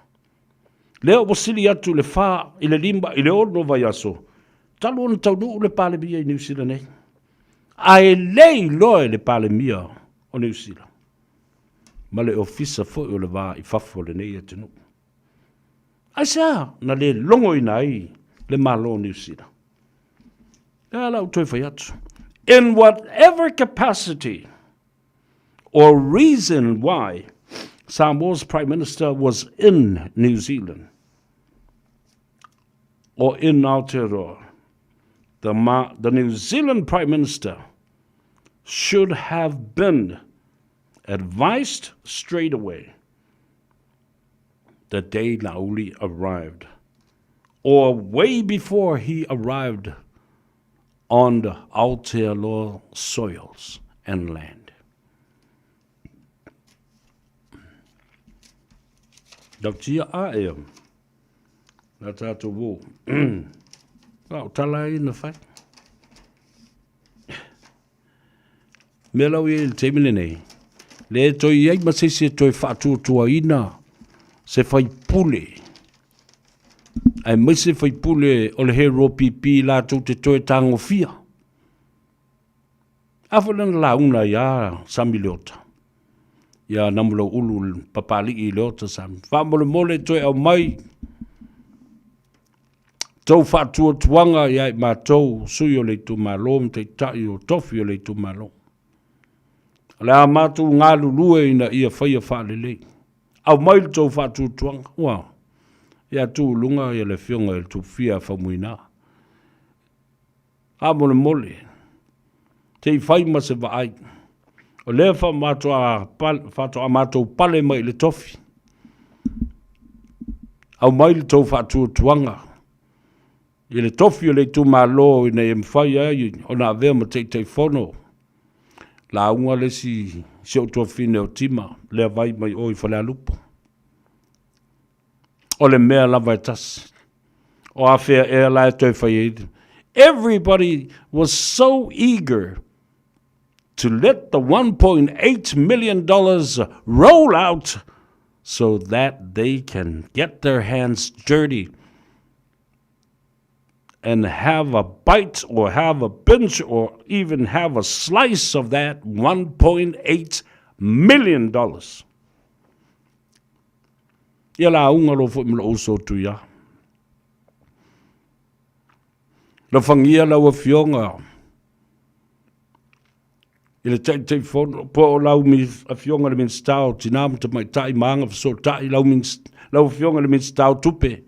lea ua sili atu i le fa, i le lima, i le ono vaiaso talu ona taunuu le Palemia i Niu Sila nei. Ae le iloa e le Palemia o Niu Sila ma le Ofisa foi o le Va i Fafo o lenei atunuu. Aisea na le logoina ai le Malo o Niu Sila? Lea la ou toe fai atu. In whatever capacity or reason why Samoa's Prime Minister was in New Zealand or in Aotearoa, the, Ma the New Zealand Prime Minister should have been advised straight away the day Lauli arrived, or way before he arrived on the Aotearoa soils and land. Tautia a e la tātou wō. La o tala ai na whai. Mea lau i le taimi lenei, le e toe i ai ma se isi e toe faatuatuaina se faipule, aemaise faipule o le HRPP latou te toe tagofia. A foi lana lauga ia Sami Leota, ia Namulauulu Papalii Leota Sami, faamolemole toe aumai tou faatuatuaga ia i matou sui o le itumalo ma taitai o tofi o le itumalo. O le a matou galulue ina ia faia faalelei. Aumai le tou faatuatuaga. Ua, ia tu i luga ia le afioga i le Tupufia Faumuina. Faamolemole, se i fai ma se vaai. O lea faatoa matou pale mai i le tofi. Aumai le tou faatuatuaga i le tofi o le itumalo ina ia mafai ai ona avea ma Taitaifono. Lauga le isi si ou tuafafine o Tima, lea vai mai o i Falealupo. O le mea lava e tasi. O afea ea la e toe fai ai. Everybody was so eager to let the $1.8 million roll out so that they can get their hands dirty and have a bite or have a pinch or even have a slice of that $1.8 million. Ia lauga loa foi ma lou uso Tuia. Lofagia lau afioga i le Taitaifono po o lau afioga i le Minisita o Tina ma Tamaitai ma Agafesootai, lau, lau afioga i le Minisita o Tupe,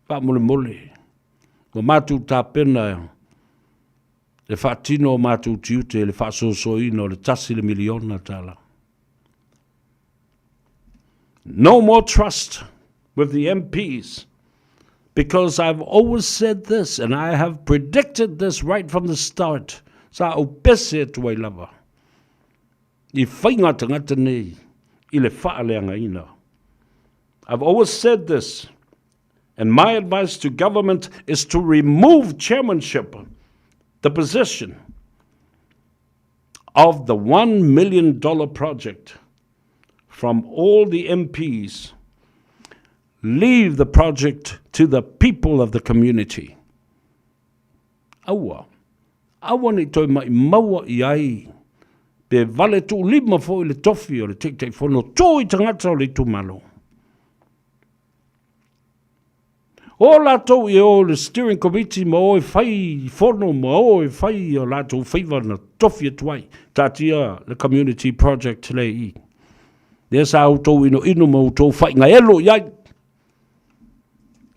faamolemole, ua matou tapena e faatino o matou tiute i le faasoasoaina o le $1 miliona. No more trust. with the MPs because I've always said this and I have predicted this right from the start. Sa ou pese atu ai lava i faiga tagata nei i le faaleagaina. I've always said this and my advice to government is to remove chairmanship, the position of the $1 million project from all the MPs. Leave the project to the people of the community. Aua, aua ne i toe maʻimau i ai pe vale tuulima foi le tofi o le Taitaifono tū i tagata o le itumalo. O latou i o le steering committee ma o e fai fono ma o e fai o latou faiva na tofi atu ai. Taatia le community project le i. Lea sa outou inoino ma outou faiga elo i ai.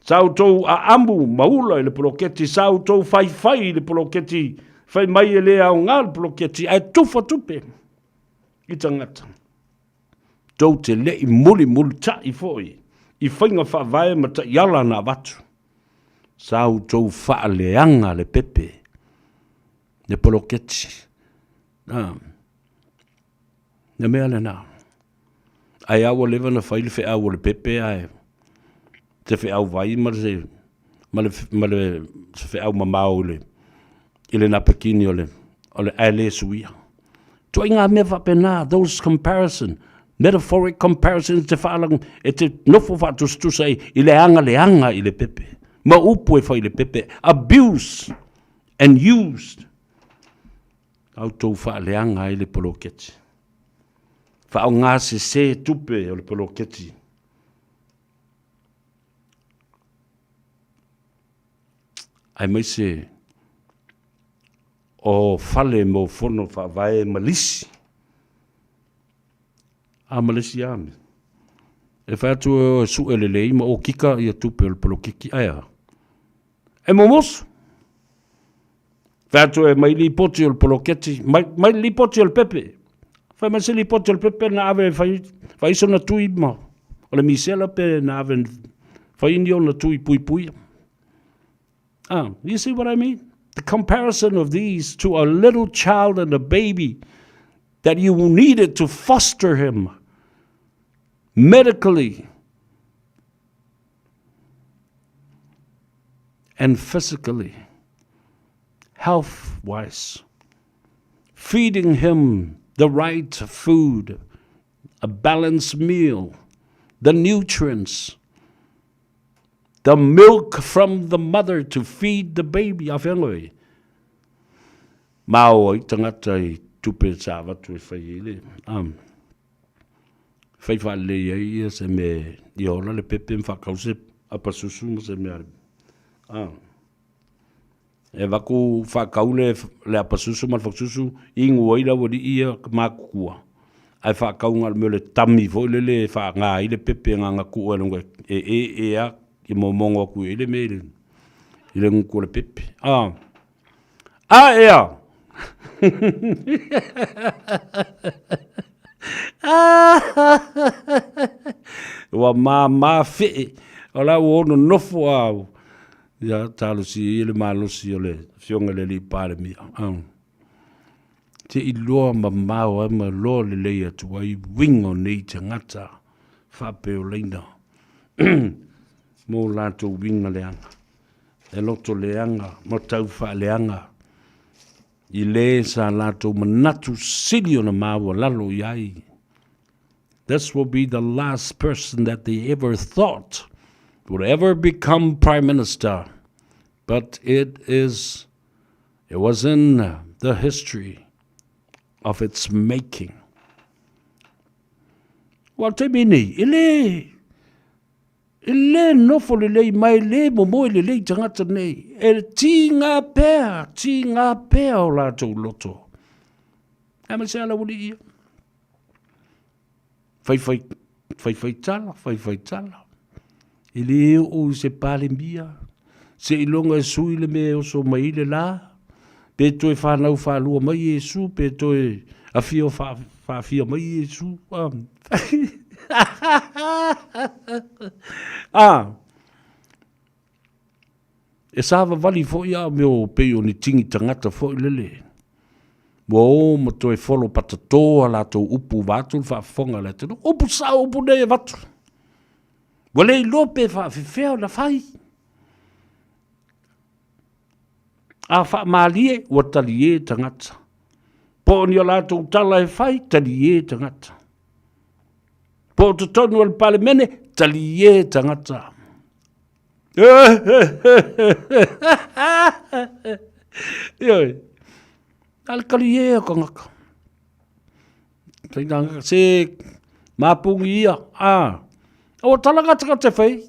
Sa outou aamu ma ula i le poloketi, sa outou faifai i le poloketi, fai mai e le aoga le poloketi, ae tufa tupe i tagata. Tou te le i mulimulitaʻi foi i faiga faavae ma taiala na avatu. Sa outou faaleaga le pepe, le poloketi. Ah. Le mea lena. Ae a ua leva ona fai le feau o le pepe ae se feau vai ma le, ma le, ma le se feau mamao i le, i le napekini o le, o le ae le suia. Tuaiga mea faapena, those comparison, metaphoric comparisons te faalang, e te nofo faatusatusa ai i le agaleaga i le pepe. Ma upu e fai i le pepe, abuse and used. A outou faaleaga ai le poloketi. Faaaoga sese tupe o le poloketi. Aemaise o fale mo fono faavae ma lisi. A ma lisi a me. E fai atu e sue lelei ma o kika ia tupe o le poloketi. Ae a? E momosu. Fai atu e mai lipoti o le poloketi, mai, mai lipoti o le pepe. Fai mai se lipoti o le pepe na ave fai, fai sona tui ma o le misela pe na ave fai ni ona tui puipuia. Ah, you see what I mean? The comparison of these to a little child and a baby that you needed to foster him medically and physically, health wise, feeding him the right food, a balanced meal, the nutrients, the milk from the mother to feed the baby. A whenoi. Mao ai tangata i tupe sa avatu e whai i le. Um, Fai faalelei ai ia se mea i ola le pepe ma faakau se apasusu ma se mea a. E avatu faakau le le apasusu ma le fatususu inu ai le aualii ia makukua ae faakau na o le mea o le tami foi lele e faaaga ai le pepe na ona tuu ai loa e ee a i momono atu i ai le mea i le gutu o le pepe a. A ea! Ua māmā fee, o la ua ono nofo a ia talosi ia le malosi o le afioga i le alii Palemia. Te i loa mamao ai ma loa lelei atu ai uiga o nei tagata faapeolaina mo latou uiga leaga. E loto leaga ma tau faaleaga i le sa latou manatu sili ona maualalo i ai. This will be the last person that they ever thought would ever become prime minister, but it is it was in the history of its making. Ua taimi nei, e le E le nofo lelei mai, le momoe lelei tagata nei. E tīngā pea, tīngā pea o lātou loto. A me se ala uli ia. Whaiwhai, whaiwhai tala, whaiwhai tala. E le o i se palemia, se ilonga e sui le me oso mai le la, pe toe whanau whālua mai Iesu, pe toe awhio whaawhia mai Iesu. A, e savavali foi a mea o pei o ni tigi tagata foi lele. Ua o ma toe folo patatō a latou upu vaeatu le faafofoga a le atunuu. Upu sao upu nei e avatu. Ua le iloa pe faafefea ona fai. A faamalie, ua talie tagata. Po o ni a latou tala e fai, talie tagata. Po o totonu o le Palemene, talie tagata. Ioe, na o le talie o tagata. Faigata se mapugi ia, a, ua tala ka tagata e fai,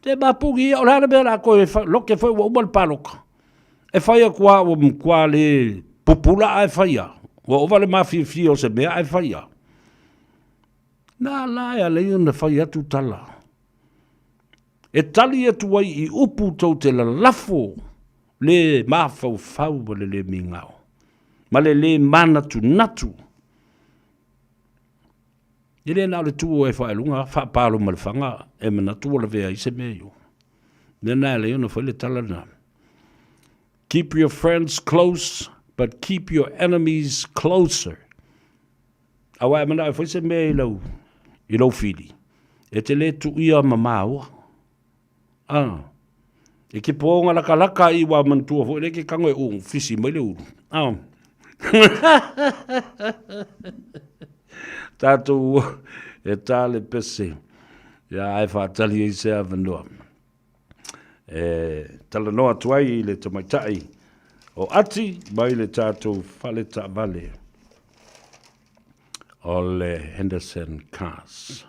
se mapugi ia, o le a le mea o le a toe lote foi ua uma le palota. E fai atu lava ua matua le pupula ae fai lava, ua ova le mafiafia o se mea ae fai lava. Na ala e ala ai ona fai atu tala. E tali atu ai i upu tou te lalafo le mafaufau ma le le migao, ma le le manatunatu. E le na o le tu o e faailuga faapalo ma le faga e manatu ua lavea ai se mea i o. Mea na e ala ai ona fai le tala lena. Keep your friends close, but keep your enemies closer. Aua e manao e fai se mea i lau, i lou fili, e te le tuia ma māua. Ah, e ke pōga lakalaka i wā manatua foi le ke kango e uu, fisi mai le ulu. Ah. Tātou e tā le pese, ia ai whātali i se awanoa. E talanoa atu ai i le tamaitai o Ati mai le tātou fale taavale o le Henderson Cars.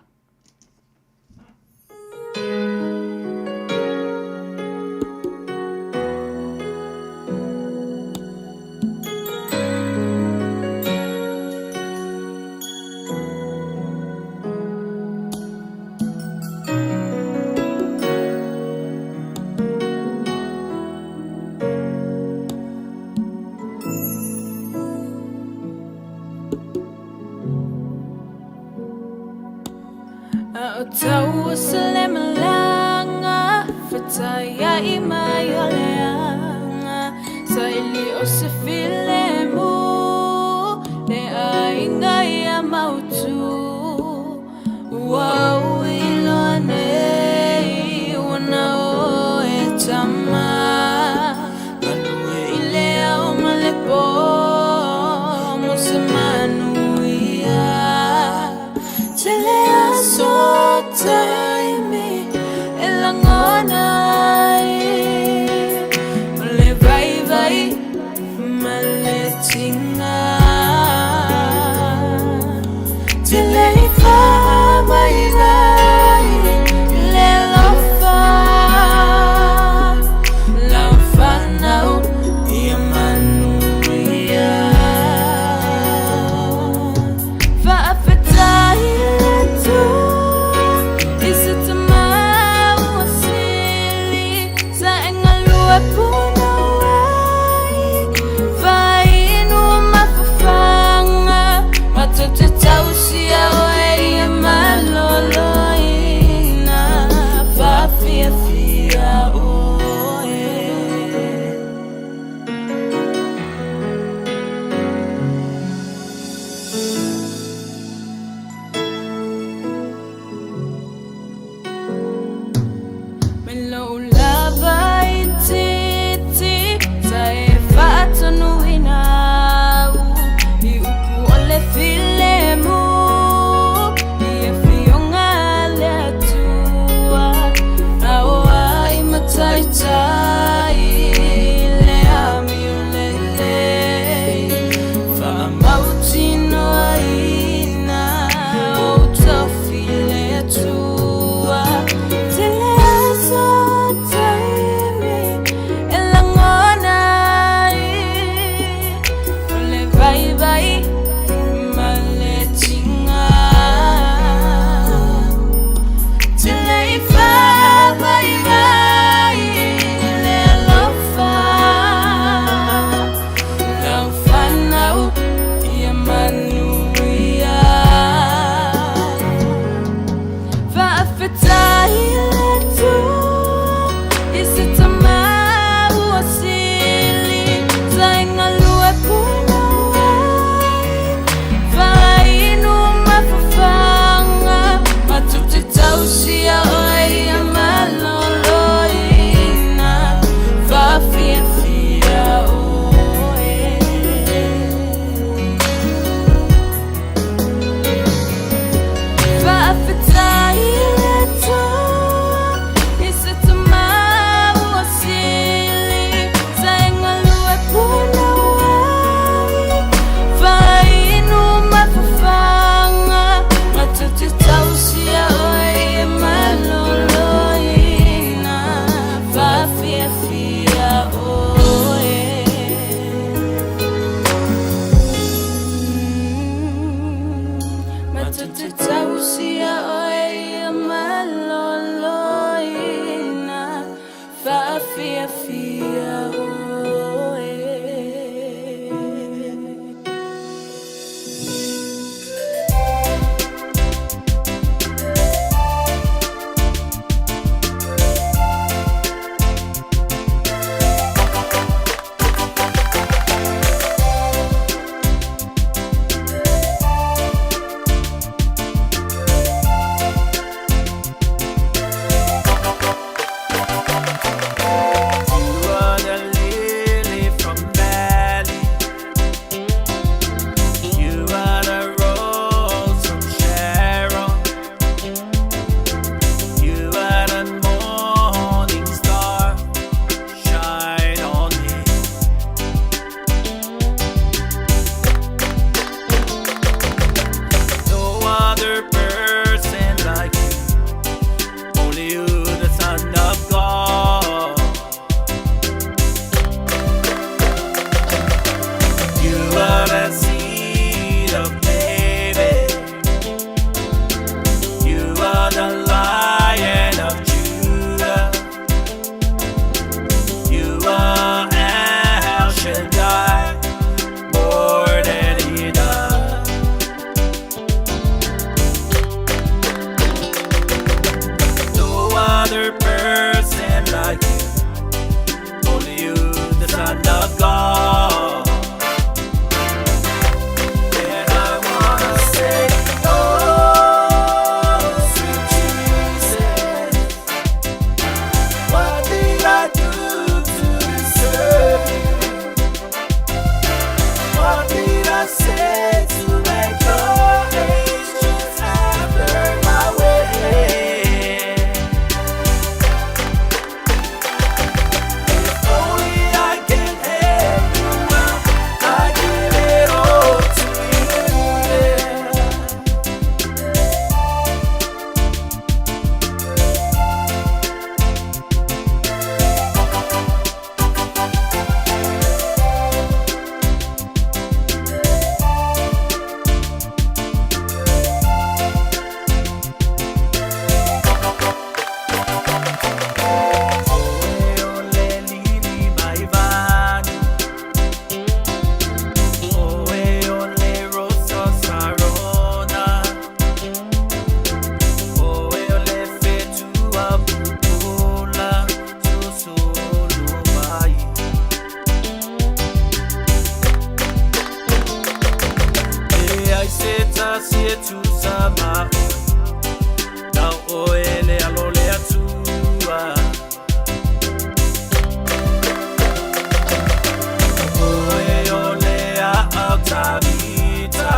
another person like you. Only you, the Son of God. And I wanna say, oh, sweet Jesus, what did I do to deserve you? What did I say to make your angels after my way? If only I can have you, well, I give it all to you. Yeah. Tua. Oe o le a au tavita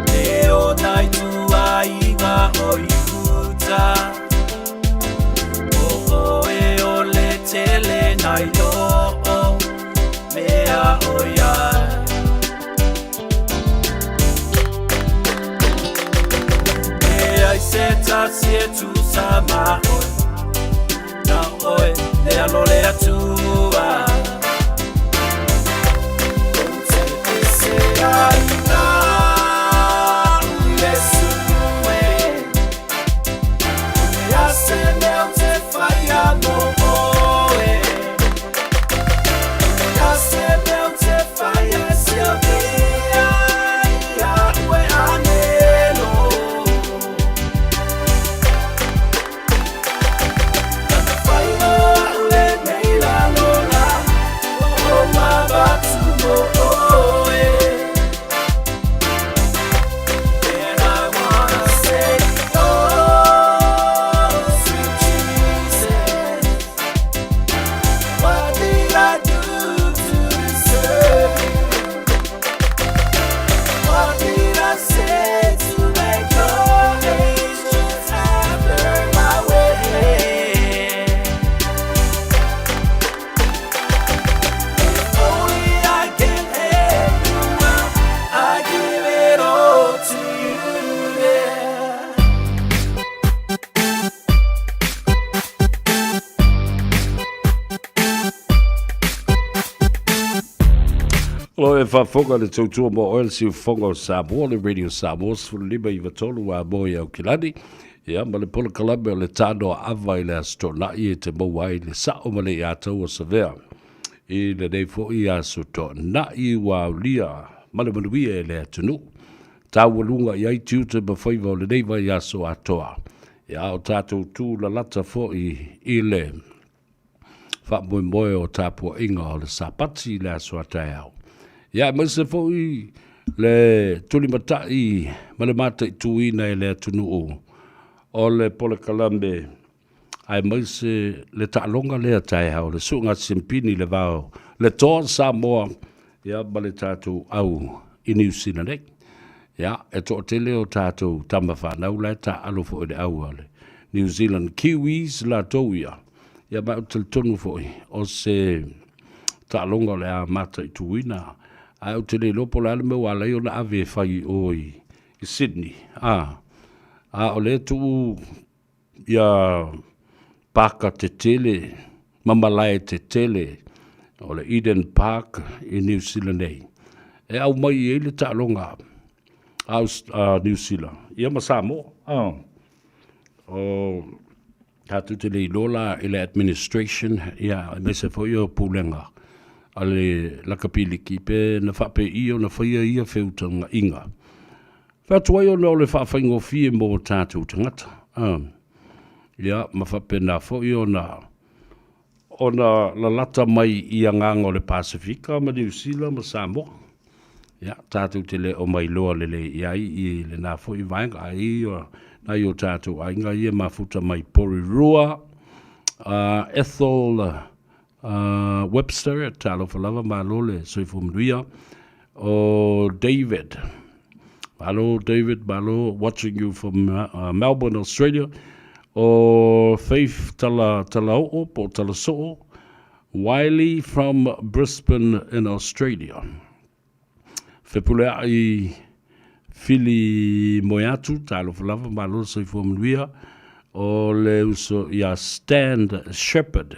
Le o nai tua inga o iuta O oe o le tele nai loo Mea o ia E ai se tasi e tusa ma oe Na oe le alo le atua And I wanna say, oh, sweet Jesus, what did I do to deserve you? What did I say to make your angels after my way? If only I can have you, well, I give it all to you, yeah. Lo e faafofoga le tautua mo oe le siufofoga o Samoa, le Radio Samoa 15 93 a mo i Aukilani. Ia, ma le polokalame o le tano ava i le aso toonai e te maua ai le sao ma le iā taua savea. I lenei foi aso toonai ua aulia ma le manuia e le atunuu. Taualuga i ai tiute ma faiva o lenei vaiaso atoa. Ia, o tatou tu lalata foi i le faamoemoe o tapuaiga o le Sapati i le aso a taeao. Ia, aemaise foi le tulimatai ma le mataituina e le atunuu o le polokalame aemaise le taaloga lea taeao, le suega siampini le vao le Toa Samoa, ia, ma le tatou au i Niu Sila nei. Ia, e toatele o tatou tama fanau la e taaalo foi le au a le New Zealand Kiwis latou ia. Ia, ma ou te talitonu foi o se taaloga o le a mataituina, ae ou te le iloa po o le a le mea ua ala ai ona ave e fai i o i Sydney. A, a o lea tuu ia paka tetele ma malae tetele o le Eden Park i New Zealand nei e aumai i ai le taaloga a New Zealand ia ma Samoa. A, o tatou te le iloa la i le administration, ia, aemaise foi o pulega a le lakapiliki pe na faapei ona faia ia feutagaiga. Fai atu ai ona o le faafaigofie mo tatou tagata. Ia, ma faapena foi ona ona lalata mai i agaga o le Pasefika ma Niu Sila ma Samoa. Ia, tatou te le o mailoa lelei i ai i lena foi vaega, ai nai o tatou aiga ia mafuta mai Porirua, Ethel Webster, talofa lava, malo le soifua manuia. O David, malo David, malo, watching you from Melbourne, Australia. O Faith Tala, Talaoo, po o Talasoo, Wiley from Brisbane in Australia. Fepuleai Fili Moeatu, talofa lava, malo le soifua manuia. O le uso ia Stan Shepherd,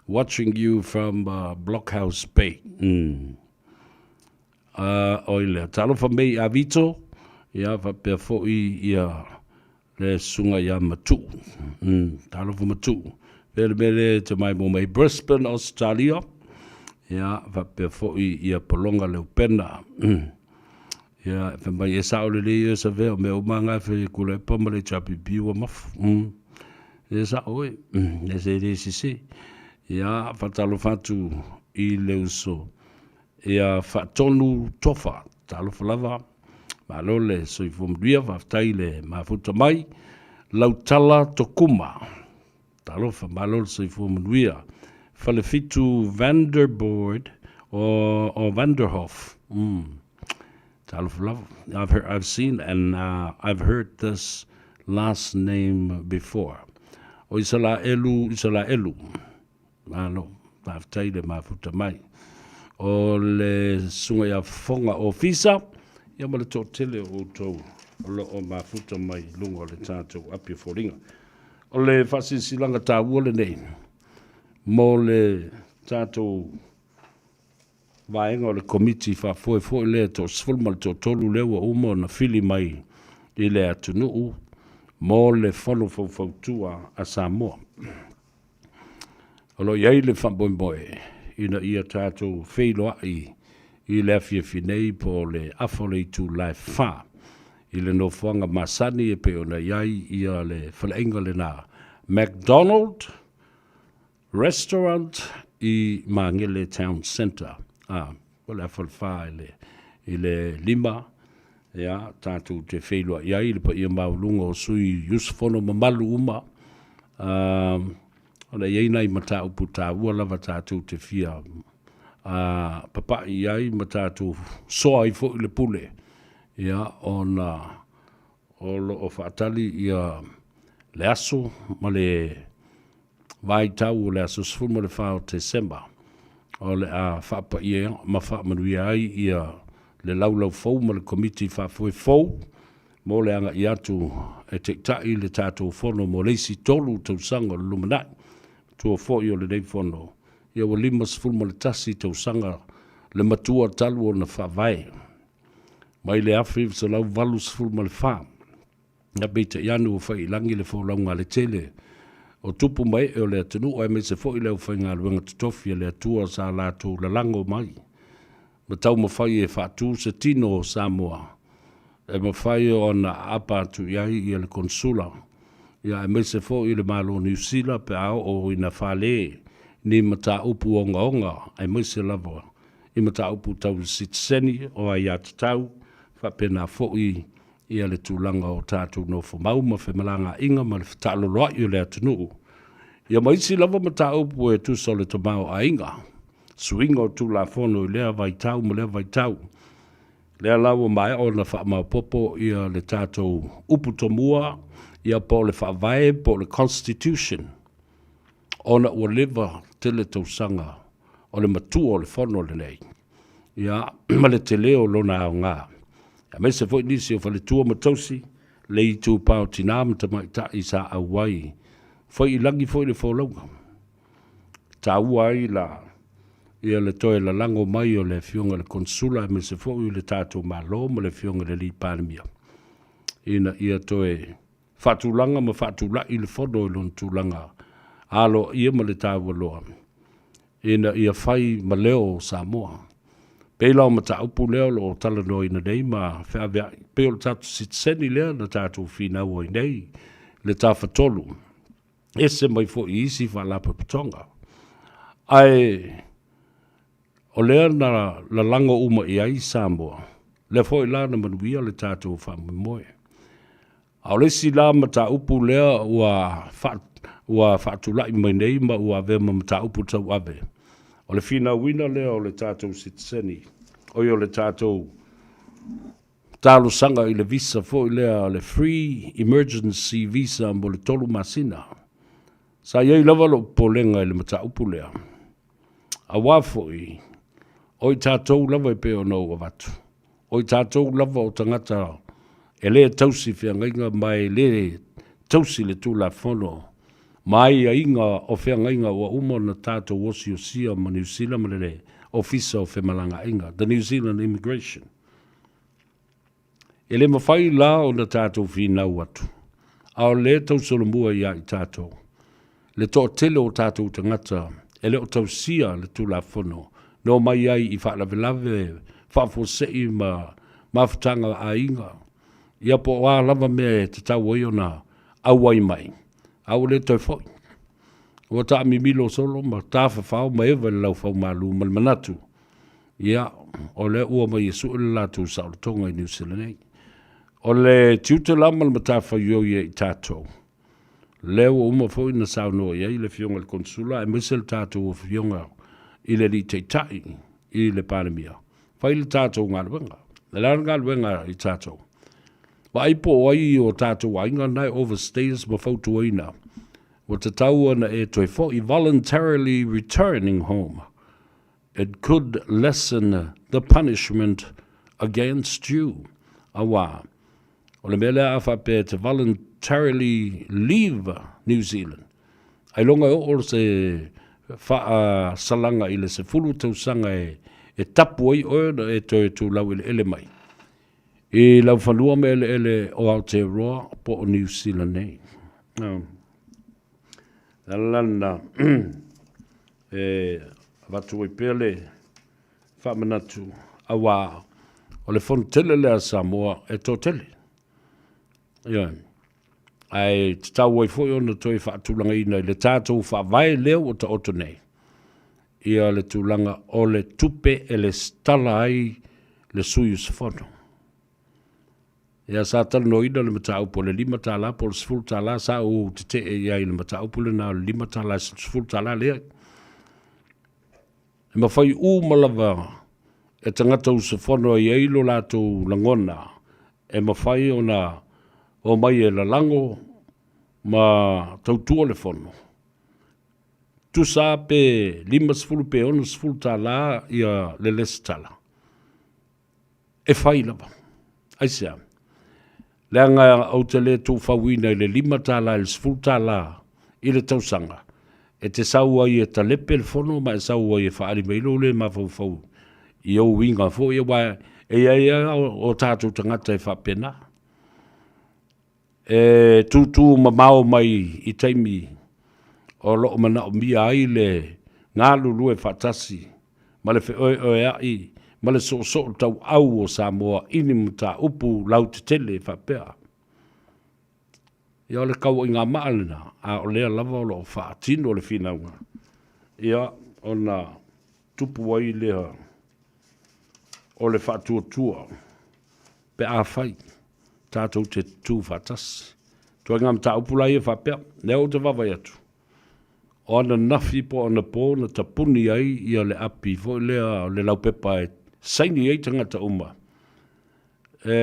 watching you from Blockhouse Bay. Oi lea, talofa mei a Vito, ia faapea foi ia le susuga ia Matuu. Talofa Matuu. Pea le mea lea e te mai mo mai Brisbane, Australia. Ia, faapea foi ia Pologa Leupena. Ia, fai mai e sao lelei ia Savea, o mea uma nga e fai e Tuilaepa ma le HRPP ua mafu. E sao oe, e se le sese. Ia, faatalofa atu i le uso ia Faatonu Tofa. Talofa lava, malo le soifua manuia, faafetai le mafuta mai. Lautala Tokuma, talofa, malo le soifua manuia. Falefitu Vanderboard o Vanderhoff. Talofa lava. I've heard, I've seen and I've heard this last name before. O Isalaelu, Isalaelu. Malo, faafetai le mafuta mai. O le susuga ia Fofoga Ofisa, ia ma le toatele o outou o lo o mafuta mai i luga o le tatou api o foliga. O le faasilasilaga taua lenei mo le tatou vaega o le Komiti Faafoe foi lea 13 lea ua uma ona fili mai i le atunuu mo le Fono Faufautua a Samoa. O lo o i ai le faamoemoe ina ia tatou feiloai i le afiafi nei po o le afa o le itula e 4 i le nofoaga masani e pei ona i ai ia le faleaiga lena McDonald Restaurant i Magele Town Centre. A, o le afa o le 4 i le 5, ia, tatou te feiloai ai i le paia maualuga o sui usufono mamalu uma, ona e i ai nai mataupu taua lava tatou te fia papai i ai ma tatou soa ai foi le pule, ia, ona o lo o faatali ia le aso ma le vaitau o le aso 14 o Tesema o le a faapaia ma faamanuia ai ia le laulau fou ma le Komiti Faafoe fou mo le agai atu e taitai le tatou fono mo le isi 3 tausaga o le lumanai. Matua foi o lenei fono, ia ua 51 tausaga le matua talu ona faavae mai le 1984. Ia peitai ane ua fai i lagi le folauga a le tele o tupu ma ee o le atunuu aemaise foi le aufaigaluega totofi a le Atua sa latou lalago mai ma taumafai e faatu se tino o Samoa e mafai ona aapa atu i ai ia le Konesula ia aemaise foi le Malo o Niu Sila pe a oo ina fale ni mataupu ogaoga aemaise lava i mataupu tau sitiseni o aiatatau faapena foi ia le tulaga o tatou nofomau ma femalagaaiga ma le fetaaloloai o le atunuu, ia ma isi lava mataupu e tusa o le tamaoaiga, suiga o Tulafono i lea vaitau ma lea vaitau. Lea la ua maea ona faamaopoopo ia le tatou upu tomua, ia po o le Faavae po o le Constitution, ona ua leva tele tausaga o le matua o le Fono lenei, ia, ma le tele o lona aoga, aemaise foi nisi o faletua ma tausi, le itupa o tina ma tamaitai sa auai, fai i lagi foi le folauga. Taua ai la ia le toe lalago mai o le Afioga i le Konesula aemaise foi o le tatou Malo ma le Afioga i le Alii Palemia, ina ia toe faatulaga ma faatulai le fono i lona tulaga aloaia ma le taua loa ina ia fai ma leo o Samoa. Pei la o mataupu lea o lo o talanoaina nei ma feaveai, pei o le tatou sitiseni lea na tatou finau ai nei le Tafatolu. ese mai foi i isi faalapotopotoga. Ae o lea na lalago uma i ai Samoa, lea foi la na manuia le tatou faamoemoe. A o le isi la mataupu lea ua faa, ua faatulai mai nei ma ua avea ma mataupu tauave, o le finauina lea o le tatou sitiseni, oi o le tatou talosaga i le visa foi lea, le free emergency visa mo le 3 masina. Sa i ai lava lou popolega i le mataupu lea, aua foi o i tatou lava e pei ona ou avatu, o i tatou lava o tagata e le tausi feagaiga ma e le tausi le Tulafono ma aiaiga o feagaiga ua uma ona tatou osiosia ma Niu Sila ma le Ofisa o Femalagaaiga, the New Zealand Immigration. E le mafai la ona tatou finau atu, a o lea e tausolomua ia i tatou le toatele o tatou tagata e le o tausia le Tulafono na omai ai i faalavelave faafuasei ma mafutaga aiga, ia po o a lava mea e tatau ai ona auai mai, a ua le toe foi. Ua taamimilo solo ma tafafao ma eva i le laufaumalu ma le manatu, Ia, o lea ua omai e sue le latou saolotoga i Niu Sila nei. O le tiute la ma le matafaioi e i tatou, lea ua uma foi na saunoa i ai le Afioga i le Konesula aemaise le tatou Afioga i le Alii Taitai i le Palemia, fai le tatou galuega. O le a le galuega a i tatou? Vaai po o ai o tatou aiga na e overstayers ma fautuaina ua tatau ona e toe foi, voluntarily returning home. It could lessen the punishment against you. Auā, o le mea lea a faapea e te voluntarily leave New Zealand, ailoga e oo se faasalaga i le 10 tausaga e tapu ai oe ona e toe tulaueleele mai i lau fanua ma eleele o Aotearoa po o Niu Sila nei. Lana E avatu ai pea le faamanatu, auā o le fono tele lea a Samoa e toatele. Ioe. Ae tatau ai foi ona toe faatulagaina i le tatou faavae lea ua taoto nei, ia le tulaga o le tupe e lesitala ai le sui usufono. Ia sa talanoaina le mataupu o le $5 po o le $10, sa ou tetee i ai i le mataupu lena o le $5 i le $10, leai. E mafai uma lava e tagata usufono e i ai lo latou lagona e mafai ona omai e lalago ma tautua le fono. Tusa pe 50 pe $60 ia le lesitala. E fai lava. Aisea? Leaga ou te le tuufauina i le $5 i le $10 i le tausaga, e te sau ai e talepe le fono ma e sau ai e faaali mai lou le mafaufau i ou uiga foi, aua e i ai lava o tatou tagata e faapena. E tūtū mamao mai i taimi o lo o manaomia ai le galulue faatasi ma le feoeoea'i ma le soosoo tauau o Samoa i ni mataupu lautetele faapea. Ia o le tauaiga-maa lena, a o lea lava o lo o faatino le finauga, ia ona tupu ai lea o le faatuatua pe afai tatou te tutū faatasi. Ituaiga mataupu la ia faapea, lea ou te vaavaai atu, o ananafi po o anapo na tapuni ai ia le api foi lea o le laupepa e saini ai tagata uma. E,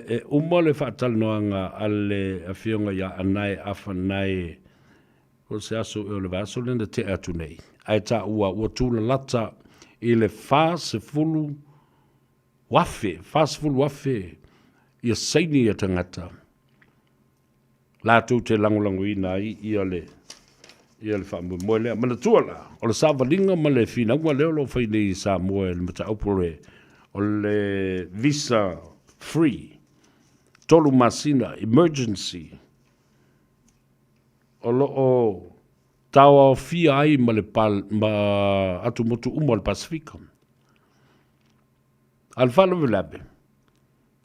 e uma le faatalanoaga a le Afioga ia Anae Afanae po o se aso ea o le vaiaso lea na tea atu nei, ae taua ua tulalata i le 40,000, 40,000 ia saini a tagata latou te lagolagoina ai ia le ia le faamoemoe lea. Manatua la, o le savaliga ma le finauga lea o lo o fai nei i Samoa i le mataupu o le, o le visa free, 3 masina, emergency, o lo o taoaofia ai ma le ma atumotu uma o le Pasefika. A o le faalavelave,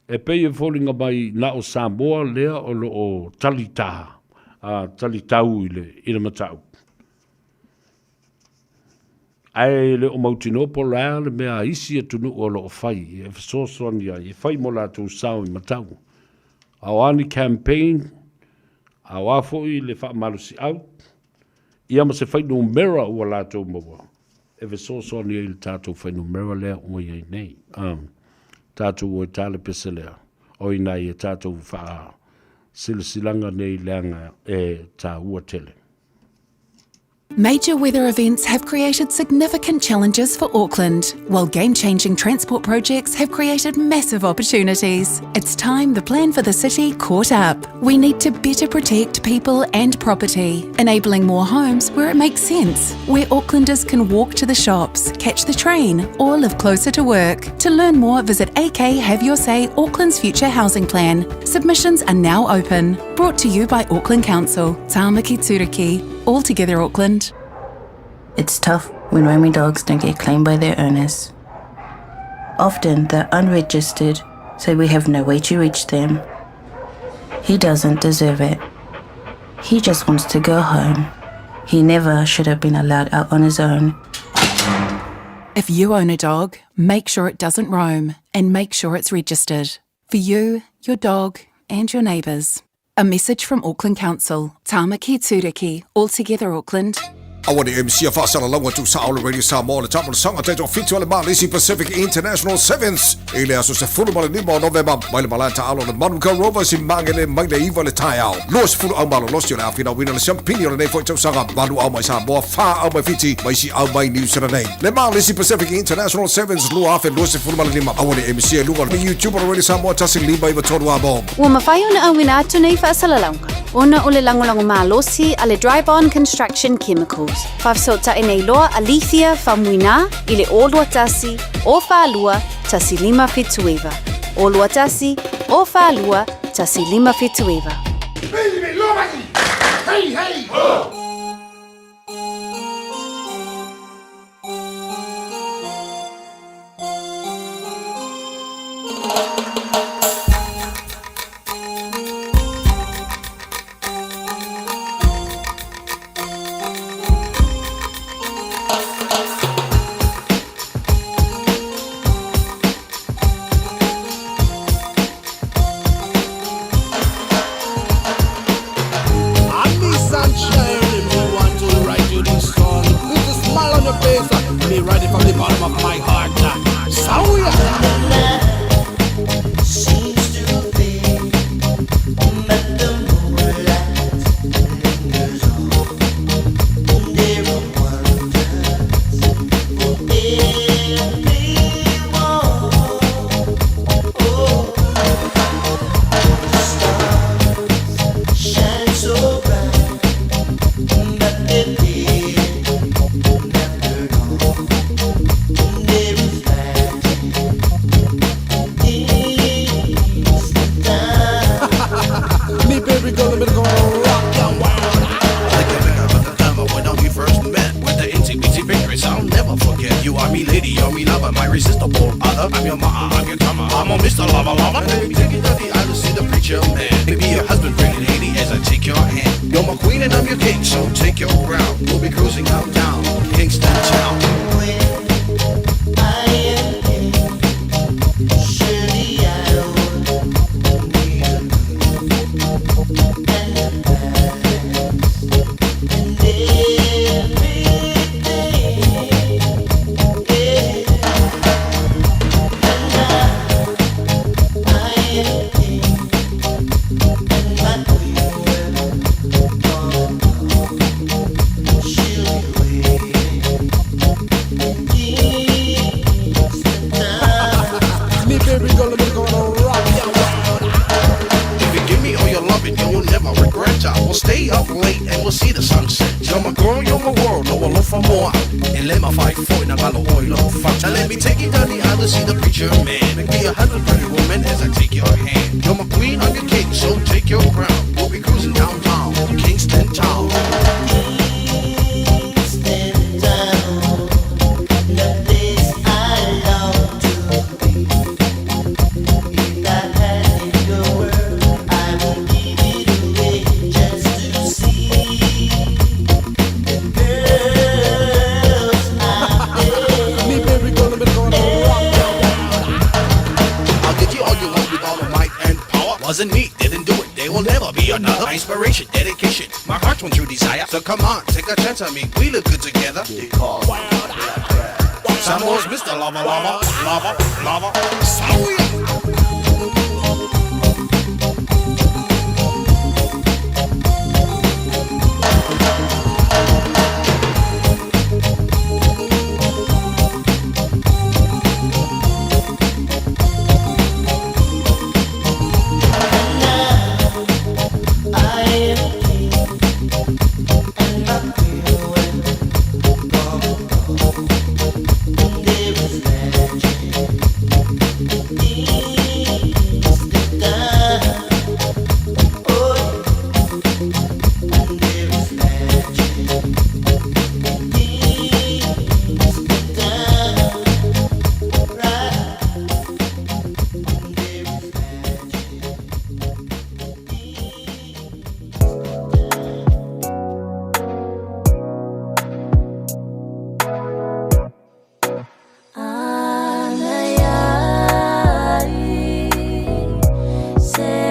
e pei e foliga mai na o Samoa lea o lo o talita. talitau i le, i le mataupu. Ae le o mautinoa po o le a le mea a isi atunuu o lo o fai e fesoasoani ai, e fai mo latou sao i matau. A o a ni campaign, a o a foi le faamalosiau, ia ma se fuainumera ua latou maua e fesoasoani ai i le tatou fuainumera lea ua i ai nei. Um, tatou o e ta le pese lea, o i nai e tatou faasilasilaga nei leaga e tāua tele. Major weather events have created significant challenges for Auckland, while game changing transport projects have created massive opportunities. It's time the plan for the city caught up. We need to better protect people and property, enabling more homes where it makes sense, where Aucklanders can walk to the shops, catch the train, or live closer to work. To learn more, visit AK Have Your Say Auckland's Future Housing Plan. Submissions are now open. Brought to you by Auckland Council, Tāmaki Turuki. All together, Auckland. It's tough when roaming dogs don't get claimed by their owners. Often they're unregistered, so we have no way to reach them. He doesn't deserve it. He just wants to go home. He never should have been allowed out on his own. If you own a dog, make sure it doesn't roam and make sure it's registered. For you, your dog, and your neighbours. A message from Auckland Council, Tāmaki Tūriki, All Together Auckland. Aua ne MC a faasalalauga tuusao le Radio Samoa le Tamalosanga taitoafitu a le Malisi Pacific International Sevens i le aso 15 o Novema mai le malae taalo le Manukau Rovers i Magele mai le 9 le taeao. 20 au malolosi o le a finauina le siampini o lenei foi tausaga. Valu au mai Samoa, fa au mai Fiti, ma isi au mai New Zealand nei. Le Malisi Pacific International Sevens 2025. Aua ne MC i luga o le YouTube o le Radio Samoa 1 5 9 3 amo. Ua mafai ona auina atu nei faasalalauga ona o le lagolago malosi a le Dryborn Construction Chemicals. Faafesootai nei loa a Lethia Faumuina i le 0 21 042 1579. 0 21 042 1579. Hey, hey! Ho! I'm the sunshine, if you want to write you this song. With a smile on your face, me write it from the bottom of my heart. So yeah. Seems to be that the moonlight lingers on. There are wonders for everyone. Oh, the stars shine so bright that they dim after dawn. There is magic in the time. Me baby girl, I'm gonna rock your world. Like a liquor at the time when we first met. With the NCBC victories, I'll never forget. You are me lady, you're me lover, my irresistible other. I'm your ma, I'm your tama, I'm a Mr. Lover Lover. Let me take you to the aisle to see the preacher man. Maybe your husband, pretty lady, as I take your hand. You're my queen and I'm your king, so take your crown. We'll be cruising downtown, Kingston Town. I am king, surely I would need a queen and a palace and everything. Yeah. And I am king, and my queen will come and go. She'll be waiting in Kingston Town. Me baby girl, I'm gonna rock your world. If you give me all your loving, you will never regret. I will stay up late and we'll see the sunset. You're my girl, you're my world, no one look for more. And let my fight for it, oil Now let me take you down the aisle to see the preacher man. Make me a husband, pretty woman, as I take your hand. You're my queen, I'm your king, so take your crown. We'll be cruising downtown, Kingston Town. Kingston Town, the place I long to be. If I had the world, I would give it away just to My inspiration, dedication, my heart's one true desire. So come on, take a chance on me. We look good together. They call Samoa's Mr. Lava Lava, Lava, Lava. Sauia! Se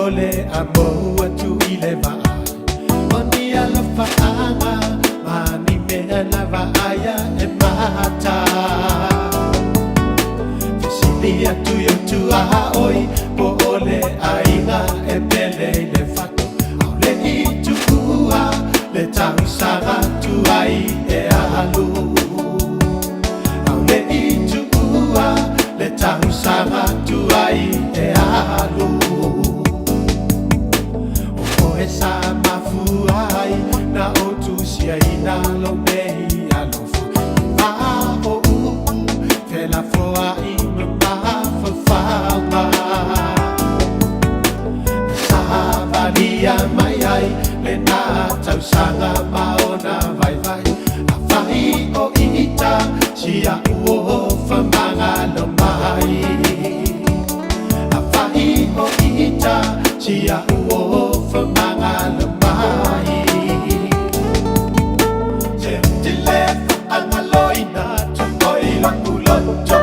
ole a mou atu i le vaai O ni alofaaga ma ni mea na vaaia e mata Fesili atu i ou tuaoi po o le aiga e pele i le fatu Aole i tuua le tausaga tuai e alu Aole i tuua le tausaga tuai e alu O oe sa mafua ai na ou tusiaina lou nei alofa I vā o upu felafoai ma mafaufauga Na savalia mai ai lena tausaga ma ona vaivai Afai o ita si a'u ofa magalo mai Afai o ita si a'u ofa magalo mai Te le faagaloina atu oe i lo'u loto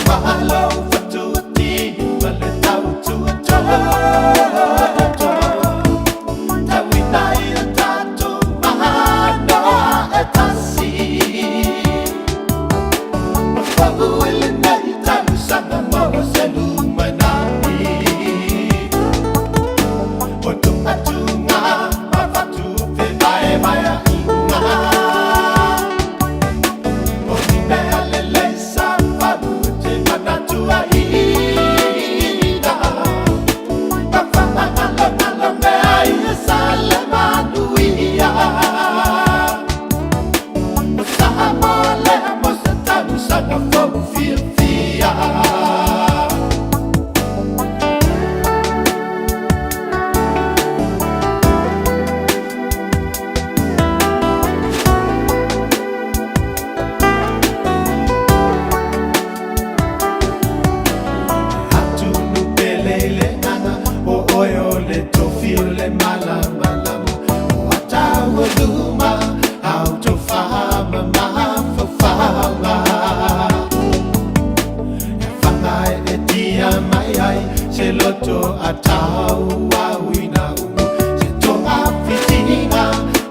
Malo fatuatini ma le tautuatoto Tauina ia tatou manoa e tasi Ma fau i lenei tausaga mo se lumanai O tuatuga ma fatu fevaevaeaiga O ni mea lelei sa falu e te manatuaina Ma faagalogalo mea ia sa le manuia O Samoa lea mo se tausaga fou fiafia. Atunu pele i le agaga o oe o le tofi o le malamalama O atau o luma au tofa ma mafaufauga E fagaeetia mai ai se loto atau auina umu Se togafitiga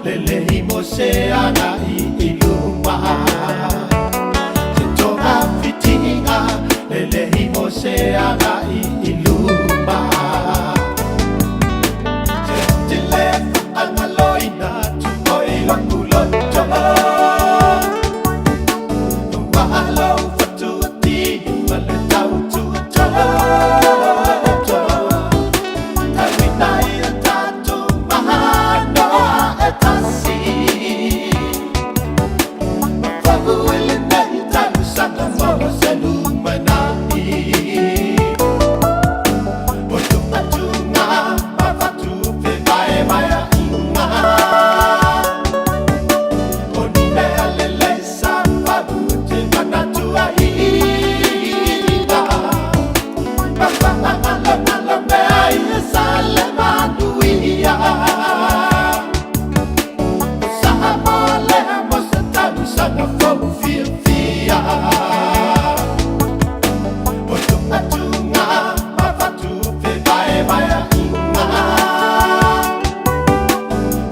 lelei mo se agai i luma Se togafitiga lelei mo se agai i luma Te le faagaloina atu oe i lo'u loto Malo fatuatini ma le tautuatoto Tauina ia tatou manoa e tasi Ma fau i lenei tausaga mo se lumanai O tuatuga ma fatu fevaevaeaiga O ni mea lelei sa falu e te manatuaina Ma faagalogalo mea ia sa le manuia O Samoa lea mo se tausaga fou fiafia O tuatuga ma fatu fevaevaeaiga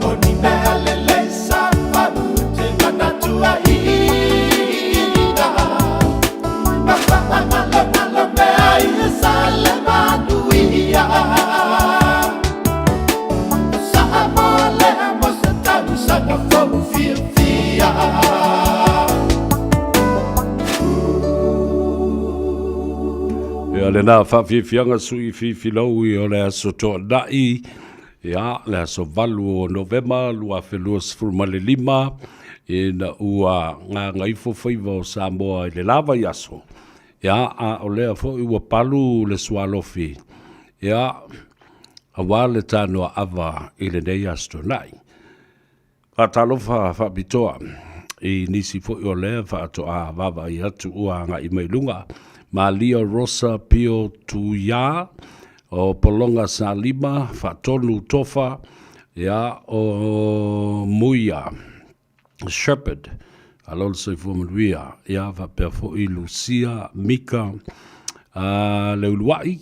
O ni mea lelei sa falu e te manatuaina Ma faagalogalo mea ia sa le manuia O Samoa lea mo se tausaga fou fiafia. Ia lena faafiafiaga sui fifilaui o le aso Toonai, ia le aso 8 o Novema 2025, ina ua gagaifo faiva o Samoa i le la vaiaso, ia a o lea foi ua palu le sualofi, ia aua le tanoaava i lenei aso Toonai. Faatalofa faapitoa i nisi foi o lea faatoa vaavaai atu ua agai mai luga. Malia Rosa Pio Tuia, o Pologa Salima, Faatonu Tofa, ia, o Muia Shepherd, alo le soifua manuia, ia, faapea foi Lucia Mika Leuluai,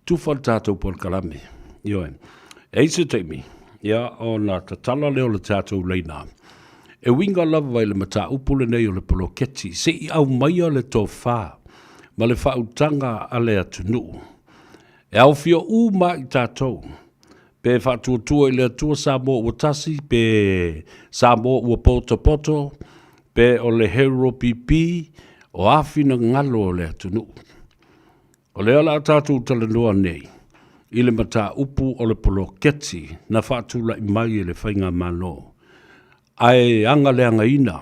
Tufa le tatou polokalame. Ioe. E i ai se taimi, ia, ona tatala lea o le tatou laina. E uiga lava i le mataupu lenei o le poloketi, se i aumaia le tofa ma le faautaga a le atunuu. E aofia uma ai tatou, pe faatuatua i le Atua Samoa ua tasi, pe Samoa ua potopoto, pe o le HRPP, o a finagalo o le atunuu. O lea o le a tatou talanoa nei i le mataupu o le poloketi na faatulai mai e le Faigamalo, ae agaleagaina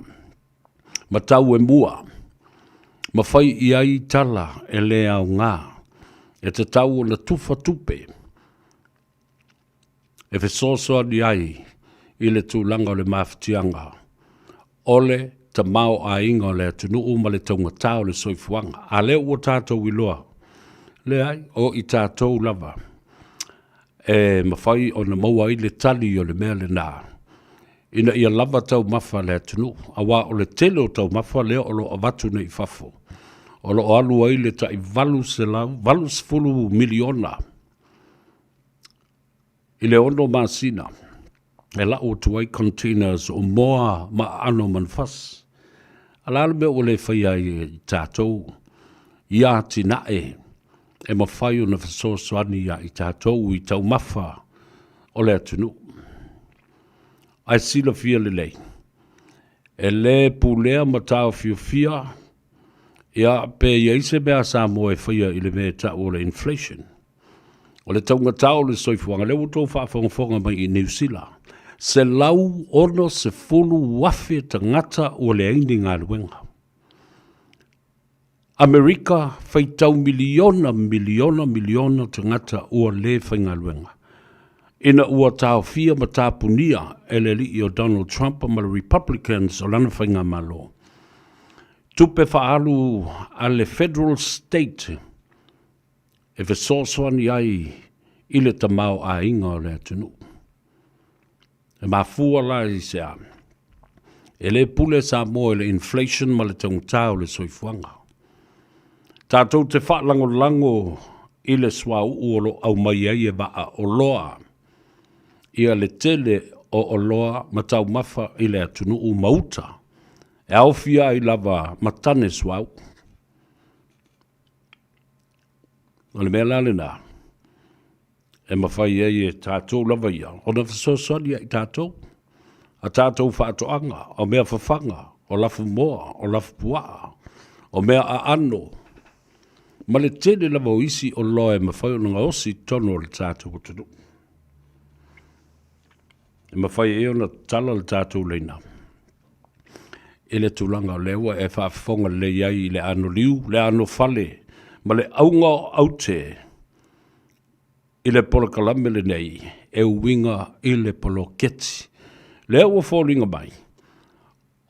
ma tau e mua ma fai i ai tala e le aoga e tatau ona tufa tupe e fesoasoani ai i le tulaga o le mafatiaga o le tamaoaiga o le atunuu ma le taugata o le soifuaga. A lea ua tatou iloa, leai, o i tatou lava e mafai ona maua ai le tali o le mea lena ina ia lava taumafa a le atunuu, aua o le tele o taumafa lea o lo o avatu nei i fafo, o lo o alu ai le tai $880 miliona i le 6 masina e lau atu ai containers o moa ma aano o manufasi. A o le a le mea ua le faia ai e tatou ia atinae e mafai ona fesoasoani ia i tatou i taumafa o le atunuu. Ae silafia lelei, e le pulea ma taofiofia ia pe i ai se mea a Samoa e faia i le mea e tau o le inflation. O le taugata o le soifuaga, lea ua outou faafogafoga mai i Niu Sila, 160,000 tagata ua leai ni galuega. Amerika, faitau miliona, miliona, miliona tagata ua le faigaluega ina ua taofia ma tapunia e le alii o Donald Trump ma le Republicans o lana faigamalo. Tupe faaalu a le Federal State e fesoasoani ai i le tamaoaiga o le atunuu. E mafua la i se a? E le pule Samoa i le inflation ma le taugata o le soifuaga. Tatou te faalagolago i le suauu o lo o aumai ai e vaa oloa ia le tele o oloa ma taumafa i le atunuu ma uta e aofia ai lava ma tane suauu. O le mea la lena e mafai ai e tatou lava ia ona fesoasoani ia i tatou, a tatou faatoaga, o mea fafaga, o lafumoa, o lafupuaa, o mea aano, ma le tele lava o isi oloa e mafai ona gaosi i totonu o le tatou atunuu. E mafai ai ona tatala le tatou laina i le tulaga o lea ua e faafofoga lelei ai i le anoliu, le anofale ma le auga o aute i le polokalame lenei e uiga i le poloketi. Lea ua foliga mai,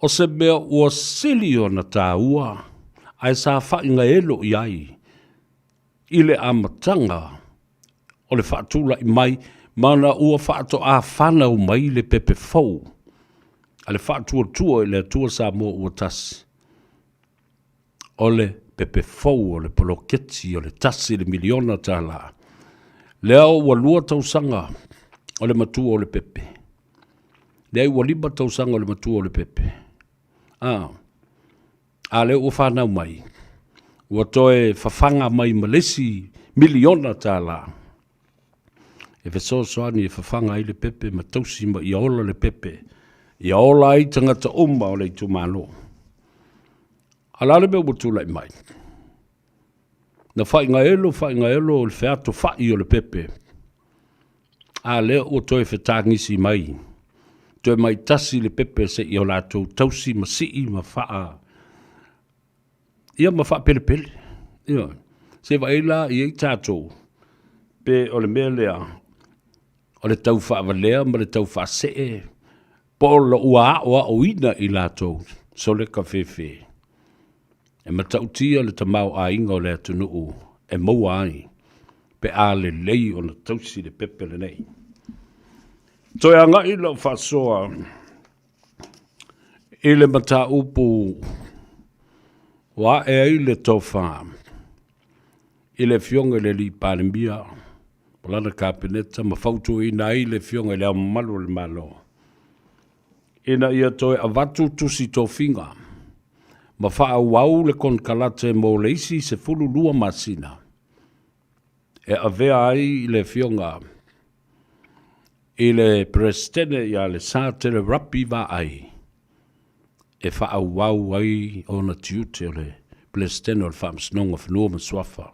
o se mea ua sili ona taua ae sa faaigaelo i ai i le amataga o le faatulai mai ma ona ua faatoa fanau mai le pepe fou a le Faatuatua i le Atua Samoa ua Tasi. O le pepe fou o le poloketi o le $1 miliona. Lea ua 2 tausaga o le matua o le pepe. Lea ua 5 tausaga o le matua o le pepe. A lea ua fanau mai, ua toe fafaga mai ma le isi $1 miliona e fesoasoani e fafaga ai le pepe ma tausi ma ia ola le pepe, ia ola ai tagata uma o le itumalo. A o le a le mea ua tulai mai? Na faigaelo faigaelo le featofai o le pepe, a lea ua toe fetagisi mai, toe mai tasi le pepe se i o latou tausi ma sii ma faa, ia ma faapelepele. Ioe. Se vaai la i ai tatou, pe o le mea lea o le tau faavalea ma le tau faasee, po o ua aoaoina i latou sole ka fefe e matautia le tamaoaiga o le atunuu e maua ai pe a lelei ona tausi le pepe lenei. Toe agai lau faasoa i le mataupu ua ae ai le tofa. i le Afioga i le Alii Palemia ma lana Kapeneta ma fautuaina ai le Afioga i Le Ao Mamalu o le Malo ina ia toe avatu tusi tofiga ma faaauau le konekarate mo le isi 12 masina e avea ai le Afioga i le Peresetene ia Lesatele Rapi Vaai e faaauau ai ona tiute o le Peresetene o le Faamasinoga o Fanua ma Suafa.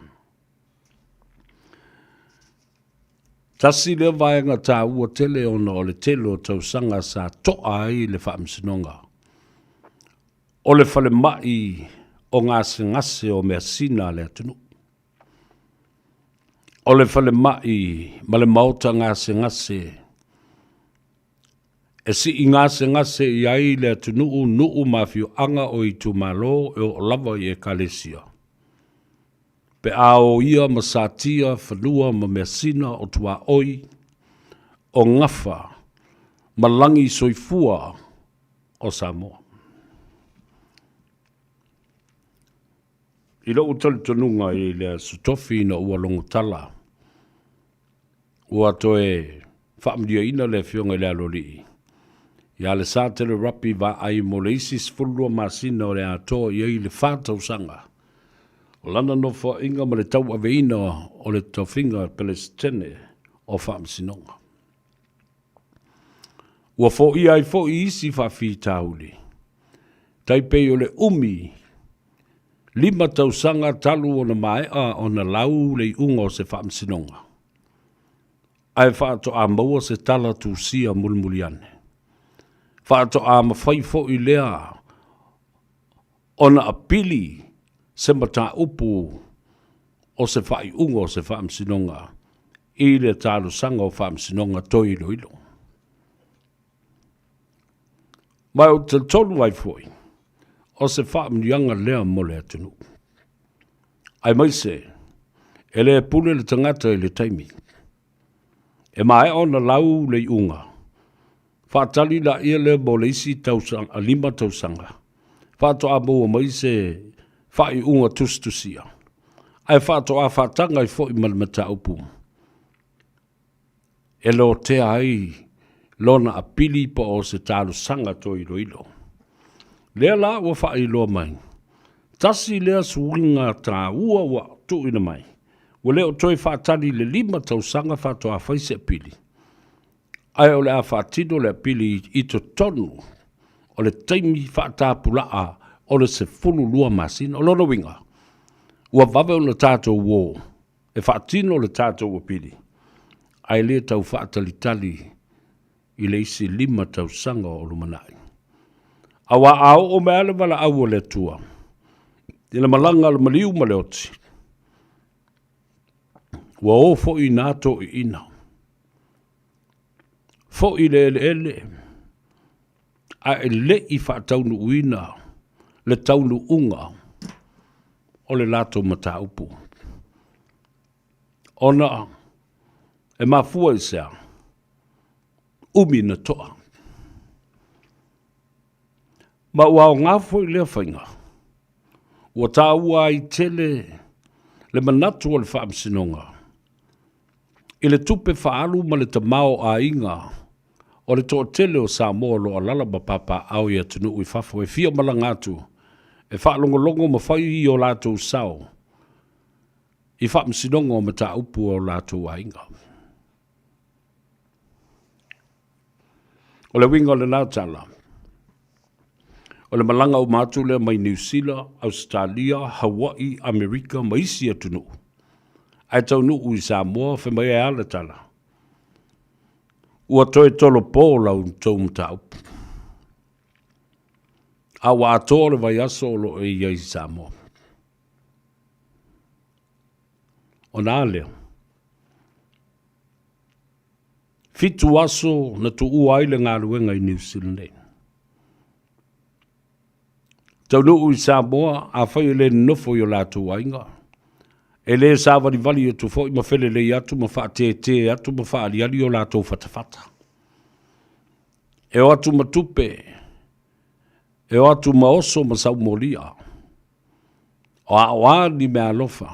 Tasi lea vaega taua tele ona o le tele o tausaga sa to'a ai le Faamasinoga o le falemai o gasegase o measina a le atunuu. O le falemai ma le maota gasegase e sii gasegase i ai le atunuu, nuu ma afioaga o itumalo e oo lava i Ekalesia, pe a oia ma satia fanua ma measina o tuaoi, o gafa ma lagi soifua o Samoa. I lou talitonuga i le Aso Tofi ina ua logotala, ua toe faamanuiaina le Afioga i le Aloalii ia Lesatele Rapi Vaai mo le isi 12 masina o le atoa i ai le fa tausaga o lana nofoaiga ma le tauaveina o le tofiga Peresetene o Faamasinoga. Ua foia ai foi isi faafitauli, tai pei o le umi 5 tausaga talu ona maea ona lau le iuga o se faamasinoga, ae faatoa maua se tala tusia mulimuli ane. Faatoa mafai foi lea ona apili se mataupu o se faaiuga o se faamasinoga i le talosaga o faamasinoga toe iloilo. Ma ou te talitonu ai foi, o se faamanuiaga lea mo le atunuu. Aemaise, e le pule le tagata i le taimi. E maea ona lau le iuga, faatali laia lea mo le isi tausaga, 5 tausaga, faatoa maua mai se faaiuga tusitusia, ae faatoa faataga ai foi ma le mataupu e lotea ai lona apili po o se talosaga toe iloilo. Lea la ua faailoa mai, tasi lea suiga taua ua tuuina mai, ua le o toe faatali i le 5 tausaga faatoa fai se apili, ae o le a faatino le apili i totonu o le taimi faatapulaa o le 12 masina. O lona uiga, ua vave ona tatou o e faatino le tatou apili, ae le tau faatalitali i le isi 5 tausaga o lumanai. Aua a oo mai lava le valaau a le Atua i le malaga a le maliu ma le oti, ua o foi i na toeaiina, foi i le eleele, ae le i faataunuuina le taunuuga o le latou mataupu. Ona e mafua i se a? Umi na toa. Ma ua aoga foi lea faiga. Ua taua ai tele le manatu o le Faamasinoga i le tupe faaalu ma le tamaoaiga o le toatele o Samoa o lo o alaala ma papaaao i atunuu i fafo e fia malaga atu e faalogologo ma fai i o latou sao i faamasinoga o mataupu a o latou aiga. O le uiga o lena tala, o le malaga uma atu lea mai Niu Sila, Ausetalia, Hawaii, Amerika ma isi atunuu, ae taunuu i Samoa, fai mai e a le tala? Ua toe tolopo la outou mataupu. A ua atoa le vaiaso o lo o i ai i Samoa. Ona a lea? 7 aso na tuua ai le galuega i Niu Sila nei. Taunuu i Samoa, afai e le nonofo i o latou aiga, e le savalivali atu foi ma felelei atu ma faatetē atu ma faaaliali o latou fatafata. E o atu ma tupe, e o atu ma oso ma saumolia, o a o a ni meaalofa.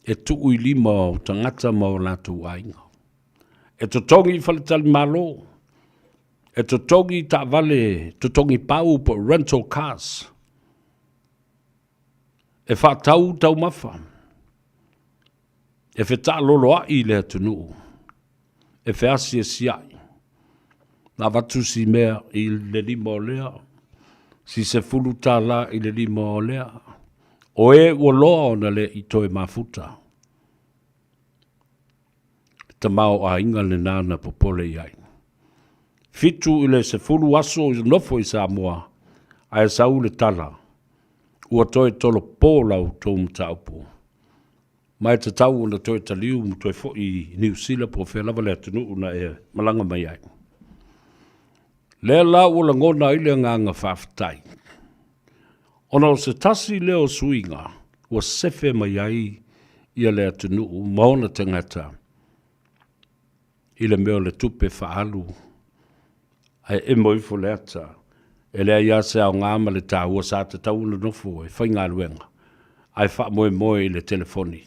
E tuu i lima o tagata ma o latou aiga. E totogi i faletalimalo, e totogi i taavale totogi pau po o rental cars, e faatau taumafa, e fetaaloloai le atunuu, e feasiasiai. Na avatu si mea i le lima o lea, si $10 i le lima o lea, o e ua loa ona le i toe mafuta. Le tamaoaiga lena na popole i ai. 7 i le 10 aso i nofo i Samoa, ae sau le tala, ua toe tolopo la outou mataupu. Ma e tatau ona toe taliu ma toe foi i Niu Sila po o fea lava le atunuu na e malaga mai ai. Lea la ua lagona ai le agaga faafetai, ona o se tasi lea o suiga ua sefe mai ai ia le atunuu ma ona tagata i le mea o le tupe faaalu ae emo ifo le ata, e leai lava se aoga ma le taua sa tatau ona nofo e faigaluega ae faamoemoe i le telefoni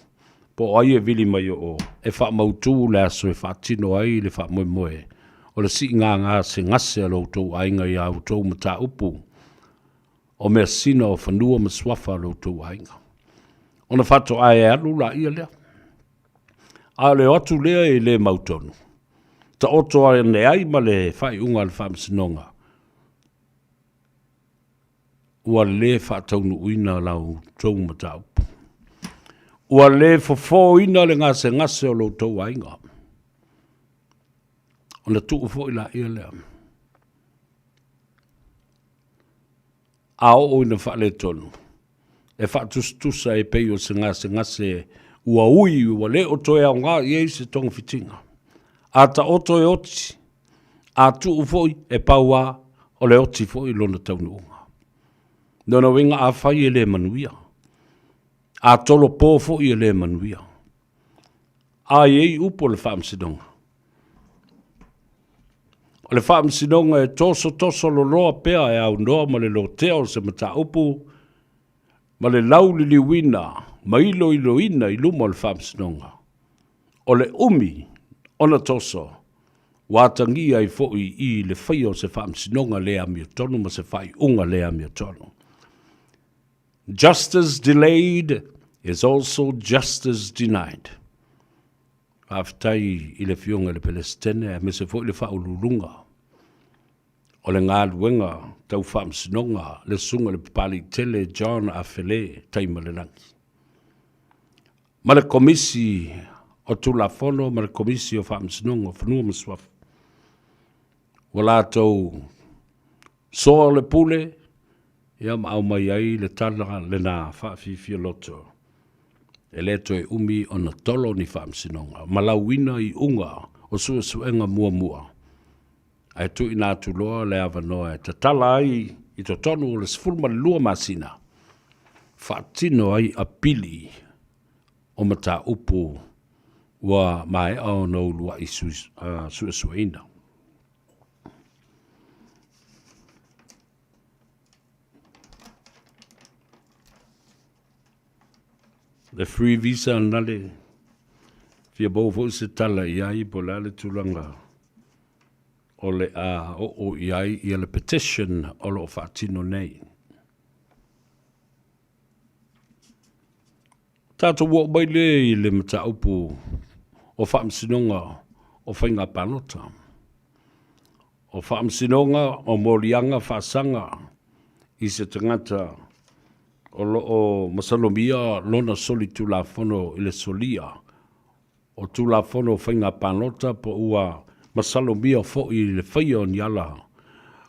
po o ai e vili mai o o e faamautu le aso e faatino ai le faamoemoe o le siiga gasegase a lo outou aiga i a outou mataupu o measina o fanua ma suafa a lo outou aiga. Ona faatoa e alu laia lea. A o le o atu lea e le mautonu, taoto ane ai ma le faaiuga a le Faamasinoga, ua le faataunuuina la outou mataupu. Ua le fofoina le gasegase o lo outou aiga. Ona tuu foi laia lea. A oo ina faaletonu, e faatusatusa e pei o se gasegase ua ui ua le o toe aoga i ai se togafitiga. A taoto e oti, a tuu foi e pau a o le oti foi lona taunuuga. Lona uiga afai e le manuia, a tolopo foi e le manuia. A i ai upu o le Faamasinoga? O le Faamasinoga e tosotoso loloa pea e aunoa ma le lotea o se mataupu ma le lauliliuina ma iloiloina i luma o le Faamasinoga. O le umi ona toso, ua atagia ai foi i le faia o se Faamasinoga le amiotonu ma se faaiuga le amiotonu. Justice delayed is also justice denied. Faafetai i le Afioga i le Pelesitene aemaise foi le Faauluuluga o le galuega tau faamasinoga, le Susuga i le Papaliitele John Afele Taimalelagi, ma le Komisi o Tulafono ma le Komisi o Faamasinoga o Fanua ma Suafa. Ua latou soa le pule, ia ma aumai ai le tala lena faafiafia loto. E le toe umi ona tolo ni faamasinoga ma lauina iuga o suesuega muamua, ae tuuina atu loa le avanoa e tatala ai i totonu o le 12 masina, faatino ai apili o mataupu ua maea ona uluai suesueina. Le free visa na le fia maua foi se tala i ai po o le a le tulaga o le a oo i ai ia le petition o lo o faatino nei. Tatou oo mai lea i le mataupu o Faamasinoga o Faiga Palota. O Faamasinoga o Moliaga Faasaga i se tagata o lo o masalomia lona solitulafono i le solia o Tulafono o Faiga Palota po ua masalomia foi i le faia o ni ala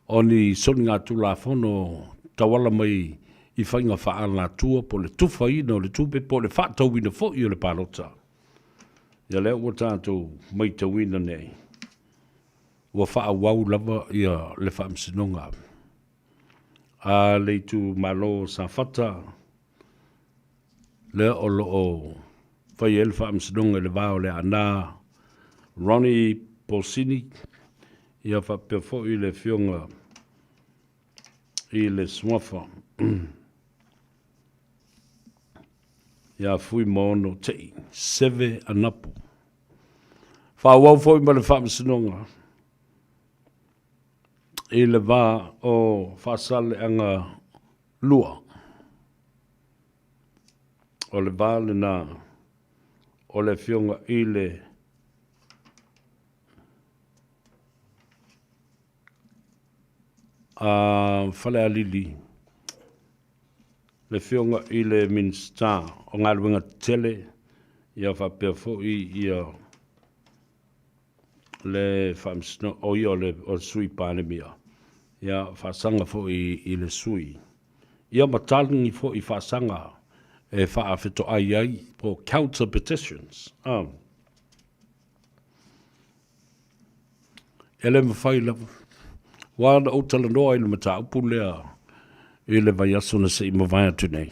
o ni soligatulafono tauala mai i faiga faaalatua po o le tufaina o le tupe po o le faatauina foi o le palota. Ia lea ua tatou maitauina nei, ua faaauau lava ia le faamasinoga a le itumalo o Safata, lea o lo o fai ai le faamasinoga i le va o Leaana Ronnie Posini, ia faapea foi le afioga i le Suafa. Ia Fuimaono Te'i, Seve Anapu. Faaauau foi ma le Faamasinoga i le va o Faasaleleaga 2. O le va lena o le Afioga i le a Falealili, le Afioga i le Minisita o Galuega Tetele, ia faapea foi ia le Faamasino, o ia o le, o le Sui Palemia, ia faasaga foi i le sui, ia ma taligi foi faasaga e faafetoai ai po counter petitions. Ah. E le mafai lava. Ua na ou talanoa i le mataupu lea i le vaiaso na se i mavae atu nei.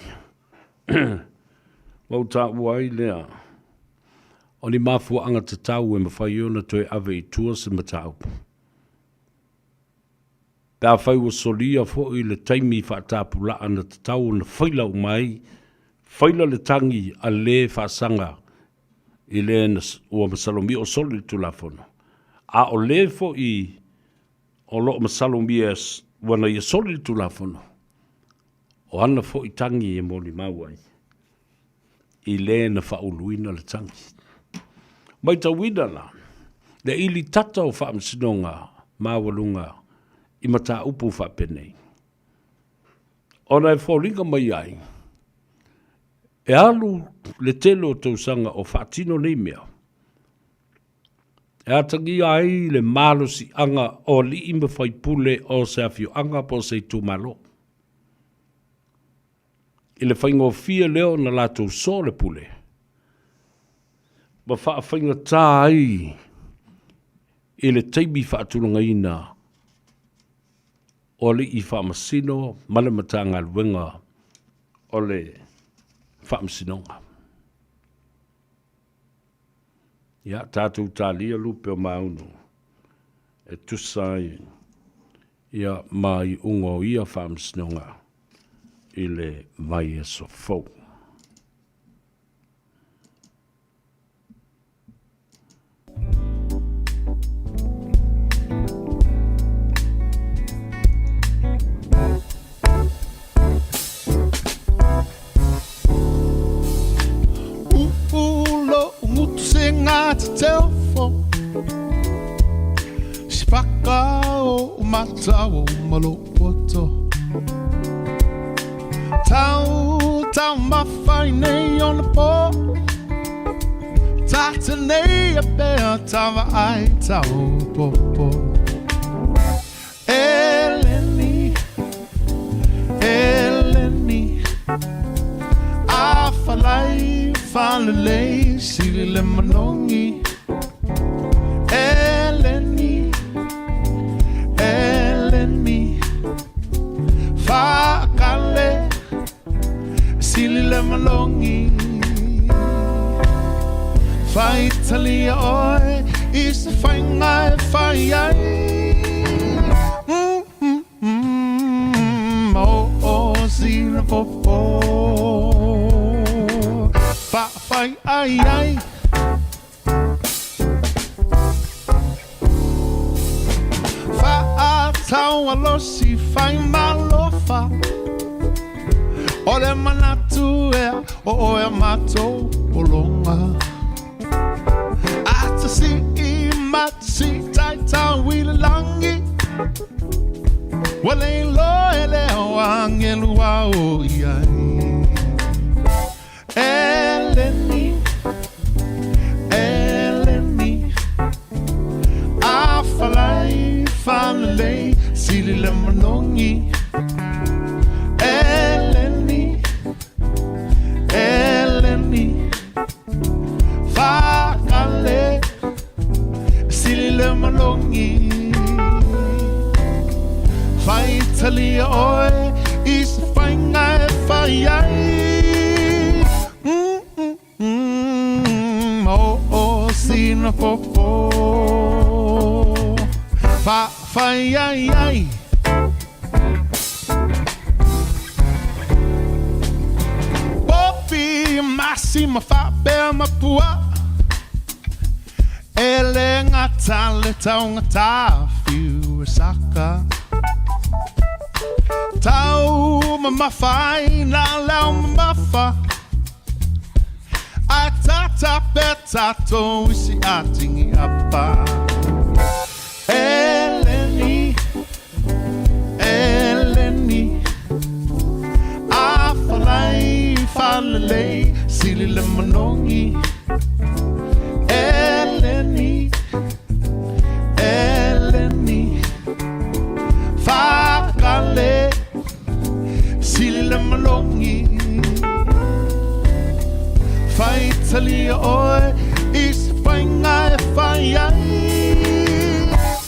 Ma ou taua ai lea, o ni mafuaaga tatau e mafai ona toe ave i tua se mataupu. Pe afai ua solia foi le taimi faatapulaa na tatau ona faila uma ai, faila le tagi a le faasaga i le na ua masalomia o soli le Tulafono, a o le foi o lo o masalomia ua na ia soli le Tulafono, o ana foi tagi e molimau ai i le na faauluina le tagi. Matauina la le ili tata o faamasinoga maualuga i mataupu faapenei, ona e foliga mai ai e alu le tele o tausaga o faatino nei mea, e atagia ai le malosiaga o alii ma faipule o se afioaga po o se itumalo. I le faigofie lea ona latou so le pule, ma faafaigata ai i le taimi faatulagaina o alii faamasino ma le Matagaluega o le Faamasinoga. Ia, tatou talia lupe o Maunu e tusa ai ia ma iuga o ia faamasinoga i le vaiaso fou. Tau, tau mawhai nei ona pō Tata nei a pea tawa ai tau popo Eleni, Eleni A falai falalei sili le manongi Eleni, Eleni Whaakale sili le malongi Whaitalia oe i se whainga e whai ai mm, mm, mm, oh, oh, sina popo Wha whai ai ai Faataualosi fai malofa O le manatu ea o oe a matou pologa Ata si i mati taitau i le lagi Ua leiloa e le ao agelu ao i ai Eleni, Eleni Afalai falalei sili le manogi Eleni, Eleni Fakale sili le manogi Faitalia oe i se faiga e fai ai mm, mm, mm, oh, oh, sina fofo Fa, fai ai ai Popi tasi ma faapea ma puaa E le gata le taugata fiu e saka Tau mamafa ai na le aumamafa Ae tata pea tatou i si atigi apa Eleni, Eleni Afalai faalelei sili le manogi Eleni, Eleni Faakale sili le manogi Faitalia oe i se faiga e fai ai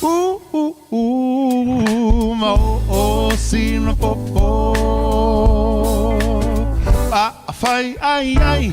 Uh, uh, uh, ma o o sina popo A fai ai ai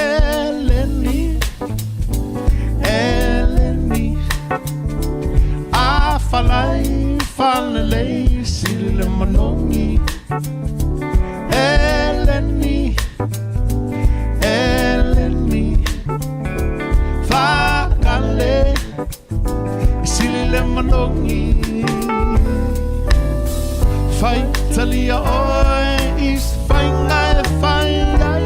Eleni, Eleni Afalai faalelei sili le manogi Eleni, Eleni Faakale sili le manogi Faitalia oe i se faiga e fai ai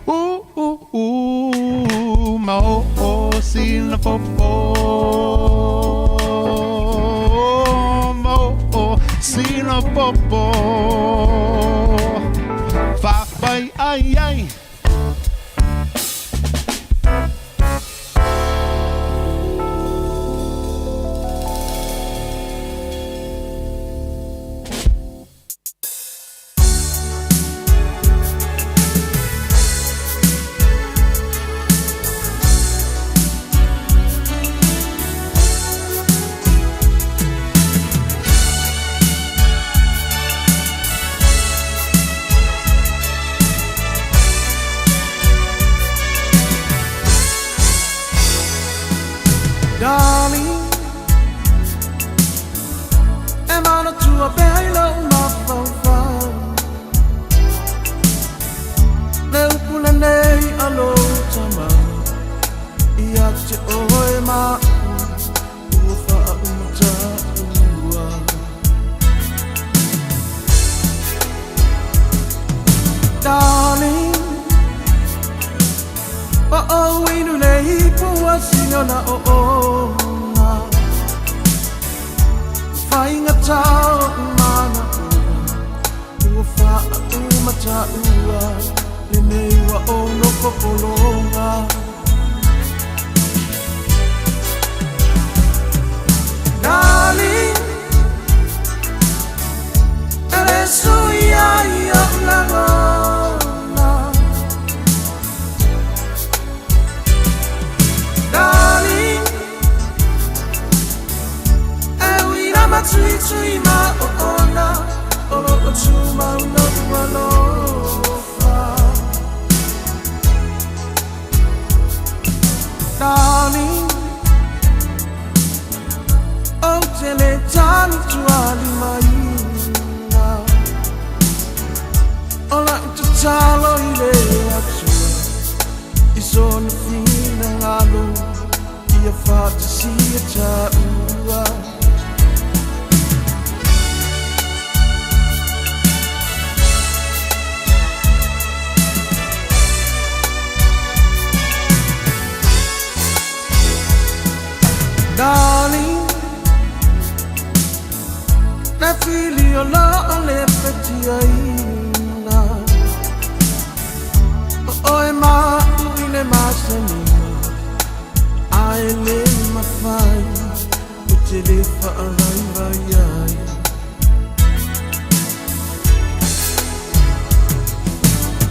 Uh, uh, uh, ma o o sina popo Ma o o sina popo Faafai ai ai Darling E manatua pea i lou mafaufau Le upu lenei a lou tama Ia te oe ma a'u ua faauma taua Darling O ou inu le ipu a sili ona oona Faigata o'u manaoga Ua faauma taua Lenei ua ou nofo pologa Darling E le suia i o'u lagona Darling E uila matuitui ma oona O lo'o tumau lo'u alofa Darling Ou te le tanutualimaina O la'u tatalo i le Atua I sona finagalo Ia faatasia tāua Darling Le fili o lo'o le fetiaina O oe ma a'u i le masaniga Ae le mafai Ou te le faavaivai ai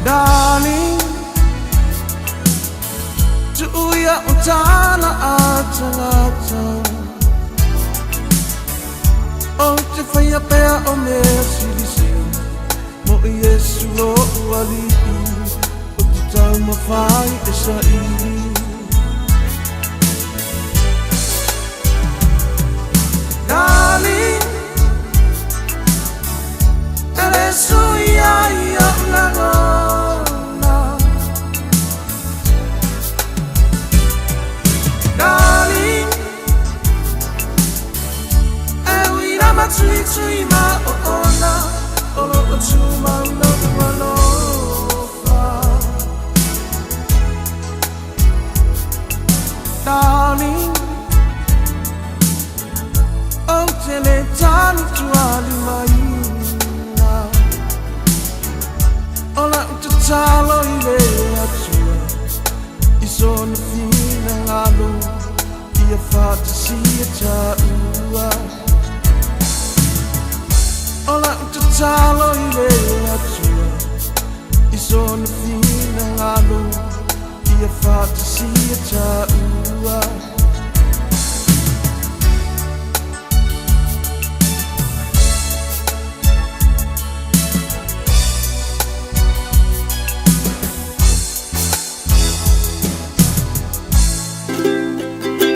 Darling Tuu ia o tala a tagata O te whaia pea o mea silisili Mo i Yesu lo ualii O te tau mawhai e sa ili Darling Ele suia i o lagona Darling E uira matui tui ma o ona O lo o tu mau no alofa Darling O te le tani tuali maina O la utatalo i le atua I sona fina ngalo Ia whatasia tāua O la utatalo i le atua I sona fina ngalo Ia whatasia tāua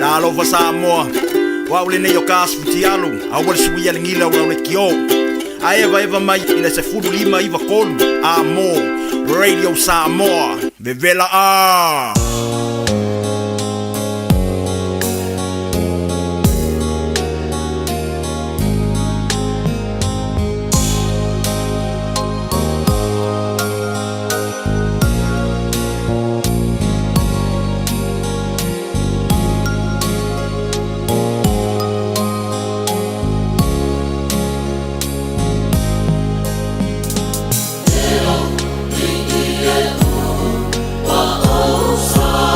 La alofa Samoa Wa ule nei o ka asu futialu A ua le sui a le gila ua le kio A eva eva mai i le se fulu lima iva kolu A mo Radio Samoa Vevela a. O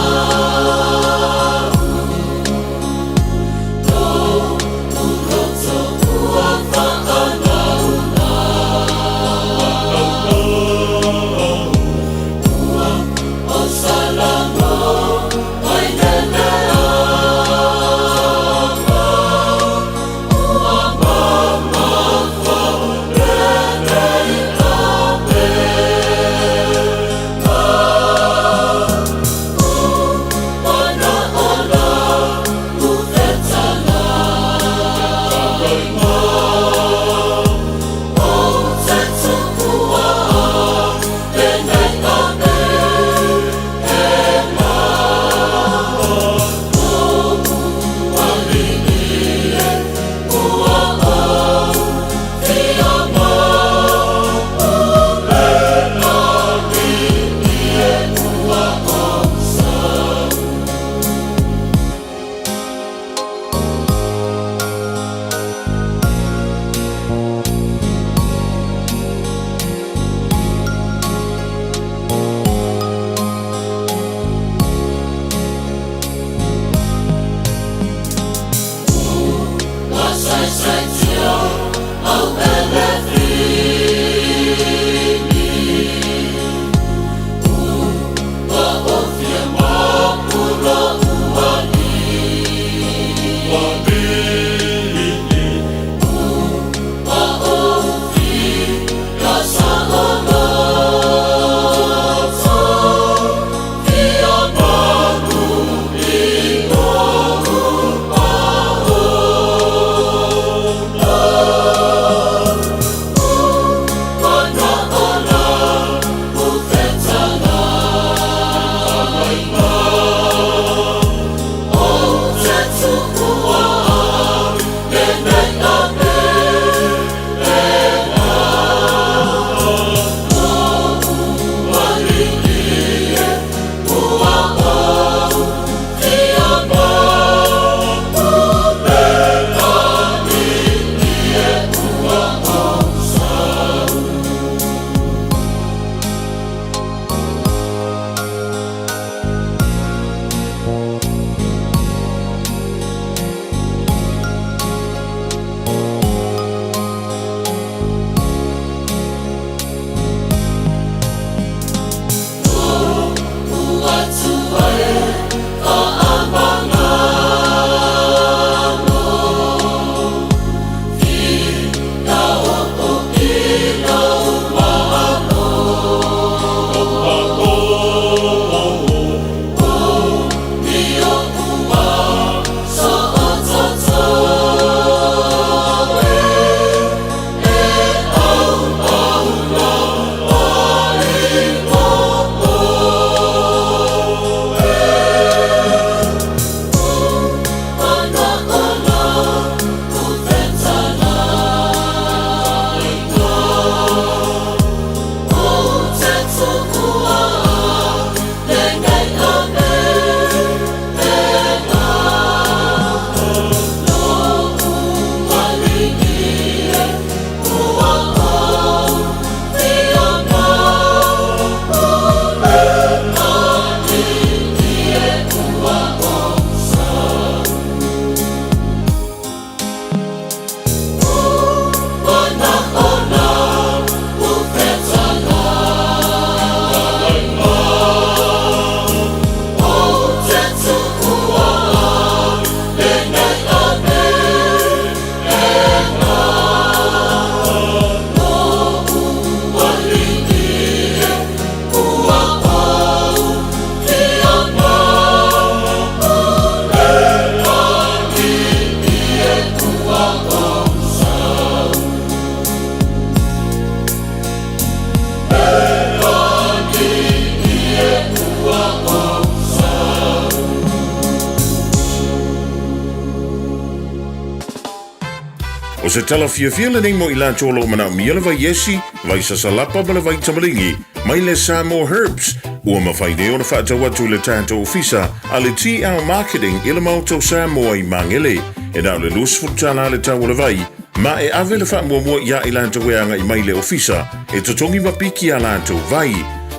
O se tala fiafia lenei mo i latou o lo o manaomia le vai esi, vai sasalapa ma le vai tamaligi mai le Samoa Herbs, ua mafai nei ona faatau atu i le tatou ofisa a le TL Marketing i le Maota o Samoa i Magele. E na o le $20 le tau o le vai, ma e ave le faamuamua iā i latou e agai mai i le ofisa e totogi ma piki a latou vai.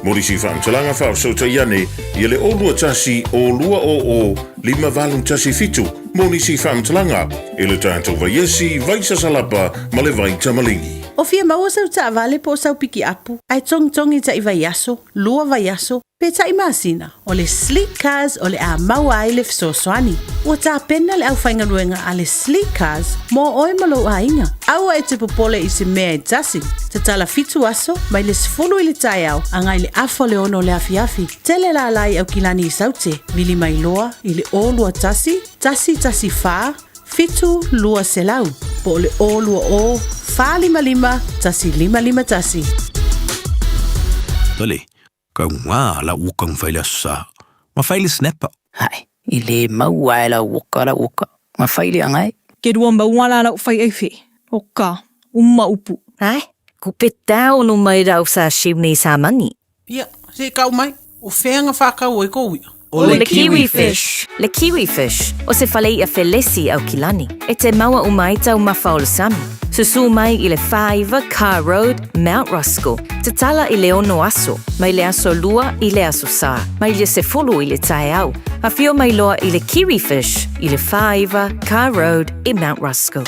Mo nisi faamatalaga faafesootai ane ia le 021 200 5817 mo nisi faamatalaga i le tatou vaiesi, vai sasalapa ma le vai tamaligi. O fia maua sau taavale po o sau pikiapu ae togitogi taʻi vaiaso, lua vaiaso, pe taʻi masina, o le Sleek Cars o le a maua ai le fesoasoani. Ua tapena le aufaigaluega a le Sleek Cars mo oe ma lou aiga. Aua e te popole i se mea e tasi. Tatala fitu aso, mai le 10 i le taeao agai le afa o le 6 o le afiafi. Tele lala i Aukilani i Saute, vili mai loa i le 021 114 7200 po o le 020 455 1551. Tole, kau ngā la uka ngwhai le aso sa. Ma whai le snapper. Hae, i le maua e lau oka lau oka, ma whai le angai. Ke rua maua la lau whai aiwhi, o ka, uma upu. Hae, ko pe tau no mai rau sa shiu nei sa mani. Ia, se i kau mai, o fea nga whakau ai kou ia? O le kiwi fish. Le kiwi fish, o se fale i'a felesi Aukilani. E te maua uma ai taumafa o le sami. Susū mai i le 49 Carr Road, Mount Roskill. Tatala i le ono aso, mai le aso lua i le aso sa, mai le sefulu i le taeao. Afio mai loa i le kiwi fish i le 49 Carr Road i Mount Roskill.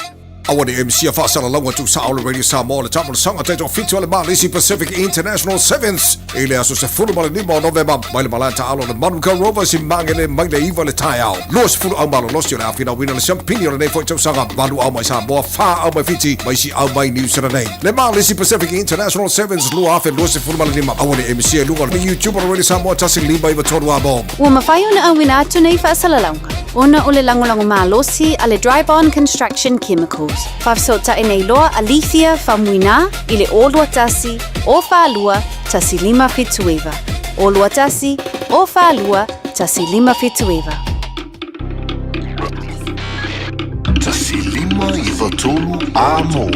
Aua ne i misia faasalalauga tuusao le Radio Samoa le taamolosaga taitoafitu a le Malisi Pacific International Sevens i le aso 15 o Novema mai le malae taalo o le Manukau Rovers i Magele mai le 9 i le taeao. 20 au malolosi o le a finauina le siampini o lenei foi tausaga, valu au mai Samoa, fa au mai Fiti ma isi au mai Niu Sila nei. Le Malisi Pacific International Sevens 2025. Aua ne i misia i luga o le YouTube o le Radio Samoa 1 5 9 3 Amo. Ua mafai ona auina atu nei faasalalauga ona o le lagolago malosi a le Drybond Construction Chemicals. Faafesootai nei loa a Lethia Faumuina i le 021 042 1579. 021 042 1579. 1 5 9 3 Amo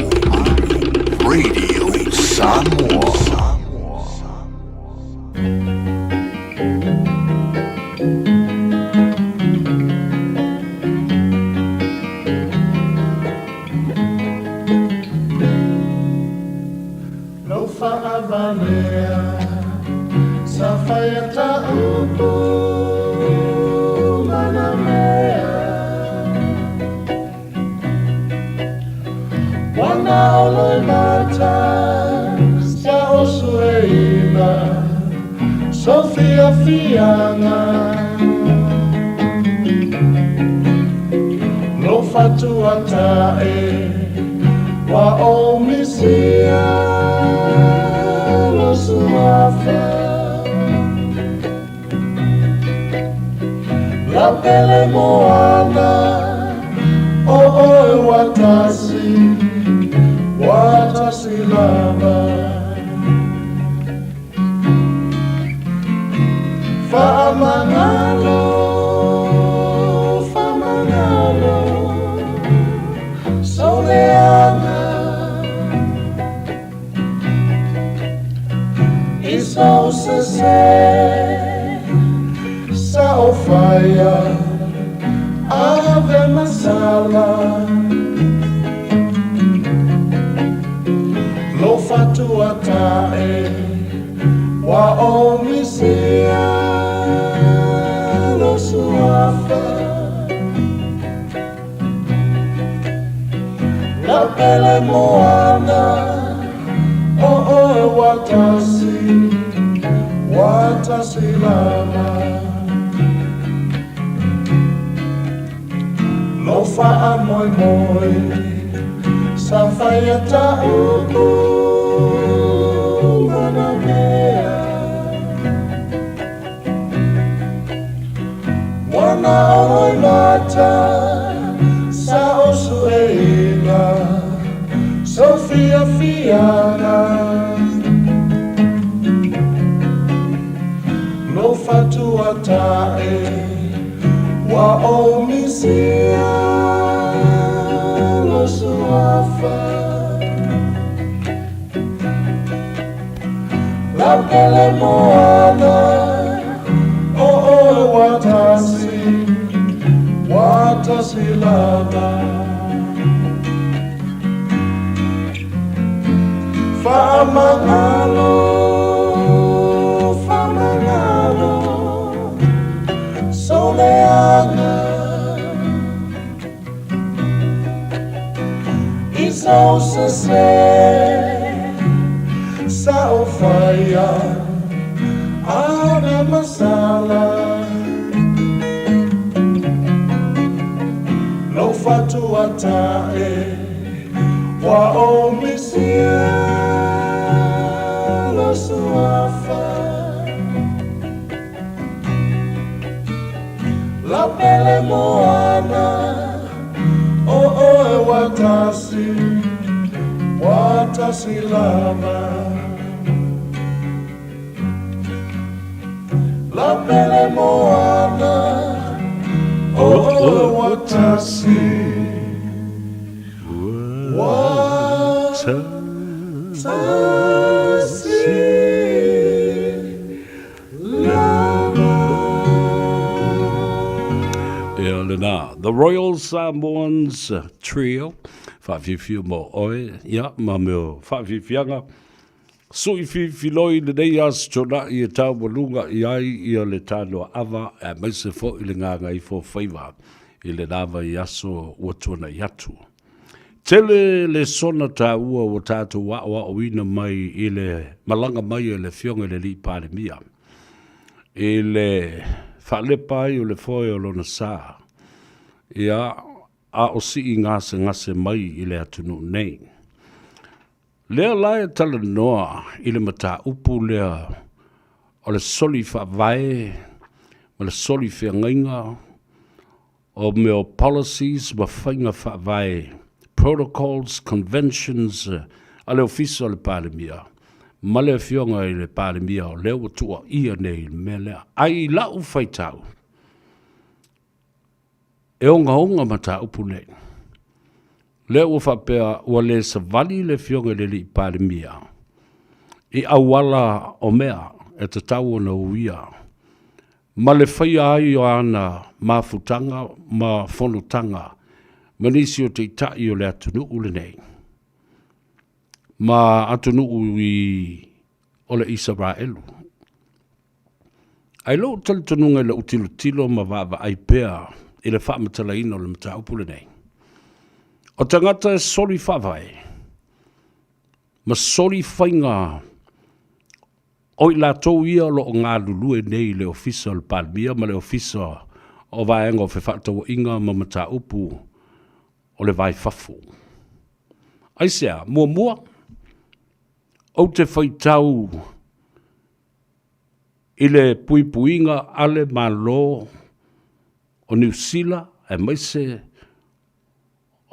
Radio Samoa. Lou faavalea sa faia ta upu ma na mea Wana o loimata sa osueina Sofia fiaga Lo fatuatae wa o misia lo suafa La pele moana o oe watasi watasi lava Faamagalo faamagalo sou leaga I sou sesē sa o faia ave masala Lo fatuatae wa o misia lo suafa La pele moana o oe watasi watasi lava Lo faamoemoe sa faia ta upu ma na mea Wana o loimata sa osueina sou fiafiaga Lo fatuatae wa o misia lo suafa. Lapele moana o oe watasi watasi lava Faamagalo faamagalo soleaga I sou sese sa o faia aga masala Lo fatua ta'e wa o misia lo suafa La pele moana o oe watasi watasi lava La pele moana o oe watasi watasi Ia lena, The Royal Samoans Trio, whawhiwhia mo oe, ia, ma meo whawhiwhianga, sui whiwhiloi le nei as tona i e tau malunga i ai ia le tānoa ava, e maise fo i le ngā ifo whaiva, i le lava i aso ua tuana i atu. Tele le sona tāua ua tātou aʻoaʻoina mai i le malaga mai a le Afioga i le Alii Palemia i le faalepa ai o le foe o lona sa, ia, a o sii gasegase mai i le atunuu nei. Lea la e talanoa i le mataupu lea o le soli faavae ma le soli feagaiga o mea o policies ma faiga faavae, protocols, conventions a le Ofisa o le Palemia ma le Afioga i le Palemia o lea ua tuuaia nei i le mea lea. Ae i lau faitau, e ogaoga mataupu nei. Lea ua faapea ua le savali le Afioga i le Alii Palemia i auala o mea e tatau ona uia ma le faia ai o ana mafutaga ma fonotaga ma nisi o taitai o le atunuu lenei ma atunuu i o le Isaraelu. Ae lou talitonuga i lou tilotilo ma vaavaai pea i le faamatalaina o le mataupu lenei, o tagata e soli faavae ma soli faiga o i latou ia o lo o galulue nei i le Ofisa o le Palemia ma le Ofisa o Vaega o Fefaatauaiga ma Mataupu o le Va i Fafo. Aisea? Muamua, ou te faitau i le puipuiga a le Malo o Niu Sila aemaise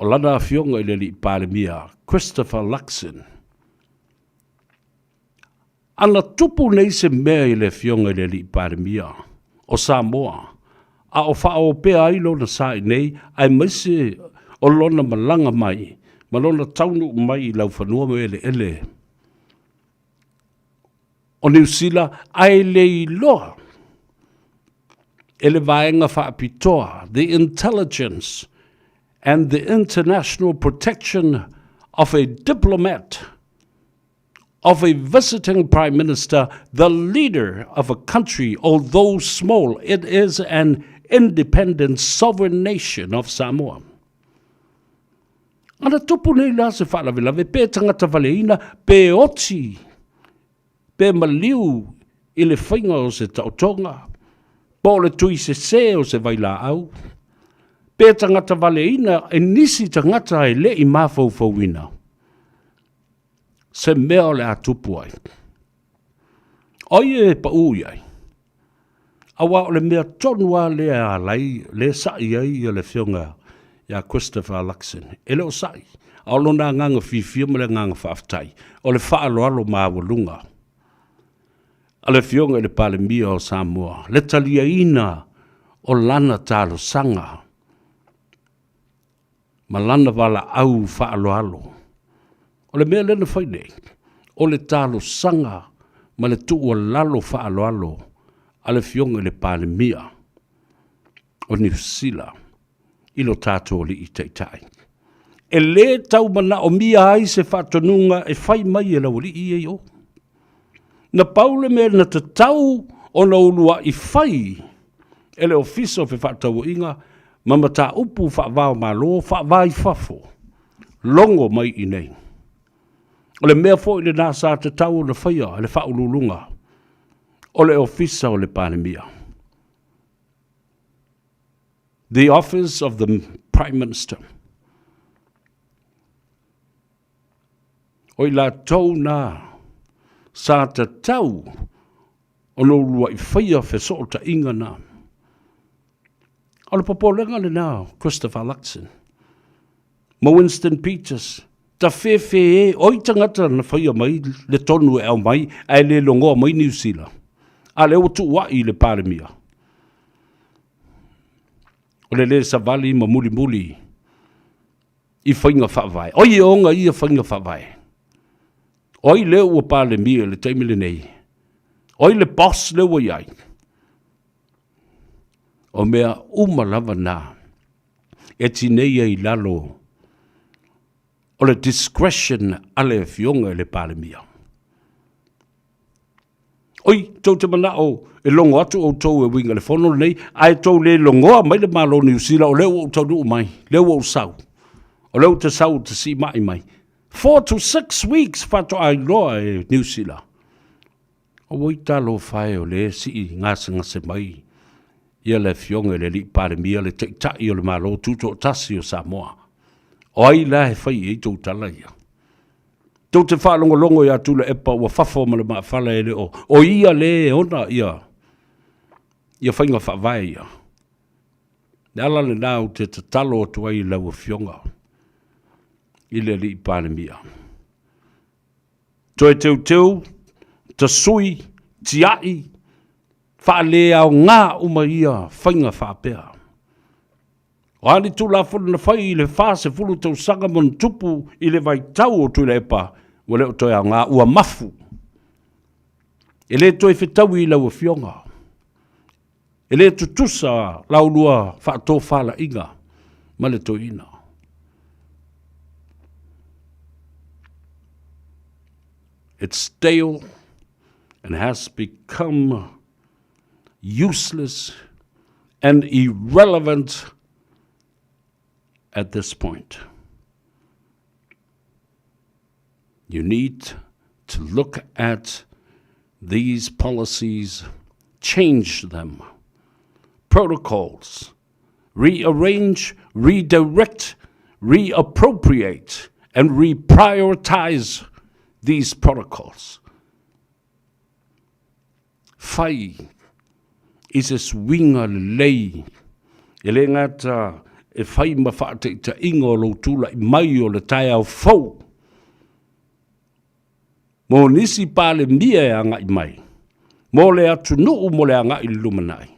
o lana afioga i le Alii Palemia Christopher Luxon. Ana tupu nei se mea i le afioga i le Alii Palemia o Samoa, a o faaopea ai lona sa i nei, aemaise o lona malaga mai ma lona taunuu mai i laufanua ma eleele o Niu Sila, ae le iloa e le vaega faapitoa, the intelligence and the international protection of a diplomat of a visiting prime minister, the leader of a country, although small, it is an independent sovereign nation of Samoa. Ana tupu nei la se faalavelave, pe tagata valeina, pe oti, pe maliu i le faiga o se taotoga, po o le tui sesē o se vailaau, pe tagata valeina e nisi tagata e le i mafaufauina, se mea o le a tupu ai. O ai e paʻū i ai? Aua o le mea tonu lava lea e ala ai, lea e saʻi ai ia le afioga ia Christopher Luxon. E le o saʻi, a o lona agaga fiafia ma le agaga faafetai, o le faaaloalo maualuga a le afioga i le Palemia o Samoa, le taliaina o lana talosaga ma lana valaau faaaloalo. O le mea lea na fai nei, o le talosaga ma le tuualalo faaaloalo a le Afioga i le Palemia o Niu Sila i lo tatou Alii Taitai. E lē tau manaomia ai se faatonuga e fai mai e lau alii ia i o. Na pau le mea na tatau ona ulua'i fai e le Ofisa o Fefaatauaiga ma Mataupu Faava-o-Malo faava i fafo, logo mai i inei. O le mea foi lena sa tatau ona faia e le Faauluuluga o le Ofisa o le Palemia. The Office of the Prime Minister. O i latou na sa tatau ona ulua'i faia fesootaiga na. O le popolega lena o Christopher Luxon ma Winston Peters, tafefe e, oi tagata na faia mai le tonu e aumai ae le logoa mai Niu Sila, a lea ua tuua'i i le Palemia. O le lē savali ma mulimuli i faiga faavae. Oi e oga ia faiga faavae. O ai lea ua Palemia i le taimi lenei? O ai le boss lea ua i ai? O mea uma lava na e tinei ai i lalo o le discretion a le Afioga i le Palemia. Oi, tou te manao e logo atu outou e uiga i le fono lenei, ae tou le logoa mai le Malo o Niu Sila, o lea ua ou taunuu mai, lea ua ou sau, o lea ou te sau ou te siimai mai. 4 to 6 weeks faatoa iloa e Niu Sila. Auoi talofa e o lea e sii gasegase mai ia le Afioga i le Alii Palemia, le Taitai o le Malo Tutoatasi o Samoa. O ai la e fai i ai tou tala ia? Tou te faalogologo ia Tuilaepa ua fafo ma le maafala e le o o ia le e ona ia ia faiga faavae ia. Le ala lena ou te tatalo atu ai i lau Afioga i le Alii Palemia. Toe teuteu, tasui, tiai, faaleaoga uma ia faiga faapea. O a ni Tulafono na fai i le 40 tausaga ma ona tupu i le vaitau o Tuilaepa, ua le o toe aoga, ua mafu. E le toe fetaui i lau Afioga. E le tutusa la ulua faatofalaiga ma le toeaina. It's stale and has become useless and irrelevant at this point. You need to look at these policies, change them, protocols, rearrange, redirect, reappropriate, and reprioritize these protocols. Fai i se suiga lelei, e le gata e fai ma faataitaiga o lou tulai mai o le taeao fou mo nisi Palemia e agai mai, mo le atunuu mo le agai i le lumanai,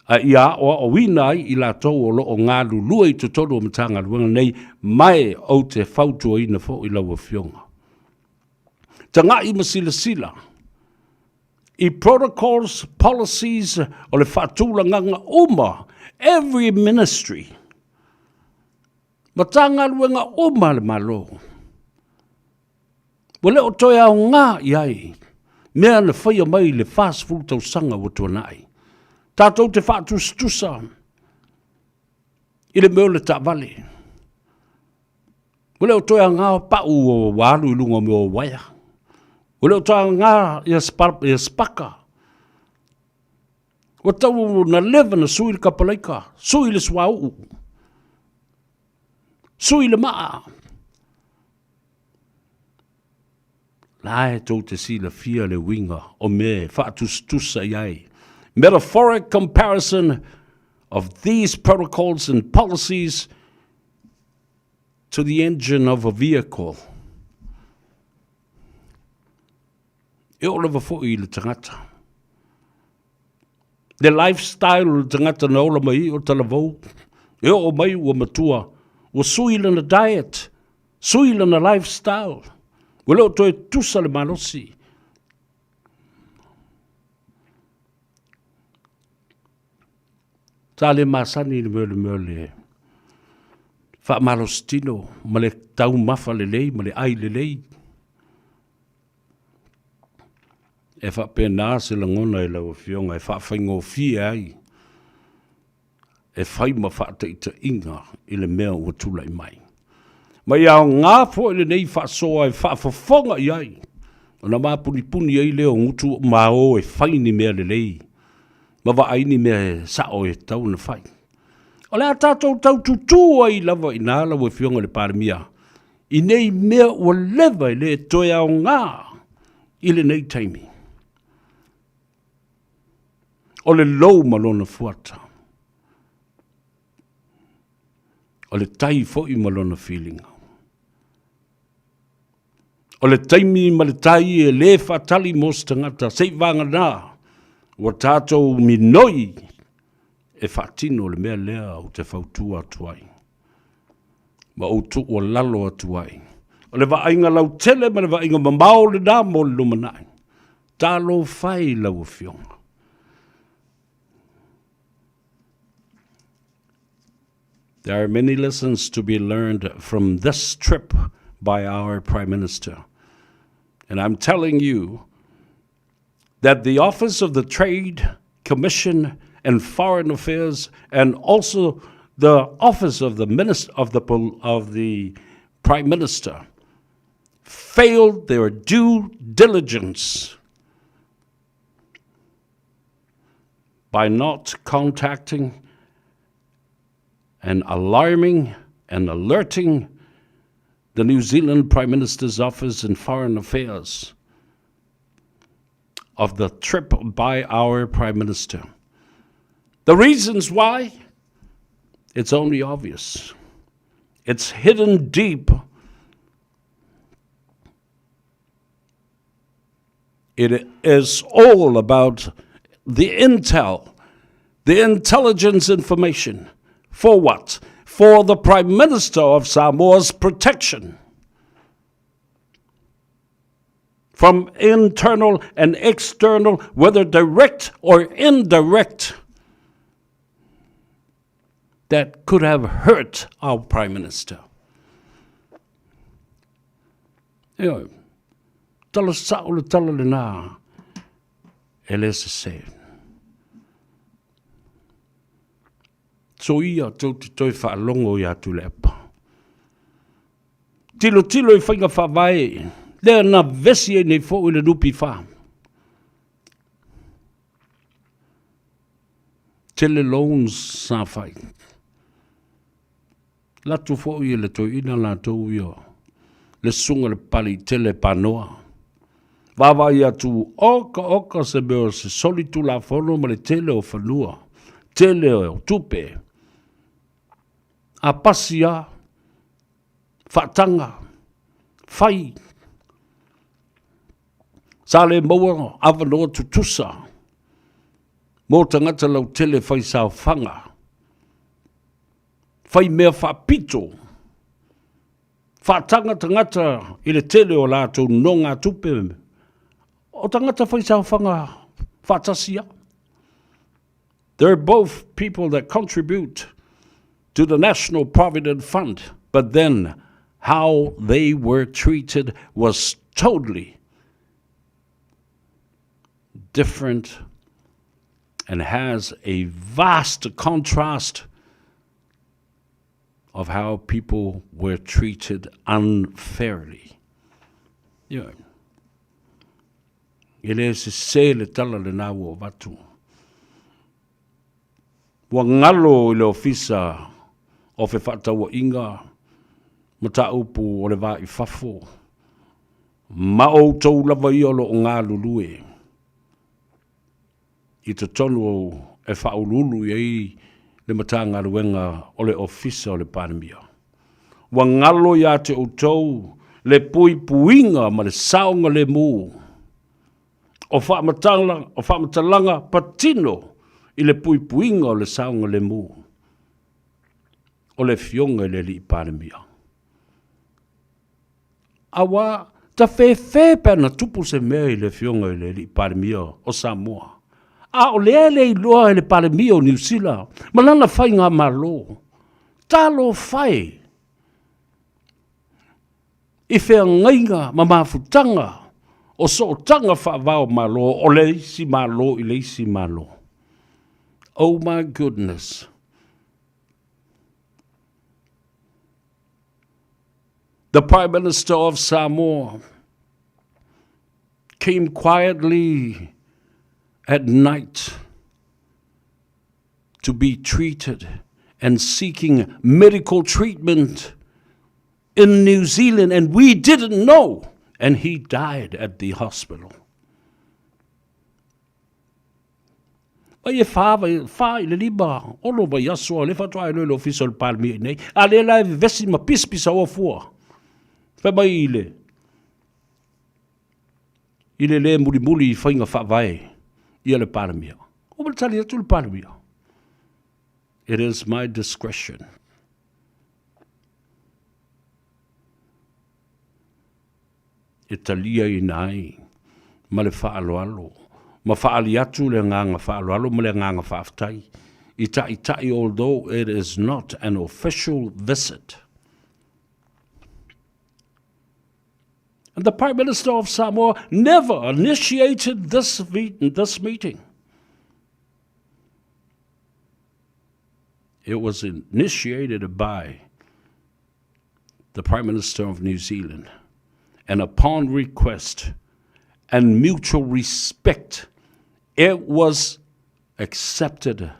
a ia aoaoina ai i latou o lo o galulue i totonu o Matagaluega nei, ma e ou te fautuaina foi lau Afioga. Tagai ma silasila i protocols, policies o le faatulagaga uma, every ministry, Matagaluega uma a le Malo, ua le o toe aoga i ai mea na faia mai i le 40 tausaga ua tuanai. Tatou te faatusatusa i le mea o le taavale. Ua le o toe aoga pau ua alu i luga o mea o uaea. Ua le o toe aoga ia sipaka. Ua tau na leva na sui le kapalaika, sui le suauu, sui le maa. La e tou te silafia le uiga o mea e faatusatusa i ai. Metaphoric comparison of these protocols and policies to the engine of a vehicle. E oo lava foi i le tagata. Le lifestyle o le tagata na ola mai o talavou, e oo mai ua matua, ua sui lana diet, sui lana lifestyle. Ua le o toe tusa le malosi. Sa le masani i le mea o le mea o le faamalositino ma le taumafa lelei ma le ai lelei. E faapena se lagona i lau Afioga e faafaigofie ai e fai ma faataitaiga i le mea ua tulai mai. Ma ia aoga foi lenei faasoa e faafofoga i ai, ona mapunipuni ai lea o gutu mao e fai ni mea lelei ma vaai ni mea e sao e tatau ona fai. O le a tatou tau tutū ai lava i ina lau Afioga i le Palemia i nei mea ua leva e le toe aoga i lenei taimi. O le lou ma lona fuata. O le tai foi ma lona filiga. O le taimi ma le tai e lē faatali mo se tagata sei'vāganā ua tatou minoi e faatino le mea lea ou te fautua atu ai ma ou tuualalo atu ai. O le vaaiga lautele ma le vaaiga mamao lenā mo le lumanai. Talofa e i lau Afioga. There are many lessons to be learned from this trip by our Prime Minister. And I'm telling you that the Office of the Trade Commission and Foreign Affairs and also the Office of the Minister of the, of the Prime Minister failed their due diligence by not contacting and alarming and alerting the New Zealand Prime Minister's Office and Foreign Affairs of the trip by our Prime Minister. The reasons why, it's only obvious. It's hidden deep. It is all about the intel, the intelligence information. For what? For the Prime Minister of Samoa's protection from internal and external, whether direct or indirect, that could have hurt our Prime Minister. Ioe, tala sa'o le tala lenā, e le sesē. Soia tou te toe faalogo iā Tuilaepa. Tilotilo i faiga faavae lea na vesi ai nei foi le NPF. Tele loans sa fai. Latu foi e le toeaina latou ia le susuga le Papaliitele Panoa. Vaavaai atu oka oka se mea o se soli tulafono ma le tele o fanua, tele o tupe. A pasi a, faataga, fai. Sa le maua avanoa tutusa mo tagata lautele fai saofaga. Fai mea faapito, faataga tagata i le tele o latou nonogatupe, o tagata fai saofaga faatasi lava. They're both people that contribute to the National Provident Fund, but then how they were treated was totally different and has a vast contrast of how people were treated unfairly. Ioe. E le sese le tala lenā ua avatu. Ua galo i le Ofisa o Fefaatauaiga Mataupu o le Va i Fafo, ma outou lava ia o lo o galulue i totonu e faauluulu i ai le Matagaluega o le Ofisa o le Palemia. Ua galo ia te outou le puipuiga ma le saogalemu o faamatalaga patino i le puipuiga o le saogalemu o le Afioga i le Alii Palemia. Aua tafefe pe ana tupu se mea i le Afioga i le Alii Palemia o Samoa. A o lea e le iloa e le Palemia o Niu Sila ma lana faigamalo. Talofa e! I feagaiga ma mafutaga o sootaga faava o Malo o le isi Malo i le isi Malo. Oh my goodness. The Prime Minister of Samoa came quietly at night to be treated and seeking medical treatment in New Zealand, and we didn't know. And he died at the hospital. Mai e whā, vai, whā i le lima, ono vai aso, le whatua e le ofisa o le Palemia i nei. A le la e vesi ma pisipisa o fua. Whai mai i le, i le le mulimuli i whainga whaavae i a le Palemia. O ma le tali atu le Palemia. It is my discretion. E taliaina ai ma le faaaloalo ma faaali atu le agaga faaaloalo ma le agaga faafetai i Taitai although it is not an official visit. And the Prime Minister of Samoa never initiated this, this meeting. It was initiated by the Prime Minister of New Zealand, and upon request and mutual respect, it was accepted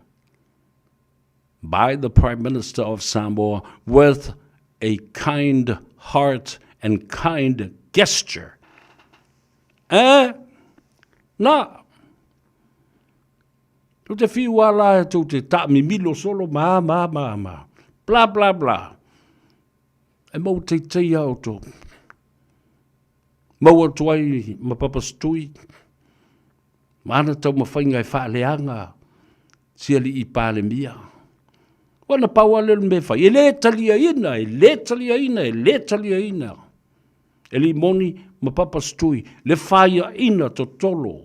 by the Prime Minister of Samoa with a kind heart and kind gesture. Eh? Na. Tu te whiu a la e tu te taamimilo solo ma ma ma ma. Bla bla bla. E mau teitei a o tō. Mau atu ai ma Papa Stui. Ma ana taumafaiga e faaleaga si alii Palemia. Ua na pau lea o le mea e fai, e le taliaina, e le taliaina, e le taliaina. E Limoni ma Papa Stui le faiaina totolo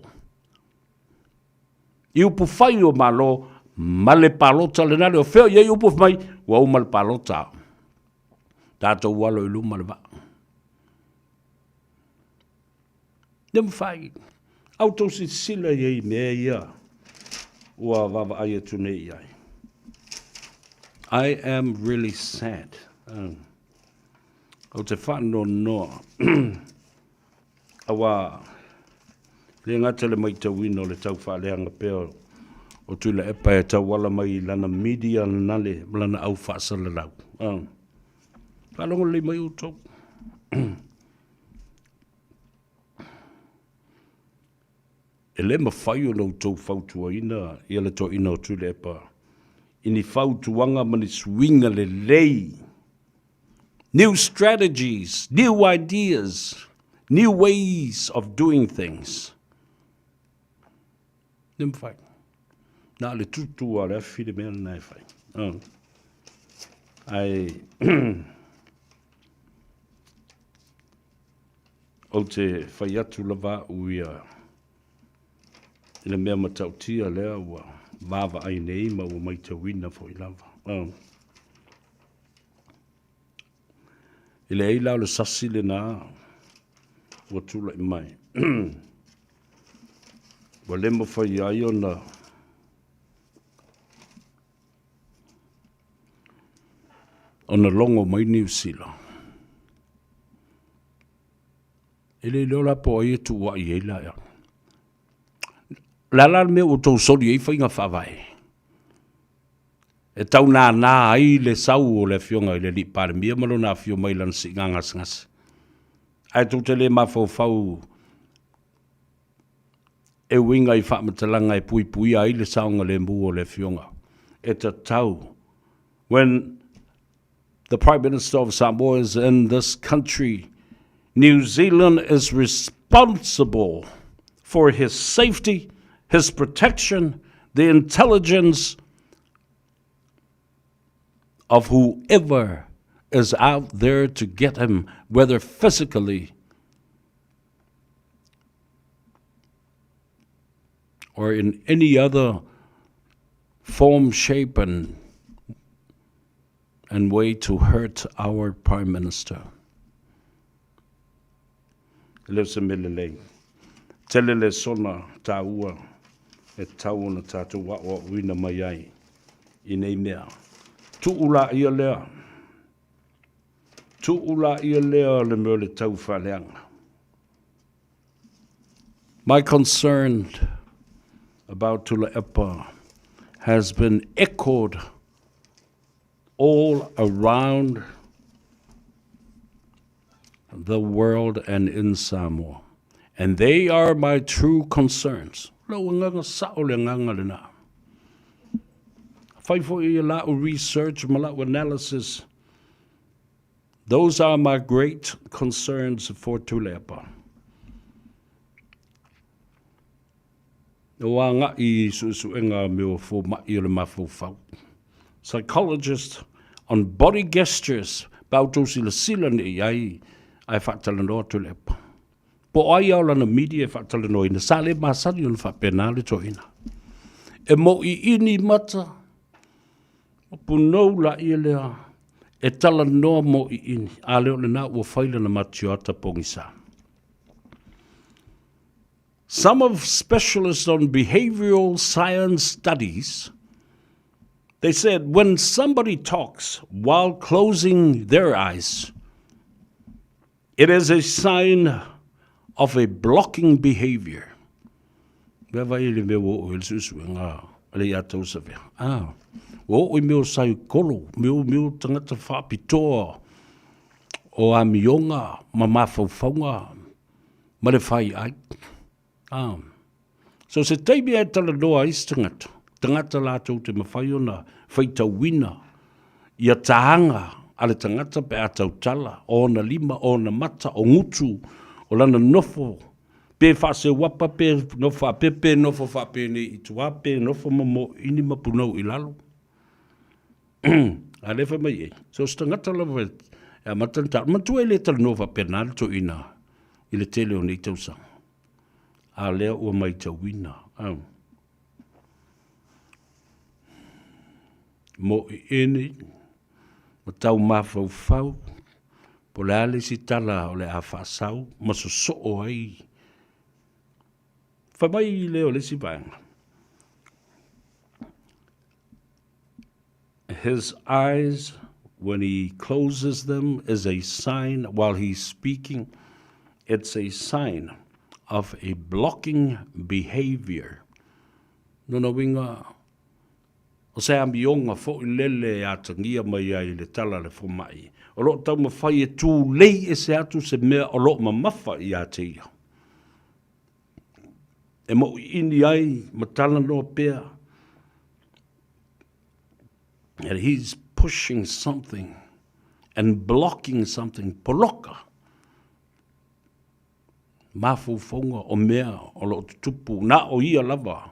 i upu fai o Malo ma le palota lena lea o fea o i ai upu fai mai, ua uma le palota. Tatou alo i luma le vaa. Le mafai. A outou silasila i ai i mea ia ua vaavaai atu nei i ai. I am really sad. Ou te faanoanoa aua le gata le maitauina o le tau faaleaga pea o Tuilaepa e tauala mai i lana media nale ma lana au faasalalau. Faalogo lelei mai outou. E le mafai ona outou fautuaina ia le toeaina o Tuilaepa i ni fautuaga ma ni suiga lelei, new strategies, new ideas, new ways of doing things. Le mafai. Na o le tutu a le afi le mea lena e fai. Oh. Ai, Ou te fai atu lava au ia i le mea matautia lea ua vaavaai nei ma ua maitauina foi lava. Oh. E leai la o le sasi lena ua tulai mai. Ua le mafai ai ona ona logo mai Niu Sila. E le iloa la po o ai e tuuai ai la ea. O le a la le mea ua outou soli ai faiga faavae? E tau nānā ai le sau o le Afioga i le Alii Palemia ma lona afio mai i lana siiga gasegase. Ae tou te le mafaufau e uiga i faamatalaga e puipuia ai le saogalemu o le Afioga e tatau. When the Prime Minister of Samoa is in this country, New Zealand is responsible for his safety, his protection, the intelligence of whoever is out there to get him, whether physically or in any other form, shape and and way to hurt our Prime Minister. E le o se mea lelei. Tele le sona tāua e tau ona tātou aʻoaʻoina mai ai i nei mea. Tuu laia lea. Tuu laia lea le mea o le taufaaleaga. My concern about Tuilaepa has been echoed all around the world and in Samoa. And they are my true concerns. Lou agaga sa'o le agaga lena. Fai foi ia la'u research ma la'u analysis. Those are my great concerns for Tuilaepa. O aga'i i su'esu'ega a mea o foma'i o le mafaufau. Psychologist on body gestures pe a outou silasila nei i ai ae faatalanoa Tuilaepa. Po o ai a o lana media e faatalanoaina, sa le masani ona faapena le toeaina. E mo'i'ini mata, ma punou laia lea e talanoa mo'i'ini, a lea o lena ua fai lana matioata pogisa. Some of specialists on behavioral science studies, they said when somebody talks while closing their eyes, it is a sign of a blocking behavior. Mea vai le mea ua oo i le suesuega a le ia tausavea. Ah, ua oo i mea o saikolo, mea mea o tagata faapitoa o amioga ma mafaufauga ma le fai ai. Ah. So se taimi e talanoa ai se tagata, tagata latou te mawhai ona faitauina ia tāga a le tagata pe a tautala, o ona lima, o ona mata, o gutu, o lana nofo, pe faaseuapa, pe nofo faapea, pe nofo faapenei i tua, pe nofo ma moini ma punou i lalo. A lea fai mai ai, so se tagata lava e amata ona taua, manatua e le talanoa faapena le toeaina i le tele o nei tausaga. A lea ua maitauina. Au. Moʻiʻini, ma tau mafaufau, po o le a le isi tala o le a faasau ma sosoo ai. Fai mai lea o le isi vaega. His eyes, when he closes them, is a sign, while he's speaking, it's a sign of a blocking behavior. Lona uiga, o se amioga foi lele e atagia mai ai i le tala a le fomai, o lo o taumafai e tulei ese atu se mea o lo o mamafa ia te ia. E moʻiʻini ai ma talanoa pea that he's pushing something and blocking something, poloka mafaufauga o mea o lo o tutupu, na o ia lava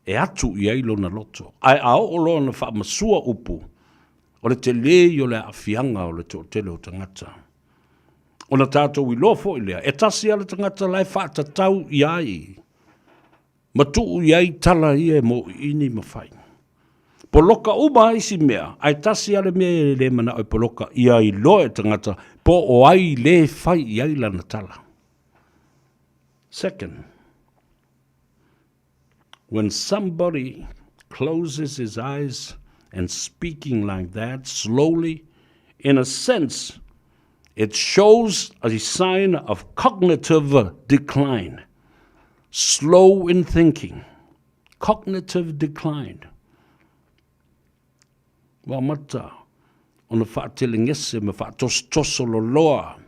e atu i ai lona loto. Ae a oo loa ona faamasua upu, o le telē ia o le aafiaga o le toatele o tagata. Ona tatou iloa foi lea, e tasi lava le tagata la e faatatau i ai ma tuu i ai tala ia e mōʻiʻini ma fai. Poloka uma lava isi mea, ae tasi lava le mea e le manao e poloka ia iloa e tagata po o ai le fai i ai lana tala. Second, when somebody closes his eyes and speaking like that slowly, in a sense, it shows a sign of cognitive decline. Slow in thinking. Cognitive decline. Ua amata ona faatelegese ma faatosotoso loloa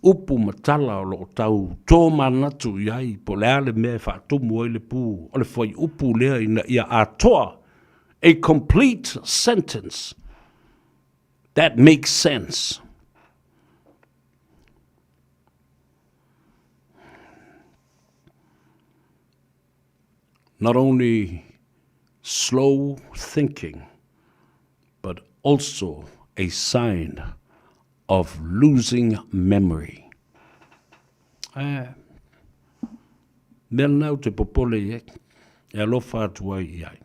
upu ma tala o lo o tau tōmanatu i ai po o le a le mea e faatumu ai le pū o le fuaiupu lea ina ia atoa, a complete sentence that makes sense. Not only slow thinking, but also a sign of losing memory. Eh. Mea lena ou te popole i ai, e alofa atu ai i ai.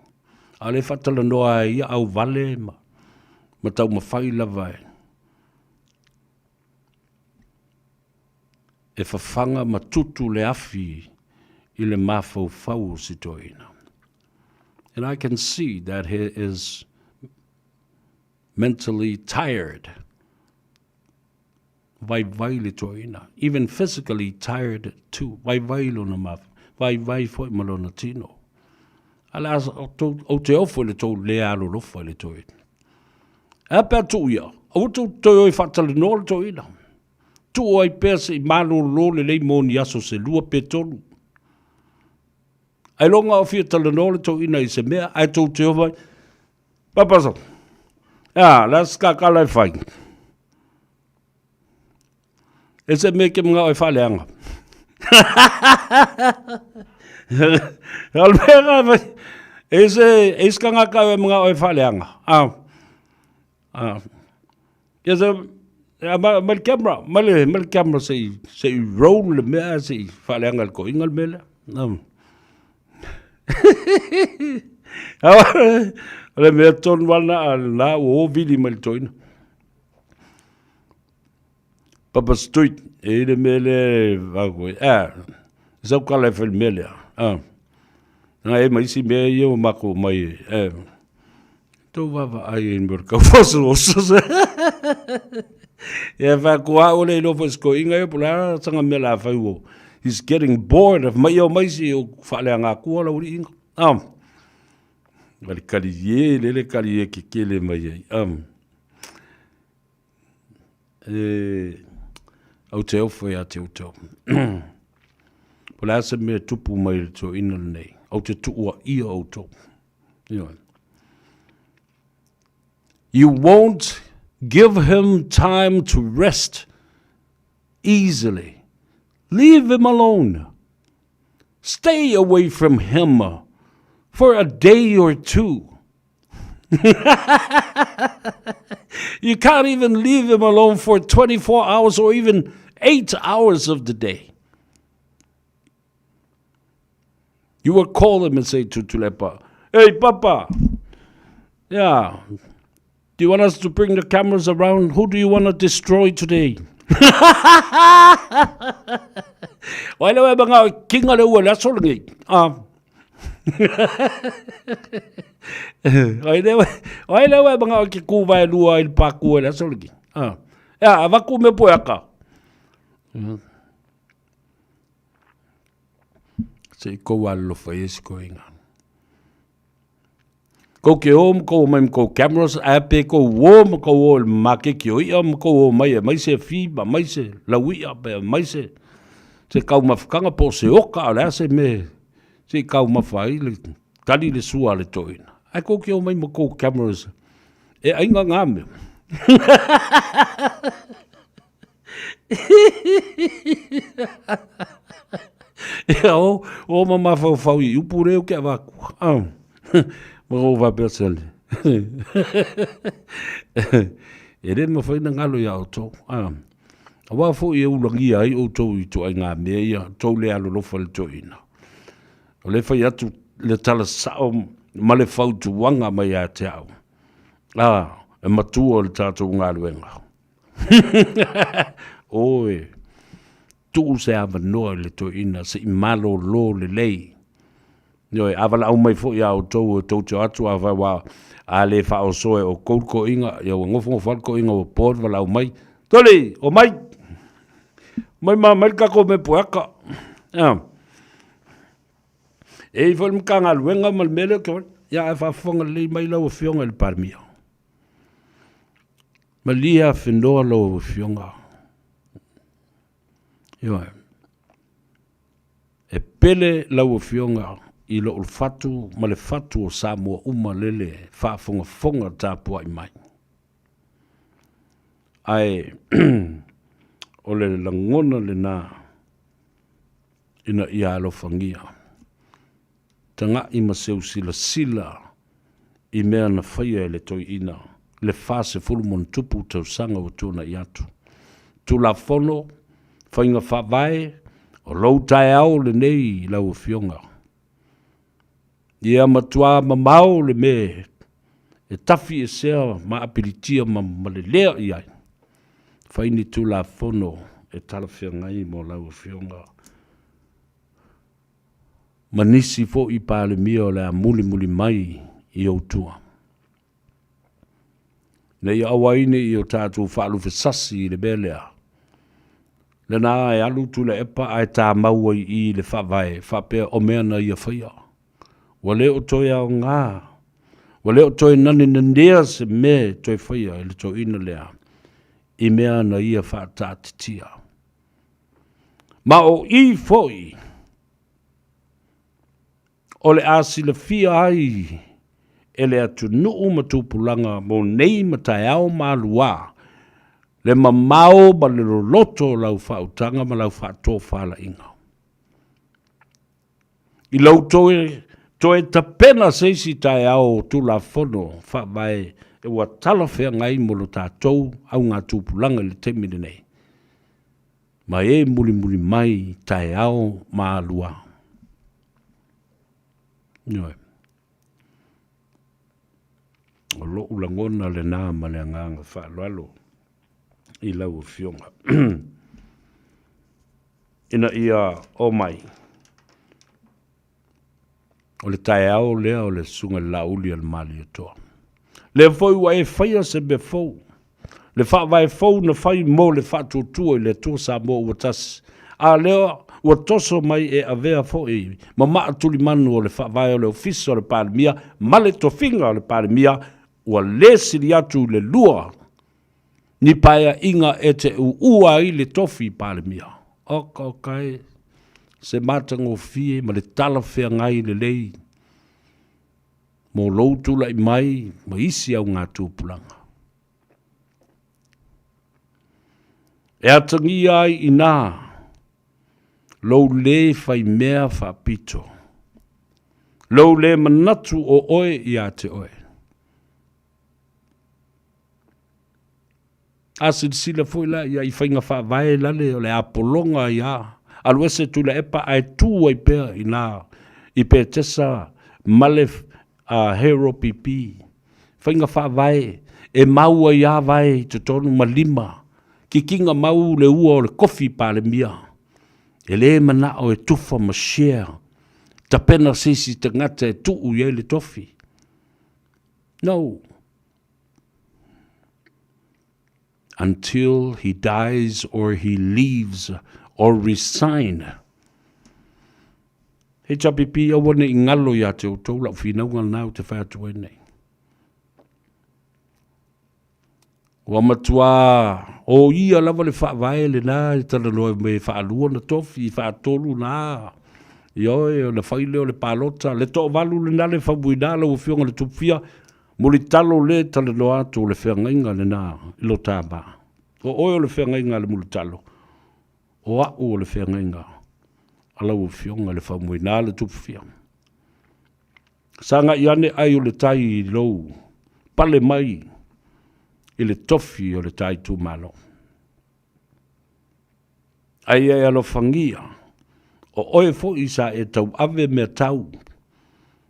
A o le faatalanoa ai ia auvale ma, ma taumafai lava e, e fafaga ma tutu le afi i le mafaufau o si toeaina. And I can see that he is mentally tired. Vaivai le toeaina. Even physically tired too. Vaivai lona mafa. Vaivai foi ma lona tino. A le a ou te ofo i le tou le alolofa i le toeaina. E a pe a tuu ia, aua tou toe o e faatalanoa le toeaina. Tuu ai pea se i malolo lelei mo ni aso se lua pe tolu. Ailoga o fia talanoa le toeaina i se mea, ae tou te o mai, Papa so, a, la se kakala e fai. E se mea ke mangao e whaleanga. E se, e se kanga e mangao e whaleanga. Ah. Ah. Ia se, ma, ma le camera, ma le, ma le camera se i, se i roll le mea, se i whaleanga le koinga le mea lea. Um. O le mea tonu ana a la ua o vili mai le toina. Papa Street, e i le mea lea e vau koe. Ah, sau kala e whai le mea lea. Ah. Nā e mai isi mea ia o mako mai e. Eh. Tō vava ai e mea kau faso oso se. Ia wha ko a ole i lofo sko inga e pula sanga mea la whai o. He's getting bored of mai o mai si o whalea ngā kua la uri inga. Ah. Wale kali ye, lele kali ye ke kele mai ai. Um. E, au te ofo ia te uto. Po le asa mea tupu mai le tō ina nei. Au te tuua ia au tō. You won't give him time to rest easily. Leave him alone. Stay away from him for a day or two. you can't even leave him alone for 24 hours or even 8 hours of the day. You will call him and say to Tulepa, Hey, Papa, yeah, do you want us to bring the cameras around? Who do you want to destroy today? Wai le wai mga kinga le ua le aso lengi. Ah. Wai le wai le wai mga ki ku vai lua i le pākua le aso lengi. Ah. Ya, avaku me poe aka. Se i kou alolofa i esi koinga. Kou ke o ma kou mai ma kou cameras, a pe kou o ma kou o le makeki o ia ma kou o mai e mai se fi ma mai se lau ia pe mai se se kau mafukanga po se oka o le a se me se i kau mafa ai le kali le sua le toina. Ai kou ke o mai ma kou cameras e ainga ngā mea. Ia o, o ma mafaufau i upu reo ke avaku. Ah. Ma o faapea sele. E le mafai na ngalo ia outou. Ah. Aua foi e ulagia ai outou i ituaiga mea ia, tou le alolofa i le toeaina. O le fai atu le tala sao ma le fautuaga mai ia te au. Ah, e matua le tatou galuega. Oi, tuu se avanoa i le toeaina se i malolo lelei. Ioe, a valaau mai foi ia outou e tou te o atu, afai ua a le faaoso e outou le toeaina, ia ua nofonofo lava le toeaina ua po le valaau mai, Toli, omai! Omai ma aumai le tatou mea poeaka. Ea. E i foi le Matagaluega ma le mea lea, ia ae faafofoga lelei mai lau Afioga i le Palemia. Malie afenoa lau Afioga. Ioe. E pele lau Afioga i lou fatu ma le fatu o Samoa uma lele faafogafoga tapuai mai. Ae o le lagona lena ina ia alofagia. Taga'i ma seu silasila i mea na faia e le toeaina le 40+ tausaga ua tuanai atu. Tulafono, faiga faavae, O lou taeao lenei lau Afioga, ia matua mamao le mea e tafi esea ma apilitia ma malelea i ai, fai ni Tulafono e talafeagai mo lau Afioga ma nisi foi Palemia o le a mulimuli mai i ou tua. Ina ia aua ai ne i o tatou faalufesasi i le mea lea, lena e alu Tuilaepa ae tamau ai i i le Faavae faapea o mea na ia faia. Ua le o toe aoga, ua le o toe nanenanea se mea e toe faia e le toeaina lea i mea na ia faataatitia. Ma o i foi o le a silafia ai e le atunuu ma tupulaga mo nei ma taeao maluā le mamao ma le loloto o lau faautaga ma lau faatofalaiga. I lou toe tapena se isi taeao o Tulafono Faavae e ua talafeagai mo lo tatou augatupulaga i le taimi lenei, ma e mulimuli mai taeao maluā. Ioe. O lou lagona lena ma le agaga faaaloalo i lau Afioga. Ina ia omai, o le taeao lea o le Susuga i le Laauli a le Malietoa. Lea foi ua e faia se mea fou, le faavae fou na fai mo le faatuatua i le Atua Samoa ua tasi, a lea ua toso mai e avea foi ma maa tulimanu o le faavae o le Ofisa o le Palemia ma le tofiga o le Palemia, ua le sili atu i le lua ni paeaiga e te uua ai le tofi Palemia. Oka oka e, se matagofie ma le talafeagai lelei mo lou tulai mai ma isi augatupulaga. E atagia ai i inā lou lē faimea faapito, lou lē manatu o oe ia te oe. A silasila foi la ia i faiga faavae lale o le apologa ia alu ese Tuilaepa ae tu ai pea i na i Petesa ma le Hero PP. Faiga faavae e mau ai a vae i totonu ma lima kikiga mau le ua o le kofi Palemia. E le manao e tufa ma share tapena se isi tagata e tuu i ai le tofi. No. Until he dies or he leaves or resign. HRPP, aua ne i ngalo ia te outou lau finauga lena ou te fai atu ai nei. Ua matua o ia lava le faavae lena e talanoa mai e faalua na tofi, faatolu na ioe, ona fai lea o le palota, le toavalu lena le faumuina lau Afioga i le Tupufia, Mulitalo le talanoa atu o le feagaiga lena i lo ta va. O oe o le feagaiga a le Mulitalo, o a'u o le feagaiga a lau Afioga i le Faumuina le Tupufia. Sagai ane ai o le tai i lou pale mai i le tofi o le ta itumalo. A ia e alofagia, o oe foi sa e tauave mea tau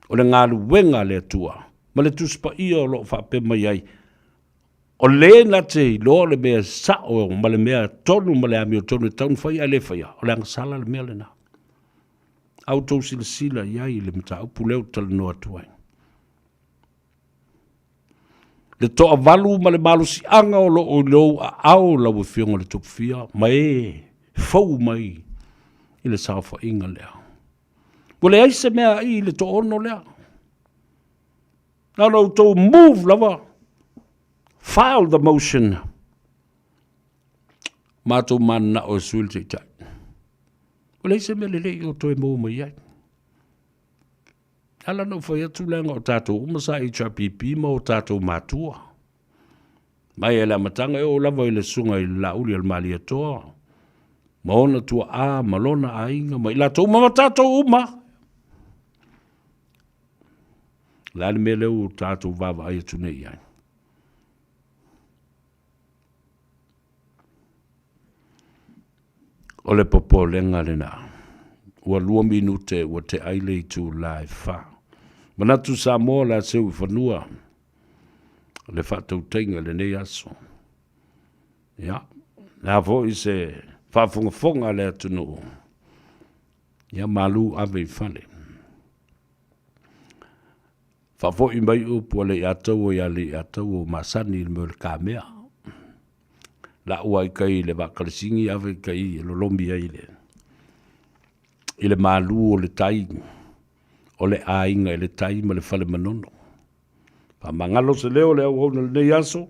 o le galuega a le Atua ma le Tusi Paia o lo o faapea mai ai, o le na te iloa le mea sa'o ma le mea tonu ma le amiotonu e tatau ona faia ae le faia, o le agasala le mea lena. A outou silasila i ai i le mataupu lea ou te talanoa atu ai. Le toavalu ma le malosiaga o lo o i lou aao lau Afioga i le Tupufia ma e fou mai i le saofaiga lea. Ua leai se mea i le toaono lea. Na ona outou move lava, file the motion. Matou mananao e sui le taitai. Ua leai se mea lelei o toe maua mai ai. Ala ona ou fai atu leaga o tatou uma sa HRPP ma o tatou matua. Mai e le amataga e oo lava i le susuga i le Laauli a le Malietoa ma ona tuaa ma lona aiga ma i latou uma ma tatou uma. O le a le mea lea ua tatou vaavaai atu nei i ai? O le popolega lena. Ua 2 minute ua tea ai le itula e 4. Manatu Samoa o le a seu i fanua le faatautaiga i lenei aso. Ia, le a foi se faafogafoga a le atunuu, ia malu ave i fale. Faafoi mai upu a Leiataua ia Leiataua ua masani i le mea o le kamea. Lau ai kai le vaakalesigi ave kai e lolomi ai le i le malu o le tai o le aiga i le tai ma le fale manono. Faamagalo se leo o le auauna i lenei aso,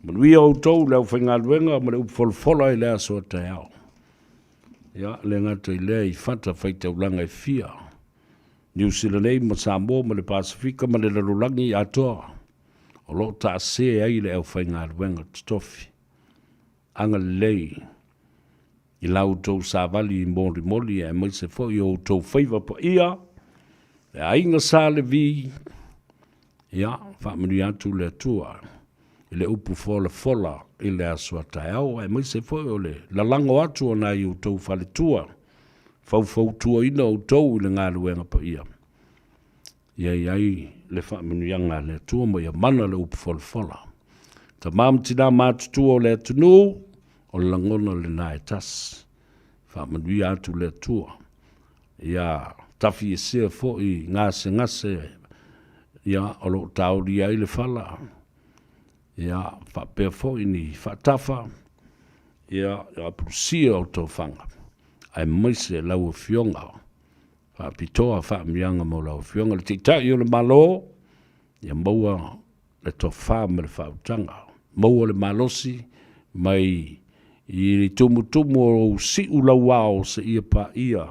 manuia outou le aufaigaluega ma le upu folafola i le aso a taeao. Ia, le gata i lea i fata faitaulaga e fia, Niu Sila nei ma Samoa ma le Pasefika ma le lalolagi atoa, o lo o taase ai le aufaigaluega totofi. Agalelei i la outou savali molimoli aemaise foi o outou faiva paia, le aiga Sa Levi, ia, faamanuia atu le Atua i le upu folafola i le aso a taeao, aemaise foi o le lalago atu o nai outou faletua, faufautuaina outou i le galuega paia. Ia i ai le faamanuiaga a le Atua ma ia mana le upu folafola. Tama ma tina matutua o le atunuu, o le lagona lena e tasi. Faamanuia atu le Atua. Ia tafiesea foi gasegase ia o lo o taolia ai le fala. Ia faapea foi ni faatafa ia apulusia o tofaga aemaise lau Afioga faapitoa faamanuiaga mo lau Afioga le Taitai o le Malo, ia maua le tofa ma le faautaga, maua le malosi mai i tumutumu o ou siu lauao seia paia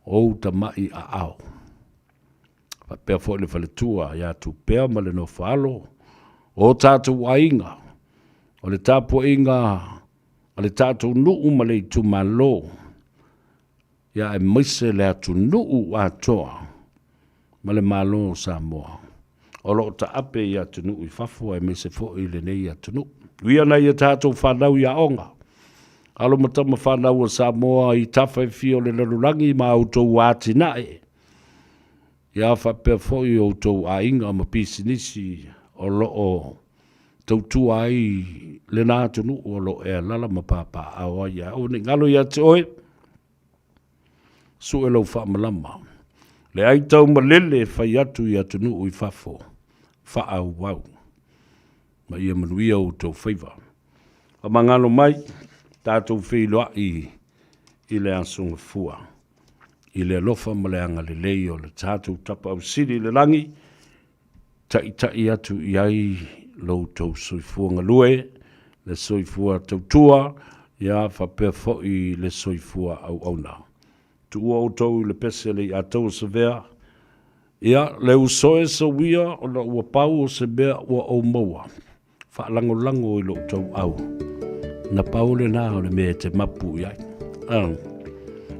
ou tamai aao. Faapea foi le faletua ia Tupea ma le nofo-a-alo o tatou aiga, o le tapuaiga a le tatou nuu ma le itumalo, ia aemaise le atunuu atoa ma le Malo o Samoa o lo o taape i atunuu i fafo aemaise foi lenei atunuu. Uia nai a tatou fanau i aoga, alo ma tama fanau a Samoa i tafa e fia o le lalolagi ma outou atinae, ia faapea foi outou aiga ma pisinisi o lo o tautua ai lena atunuu o lo o e alala ma papaaao ai. Ia aua ne i galo ia te oe, sue lou faamalama, le ai taumalele e fai atu i atunuu i fafo, faaauau, ma ia manuia outou faiva. Faamagalo mai, tatou feiloai i le Aso Gafua, i le alofa ma le agalelei o le tatou Tapaau Sili i le lagi, taitai atu i ai lo outou soifua galue, le soifua tautua, ia faapea foi le soifua auauna. Tuua outou i le pese le iatau o Savea, ia le uso e sauia ona ua pau o se mea ua ou maua, faalagolago i lou tauau. Na pau lena o le mea e te mapu i ai.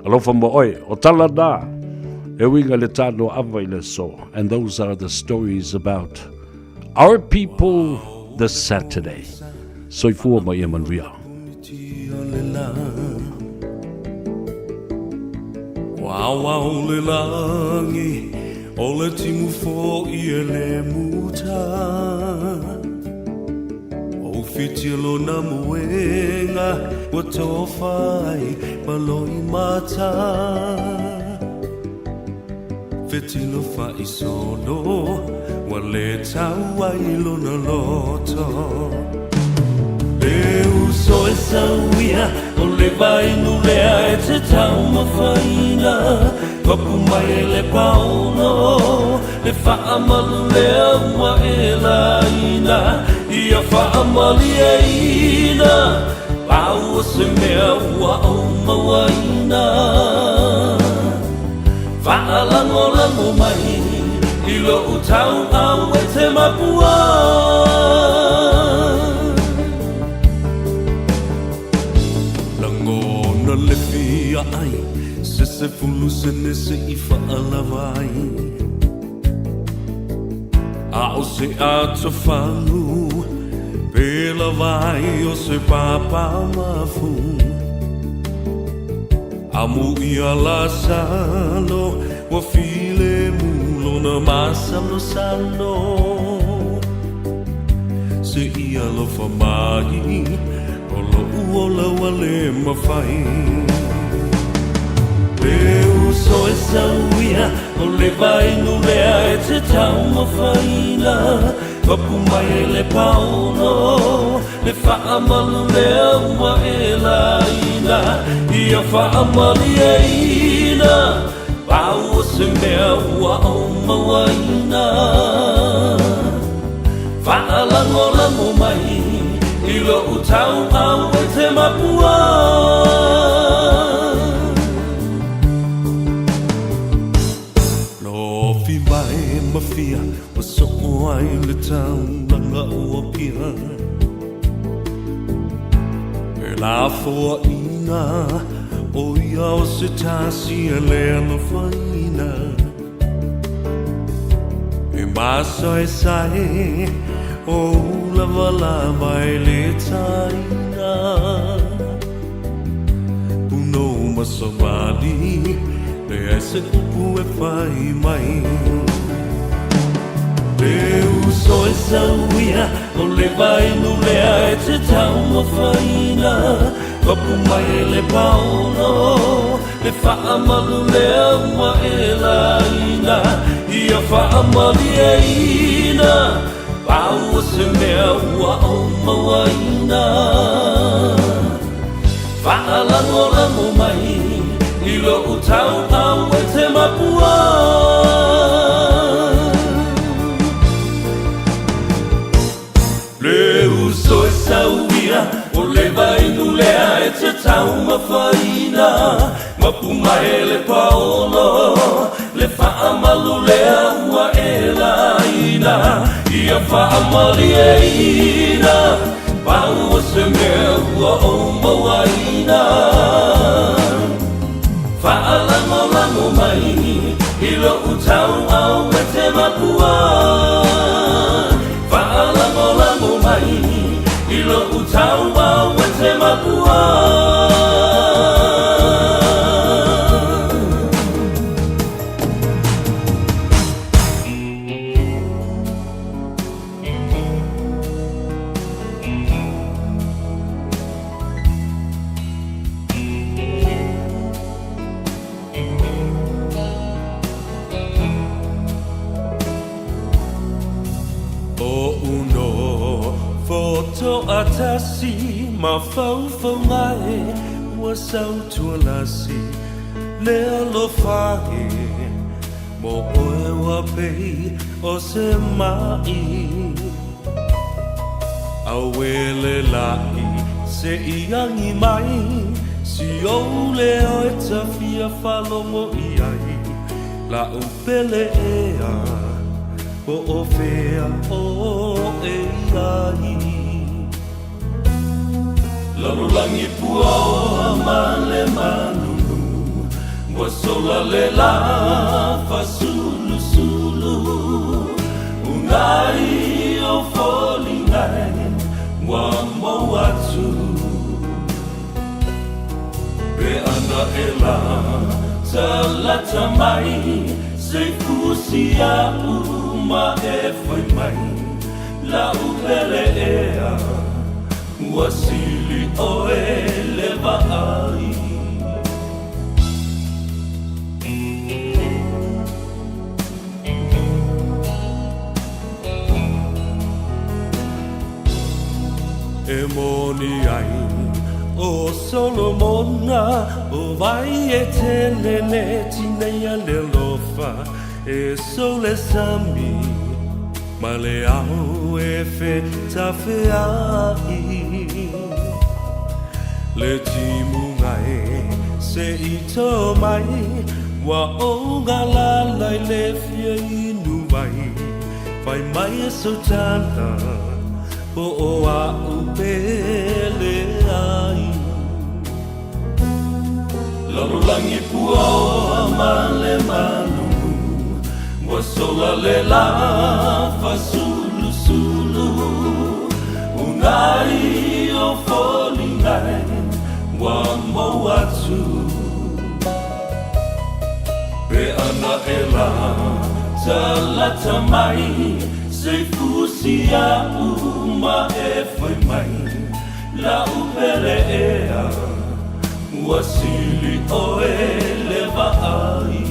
Alofa mo oe, o tala na, e uiga le tano ava i le aso. And those are the stories about our people this Saturday. Soifua ma ia manuia. Wao le lagi o le timu fo'i e le muta O whiti lona moenga ua tofa ai ma loi mata Fetilo fa'isolo ua le tau ai lona loto E uso e sauia o le vainu lea e te taumafaina Papu mai e le paono le faamalu lea ua e laina Ia faamalieina pau o se mea ua ou mauaina Faalagolago mai i lou tauau e te mapua Lagona le fia ai se 10 sene se i faalava ai A o se atofagu pe lava ai o se papa mafu. Amu ia Lasalo ua filemu lona masalosalo. Se i alofa mai, o loʻu ola ua lē mafai. Le uso e sauia, o le vainu lea e te taumafaina. Papu mai e le paolo, le faamalu lea ua e laina. Ia faamalieina, pau o se mea ua ou mauaina. Faalagolago mai i loʻu tauau e te mapua. Lofi mai ma fia ua soo ai le taulaga o Apia. E lafoaʻina ʻo ia o se tasi e le alofaina. E masaesae o ulavalava e le taina. Punou ma savali, leai se upu e fai mai. Le uso e sauia, o le vainu lea e te taumafaina. Papu mai e le paolo, le faamalu lea ua e laina. Ia faamalieina, pau o se mea ua ou mauaina. Faalagolago mai i loʻu tauau e te mapua. Le uso e sauia, o le vainu lea e te taumafaina. Mapu mai e le paolo, le faamalu lea ua e laina. Ia faamalieina, pau o se mea ua ou mauaina. Faalagolago mai i loʻu tauau e te mapua. Faalagolago mai i loʻu tauau e te mapua. Oʻu nofo toatasi mafaufauga e ua sautualasi le alofa e mo oe ua pei o se maʻi. Auele laʻi se i agi mai si ou leo e tafia faalogo i ai laʻu pele ea po o fea oe i ai. Lalolagi puaoa ma le malulu ua sola le lā fasulusulu. Ugai o foliga e ua mau atu. Pe ana e la talata mai se fusi aʻu ma e fai mai laʻu pele ea ua sili ʻoe le vaai. E moni ai ʻo Solomona o wai e tele le tineia le alofa e sou le sami ma le ao e fetafeaʻi. Le timuga e se i tō mai ua ou galala i le fia inu vai. Fai mai e sou tala po o aʻu pele ai. Lalolagi puaoa ma le malulu ua sola le lā fasulusulu. Ugai o foliga e ua mou atu. e la talata mai se fusi a'u ma e fai mai la'u pele ea ua sili ʻoe le vaai.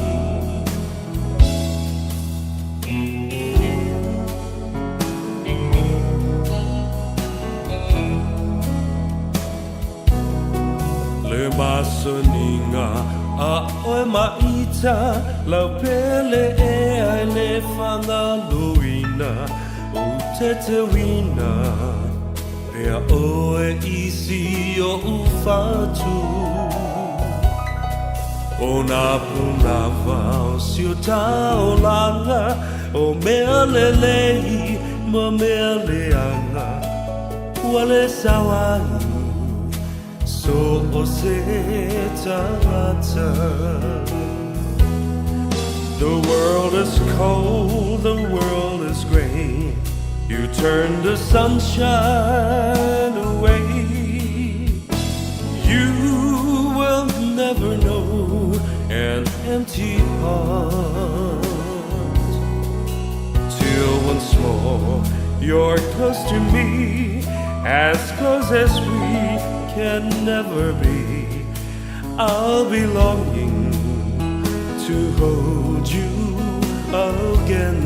Le masaniga a ʻoe ma ita lau pele ea e le faagaloina ou teteuina pea ʻoe i si oʻu fatu. ʻO nā pūlava o si o taolaga o mea lelei ma mea leaga ua le sao ai so o se tagata. The world is cold, the world is gray. You turn the sunshine away. You will never know an empty heart till once more you're close to me, as close as we can never be. I'll be longing to hold you again.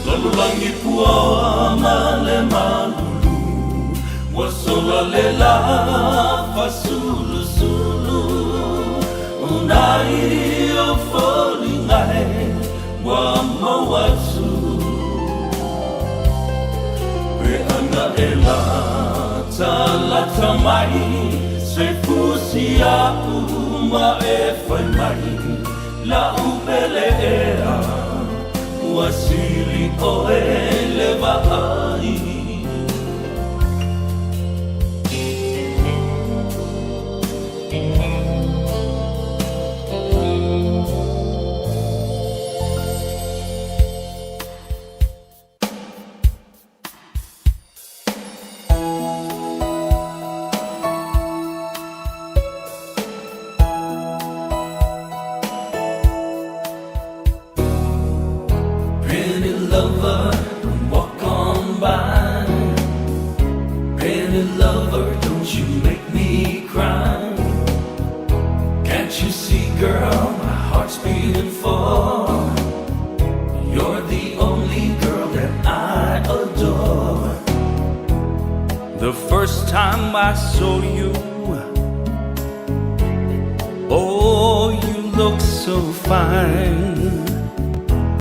Lalolagi pua ma le malulu ua sola le la fasulusulu unai o foliga e ua mau atu pe ana e latalata mai se fusi a'u ma e fai mai la'u pele ea ua sili ʻoe le vaai. Pretty lover, don't walk on by. Pretty lover, don't you make me cry. Can't you see, girl, my heart's beating for? You're the only girl that I adore. The first time I saw you, oh, you look so fine.